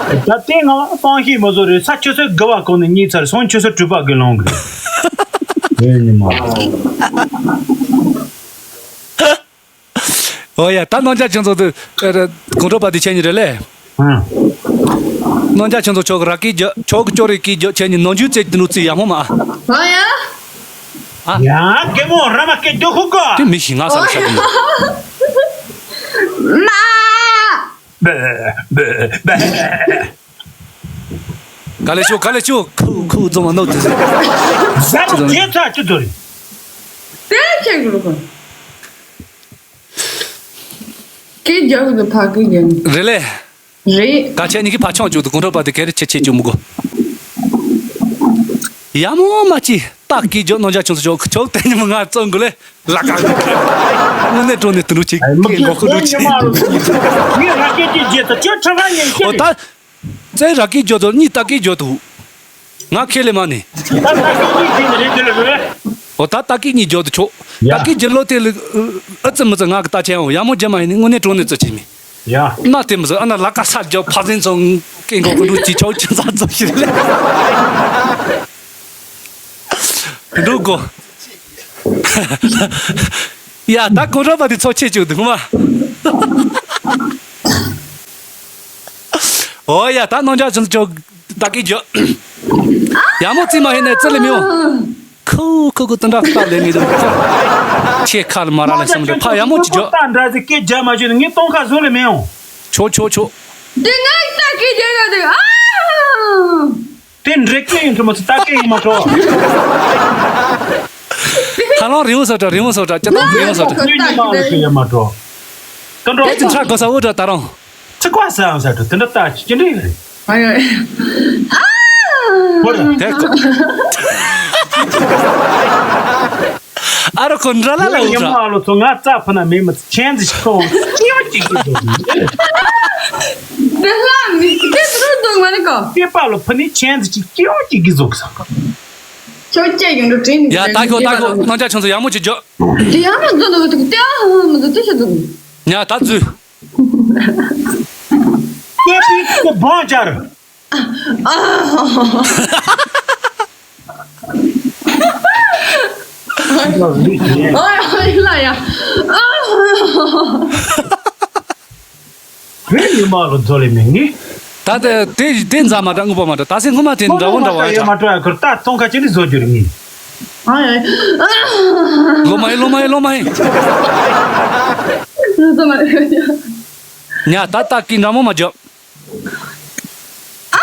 ད་ལྟའི་ང་སང་ཤི་མ་བཟོ་རེད་ས་ཆུ་ཚོད་དགུ་བ་གོང་ནས་གཉིད་ཚར་སང་ཆུ་ཚོད་དྲུག་པ་གི་ལོང་གི་རེད། ཨོ་ཡ་ད་རྣམ་རྒྱལ་ཁྱོད་ཚོ་དུ་ཨ་ར་དགོང་དྲོ་པ་དེ་ཁྱེད་གཉིས་རེད་ལེ། ཨ། རྣམ་རྒྱལ་ཁྱོད་ཚོ་ཆོག་གི་ར་སྐད་རྒྱག་ཆོག་གི་ཅོ་རེ་སྐད་རྒྱག་ཁྱེད་གཉིས་ནམ་རྒྱུན་རྩེ་དེ་ནུ་རྩེ་ཡག་མོ་མ། ཨ་ཡ། ཨ། ཡ་རྒན་མོ་ར་མ་སྐད་རྒྱག་ཧུ་གོ། དེ་མི་ཤི་ང་ས་ལ་ཤ་དུ་མ། མ། ག་ལེ་ཤོ་ག་ལེ་ཤོ་ཁུ་ཁུ་རྫོང་མ་ནོ་དེ་ཟེར། ཟ་མ་རྒྱལ་ཚ་ཅི་ཚོ་རེད། དེ་ཁྱེད་གི་རུ་གོ། སྐད་རྒྱག་གི་འདུག་ཕ་གི་རྒྱག་ནི། རེད་ལེ། རེད། ད་ཁྱེད་གཉིས་ཀྱི་ཕ་ཆང་བཅུག་ཏུ་གོང་ཁྲོ་པ་དེ་ག་རེ་ཆེ་ཆེ་བཅུག་མི་དགོས། ཡ་མོ་མ་ཅི་ཏག་གི་རྒྱོ་ནོ་འཇའ་ཆུང་སུ་ཆོག་ཆོག་དེ་ཉི་མ་ང་བཙོང་དགོས་ལེ་ལ་ཀ་གི་དངོས་གནས་དྲང་གནས་དུ་ནུ་ཅིག་གི་ངོ་ཁུ་ནུ་ཅིག་ངས་ར་སྐད་ཅིག་བརྗེད་ད་ཁྱོད་ཁྲ་ཁ་ཉན་ཤེས། ཨོ་ད། བཙན་ར་སྐད་རྒྱོ་དོ་གཉིས་ཏག་གི་རྒྱོ་དུ། ང་ཁེ་ལེ་མ་ནི། ད་ད་སྐད་གཉིས་བརྗེད་ནི་རེད་དེ་ལ་རེད། ཨོ་ད་ཏག་གི་གཉིས་རྒྱོ་དུ་ཆོག་ཡ། ཏག་གི་རྒྱོ་ལོ་དེ་ལ་ཨ་ཙི་མི་ཙི་ང་གི་ད་ཆེན་ཨོ་ཡ་མོ་རྒྱ་མ་ཡིན་ནི་དངོས་གནས་དྲང་གནས་ཙི་ཆེ་མི། ཡ། ན་དེ་མི་ཟེར་ཨ་ན་ལ་ཀ་ས་རྒྱོ་ཕ་ཟན་ཚོ་སྐད་འགོག་གི་འགྲོ་ཅི་ཆོག་ཅི་ས་ཚོ་ཞིག་ལེ། འགྲོ་གོ། ཡ་ད་གོང་རོ་པ་དེ་ཚོ་ཆེ་བཅུག་འདུག་མ། ཨོ་ཡ་ད་རྣམ་རྒྱལ་ཚོ་ཅོག་ད་གི་རྒྱོ། ཡ་མོ་ཙི་མ་ཧེ་ནས་ཙི་ལེ་མི་ཡོང་། ཁུ་ཁུ་ཁུ་ཏི་འདྲ་ལྟ་ལེ་མི་འདུག་ཁྱེད་ཁ་ལ་མ་ར་ལ་སམ་རེ་ཕ་ཡ་མོ་ཅི་ཇོ། ཏ་འདྲ་ཟིག་སྐད་རྒྱག་མ་བྱུང་ནས་ངས་སྟོང་ཁ་བཟོ་ལེ་མི་ཡོང་། ཆོ་ཆོ་ཆོ། འདི་ང་ཡི་ཏ་སྐད་རྒྱག་ཡོད་དེ་ཨ། དེ་འདྲེ་སྐད་ཡིན་ཐུབ་མ་ཚོ་ཏ་སྐད་ཡིན་མ་ཁྲོ། ཧ་ལང་རི་བོ་སོ་ཏྲ་རི་བོ་སོ་ཏྲ་ཅི་ཏང་རི་བོ་སོ་ཏྲ། ཉུ་ཉུ་མ་ལ་ཤི་ཡ་མ་ཁྲོ། ཏ་འགྲོ། དེ་ཅི་འཁྲ་གོ་ས་འུ་ཏྲ་ད་རང་། ཚིག་པ་ཟ་ཡང་ཟ་འགྲོ་དེ་འདྲ་ལྟ་ཅི་ཅི་འདྲ་ཡོད་རེད། ཨ་ཡོ། ཨ། ཧོ་ར་དེ་ཀོ། ཨ་རོ་ཁོ་འདྲ་ལ་ལ་འུ་ཉི་མ་ཨ་ལོ་ཚོ་ང་རྩ་ཕུ་ན་མེད་མི་ཚེ་ཆེན་ཟིག་ཁོ་སྐྱིད་པོ་ཅིག་གི་འདུག་དེ་ལ་མི་དེ་ཚོ་འདུག་མ་ནི་ཀོ། སྐྱེས་པ་ལོ་ཕུ་ནི་ཆེན་ཟིག་ཅིག་སྐྱིད་པོ་ཅིག་གི་འདུག་ས་ཁོ། ཁྱོད་སྐྱེས་ཡོང་འགྲོ་དྲན་ཡ་ད་ཁྱོད་ད་ཁྱོད་སྣང་ཆ་ཆུང་ཚོ་ཡག་མོ་ཅིག་འཇོག་དེ་ཡང་མི་འཛོ་འདུག་དེ་ཨ་ཧ་མི་འཛོ་དེ་ཤ་འཛོ། ཡ་ད་འཛུལ། ཀེ་པི་ཀེ་བོང་ཅར། ཨོ་ཡ་ལ་ཡ། རེད་ཉི་མ་ལོ་འཛོ་ལེ་མེད་ངེས། ད་དེ་དེ་དེ་འཛའ་མ་འདྲ་དངོས་པོ་མ་འདྲ་ད་སེ་སྔོན་མ་དེ་འདྲ་བོ་འདྲ་བ་ཡ་ཅག་ད་སྟོང་ཁ་ཅི་ནི་བཟོ་རྒྱུ་རེད་ངེས། ཨ་ཡ། ལོ་མ་ཡིན། ལོ་མ་ཡིན། ལོ་མ་ཡིན། ལོ་མ་ཡིན། ཉ་ད་ད་ཀི་འདྲ་མོ་མ་རྒྱབ། ཨ།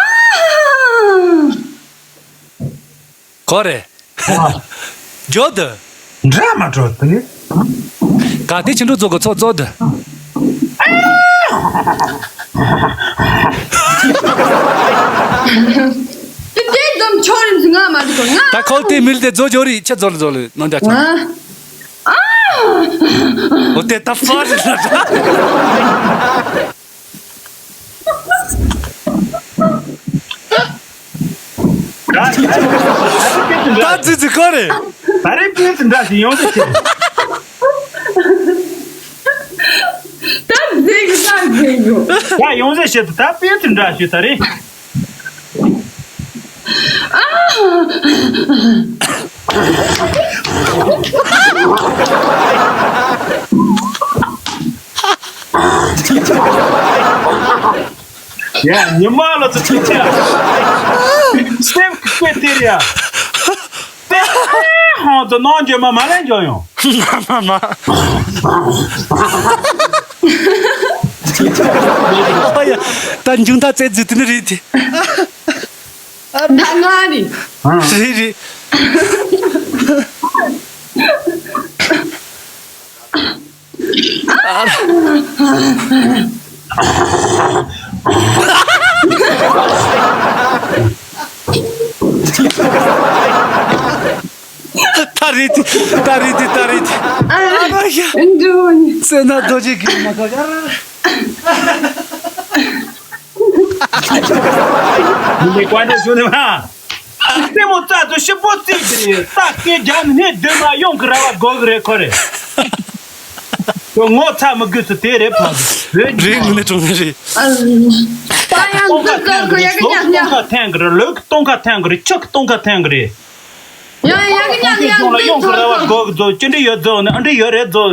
ག་རེ། ཨ། འགྱོ་དུ། འདྲ་མ་འགྲོ་དུ་ནི། ག་དེ་ཕྱི་འགྲོ་ཚོ་གི་ཚོ་ཚོ་དུ། དེ་དེ་ཙམ་ཆོ་རིམ་ཟིན་ང་མ་འདི་གོ་ང་། ད་ཁོལ་དེ་མིལ་དེ་ཛོ་ཇོ་རི་ཆ་ཛོ་ལ་ཛོ་ལ་ནོ་འདྲ་ཆ། ཨ། འོ་དེ་ད་ཕར་ཟིན་ལ། ད་ཙི་ཙི་ཁོ་རེ། ད་རེས་དཔེ་ཙི་འདྲ་ཞིག་ཡོང་ཟེར་བྱེད། ད་ཟེར་གི་ད་ཟེར་གི་ད་ཡོང་ཟེར་བྱེད་དུ་ད་དཔེ་ཙི་འདྲ་ཞིག་ད་རེས། ཡ། ཉི་མ་ལ་ཚོ་ཚོ་ཚེ། སེམས་ཀྱི་དེ་རེད་ཡ། དེ་ཧང་དུ་ནང་འཇོན་མ་མ་ལན་འཇོན་ཡོང་། མ་མ་མ། ཨོ་ཡ། ད་འཇུང་ད་ཙེ་ཛི་དི་ནི་རེད་དེ། ད་ང་རེད། རེད་རེད། ད་རེད་དེ། ད་རེད་དེ། ད་རེད་དེ། ཨ་ཡ། འགྲོ་ནི། སེ་ན་རྡོ་རྗེ་གི་མ་གོ་ཡ། མི་ལེགས་པ་འདྲ་ཞུ་ནི་མ། རྩེད་མོ་རྩ་དུ་ཞིབ་པོ་རྩེད་ཀྱི་རེད། ད་སྐད་རྒྱག་ནི་ནས་སྡོད་མ་ཡོང་གི་ར་བ་དགོས་གི་རེད་ཁོ་རེ། ཁྱོད་ངོ་ཚ་མི་དགོས་སུ་དེ་རེད་ཕ་གི་རེད། ངུ་ནས་གྲོངས་ནི་རེད། ད་ཡང་སྟོང་ཁ་འདི་ཚོ་ཁོ་ཡ་གི་ཉག་ཉག་སྟོང་ཁ་འཐེན་གི་རེད། ལོས་ཀི་སྟོང་ཁ་འཐེན་གི་རེད། ཆུ་གི་སྟོང་ཁ་འཐེན་གི་རེད། ཡང་ཡ་གི་ཉག་ཉག་ཡོང་ལ་ཡོང་གི་ར་བ་དགོས་གི་ཚོ་ཅི་འདྲ་ཡོད་ཚོ་ནི་ཨ་འདྲ་ཡོད་རེད་ཚོ།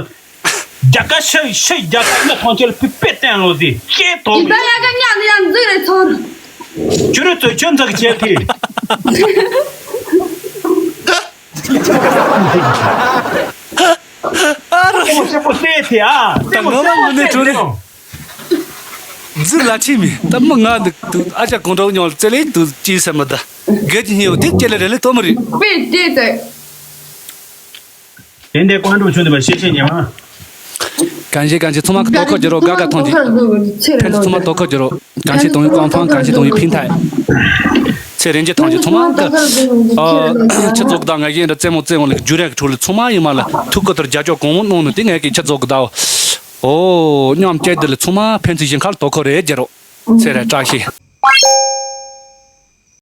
རྒྱ་གར་ཤི་ཤི་རྒྱ་གར་མི་ཐོང་ཆེ་ལ་ཕི་པེ་བསྟན་ལོ་ཟི་ཤེས་ཐོག་ཡི་ད་ཡ་ག་ཉག་ནི་ཡང་འཛུགས་རེད་ཚོར། ཅུ་རུ་ཚོ་ཆུ་འཛག་ཆེ་ཐི། ཨ་རོ་ཤི་པོ་ཤི་པོ་སེ་ཐི་ཨ། ད་ང་མ་ངུ་ནས་གྲོ་རེད། འཛི་ལ་ཆི་མི་ད་མི་ང་འདུག་འདུག་ཨ་ཅག་གོང་གྲོགས་ཉོ་ལ་ཙེ་ལེ་འདུག་ཅི་ཟེར་མི་ད། དགེ་ཅི་སྙིང་ཡོད་དེ་ཅེ་ལེ་རེ་ལེ་ཏོ་མི་རེད། པེ་ཏེ་ཏེ། དེ་འདྲའི་ཀོང་ཀྲུག་ཆུ་འདི་མ་ཤེས་ཤེས་ཉེ་མ། གང་ཞིག་གང་ཞིག་ཚང་མ་གི་དོ་ཁུར་བརྒྱུད་རོགས། དགའ་དགའ་ཐོང་ཅིག་ཕན་ཚུན་ཚང་མ་དོ་ཁུར་བརྒྱུད་རོགས། གང་ཞིག་དོང་ཡུལ་ཀོང་ཕང་། གང་ཞིག་དོང་ཡུལ་ཕིན་ཐའི། ཚེ་རིང་ཅི་ཐོང་ཅིག་ཚང་མ་གི་ཨ་ཆི་ཚོགས་དང་ང་ཡིན་འདྲ་རྩེད་མོ་རྩེད་མོ་ལ་རྒྱུ་རེག་ཁྲོ་ལ་ཚང་མ་ཡིན་མ་ལ་ཐུགས་ཁུར་དུ་རྒྱ་ཅོག་གོང་མོ་གནང་ནས་དེ་ངས་ཀྱི་ཆི་ཚོགས་གི་ད་འོ་མཉམ་བཅས་དེ་ལ་ཚང་མ་ཕན་ཚུན་ཞིང་ཁར་དོ་ཁུར་རེ་བརྒྱུད་རོགས། ཚེ་རེ་བཀྲ་ཤིས།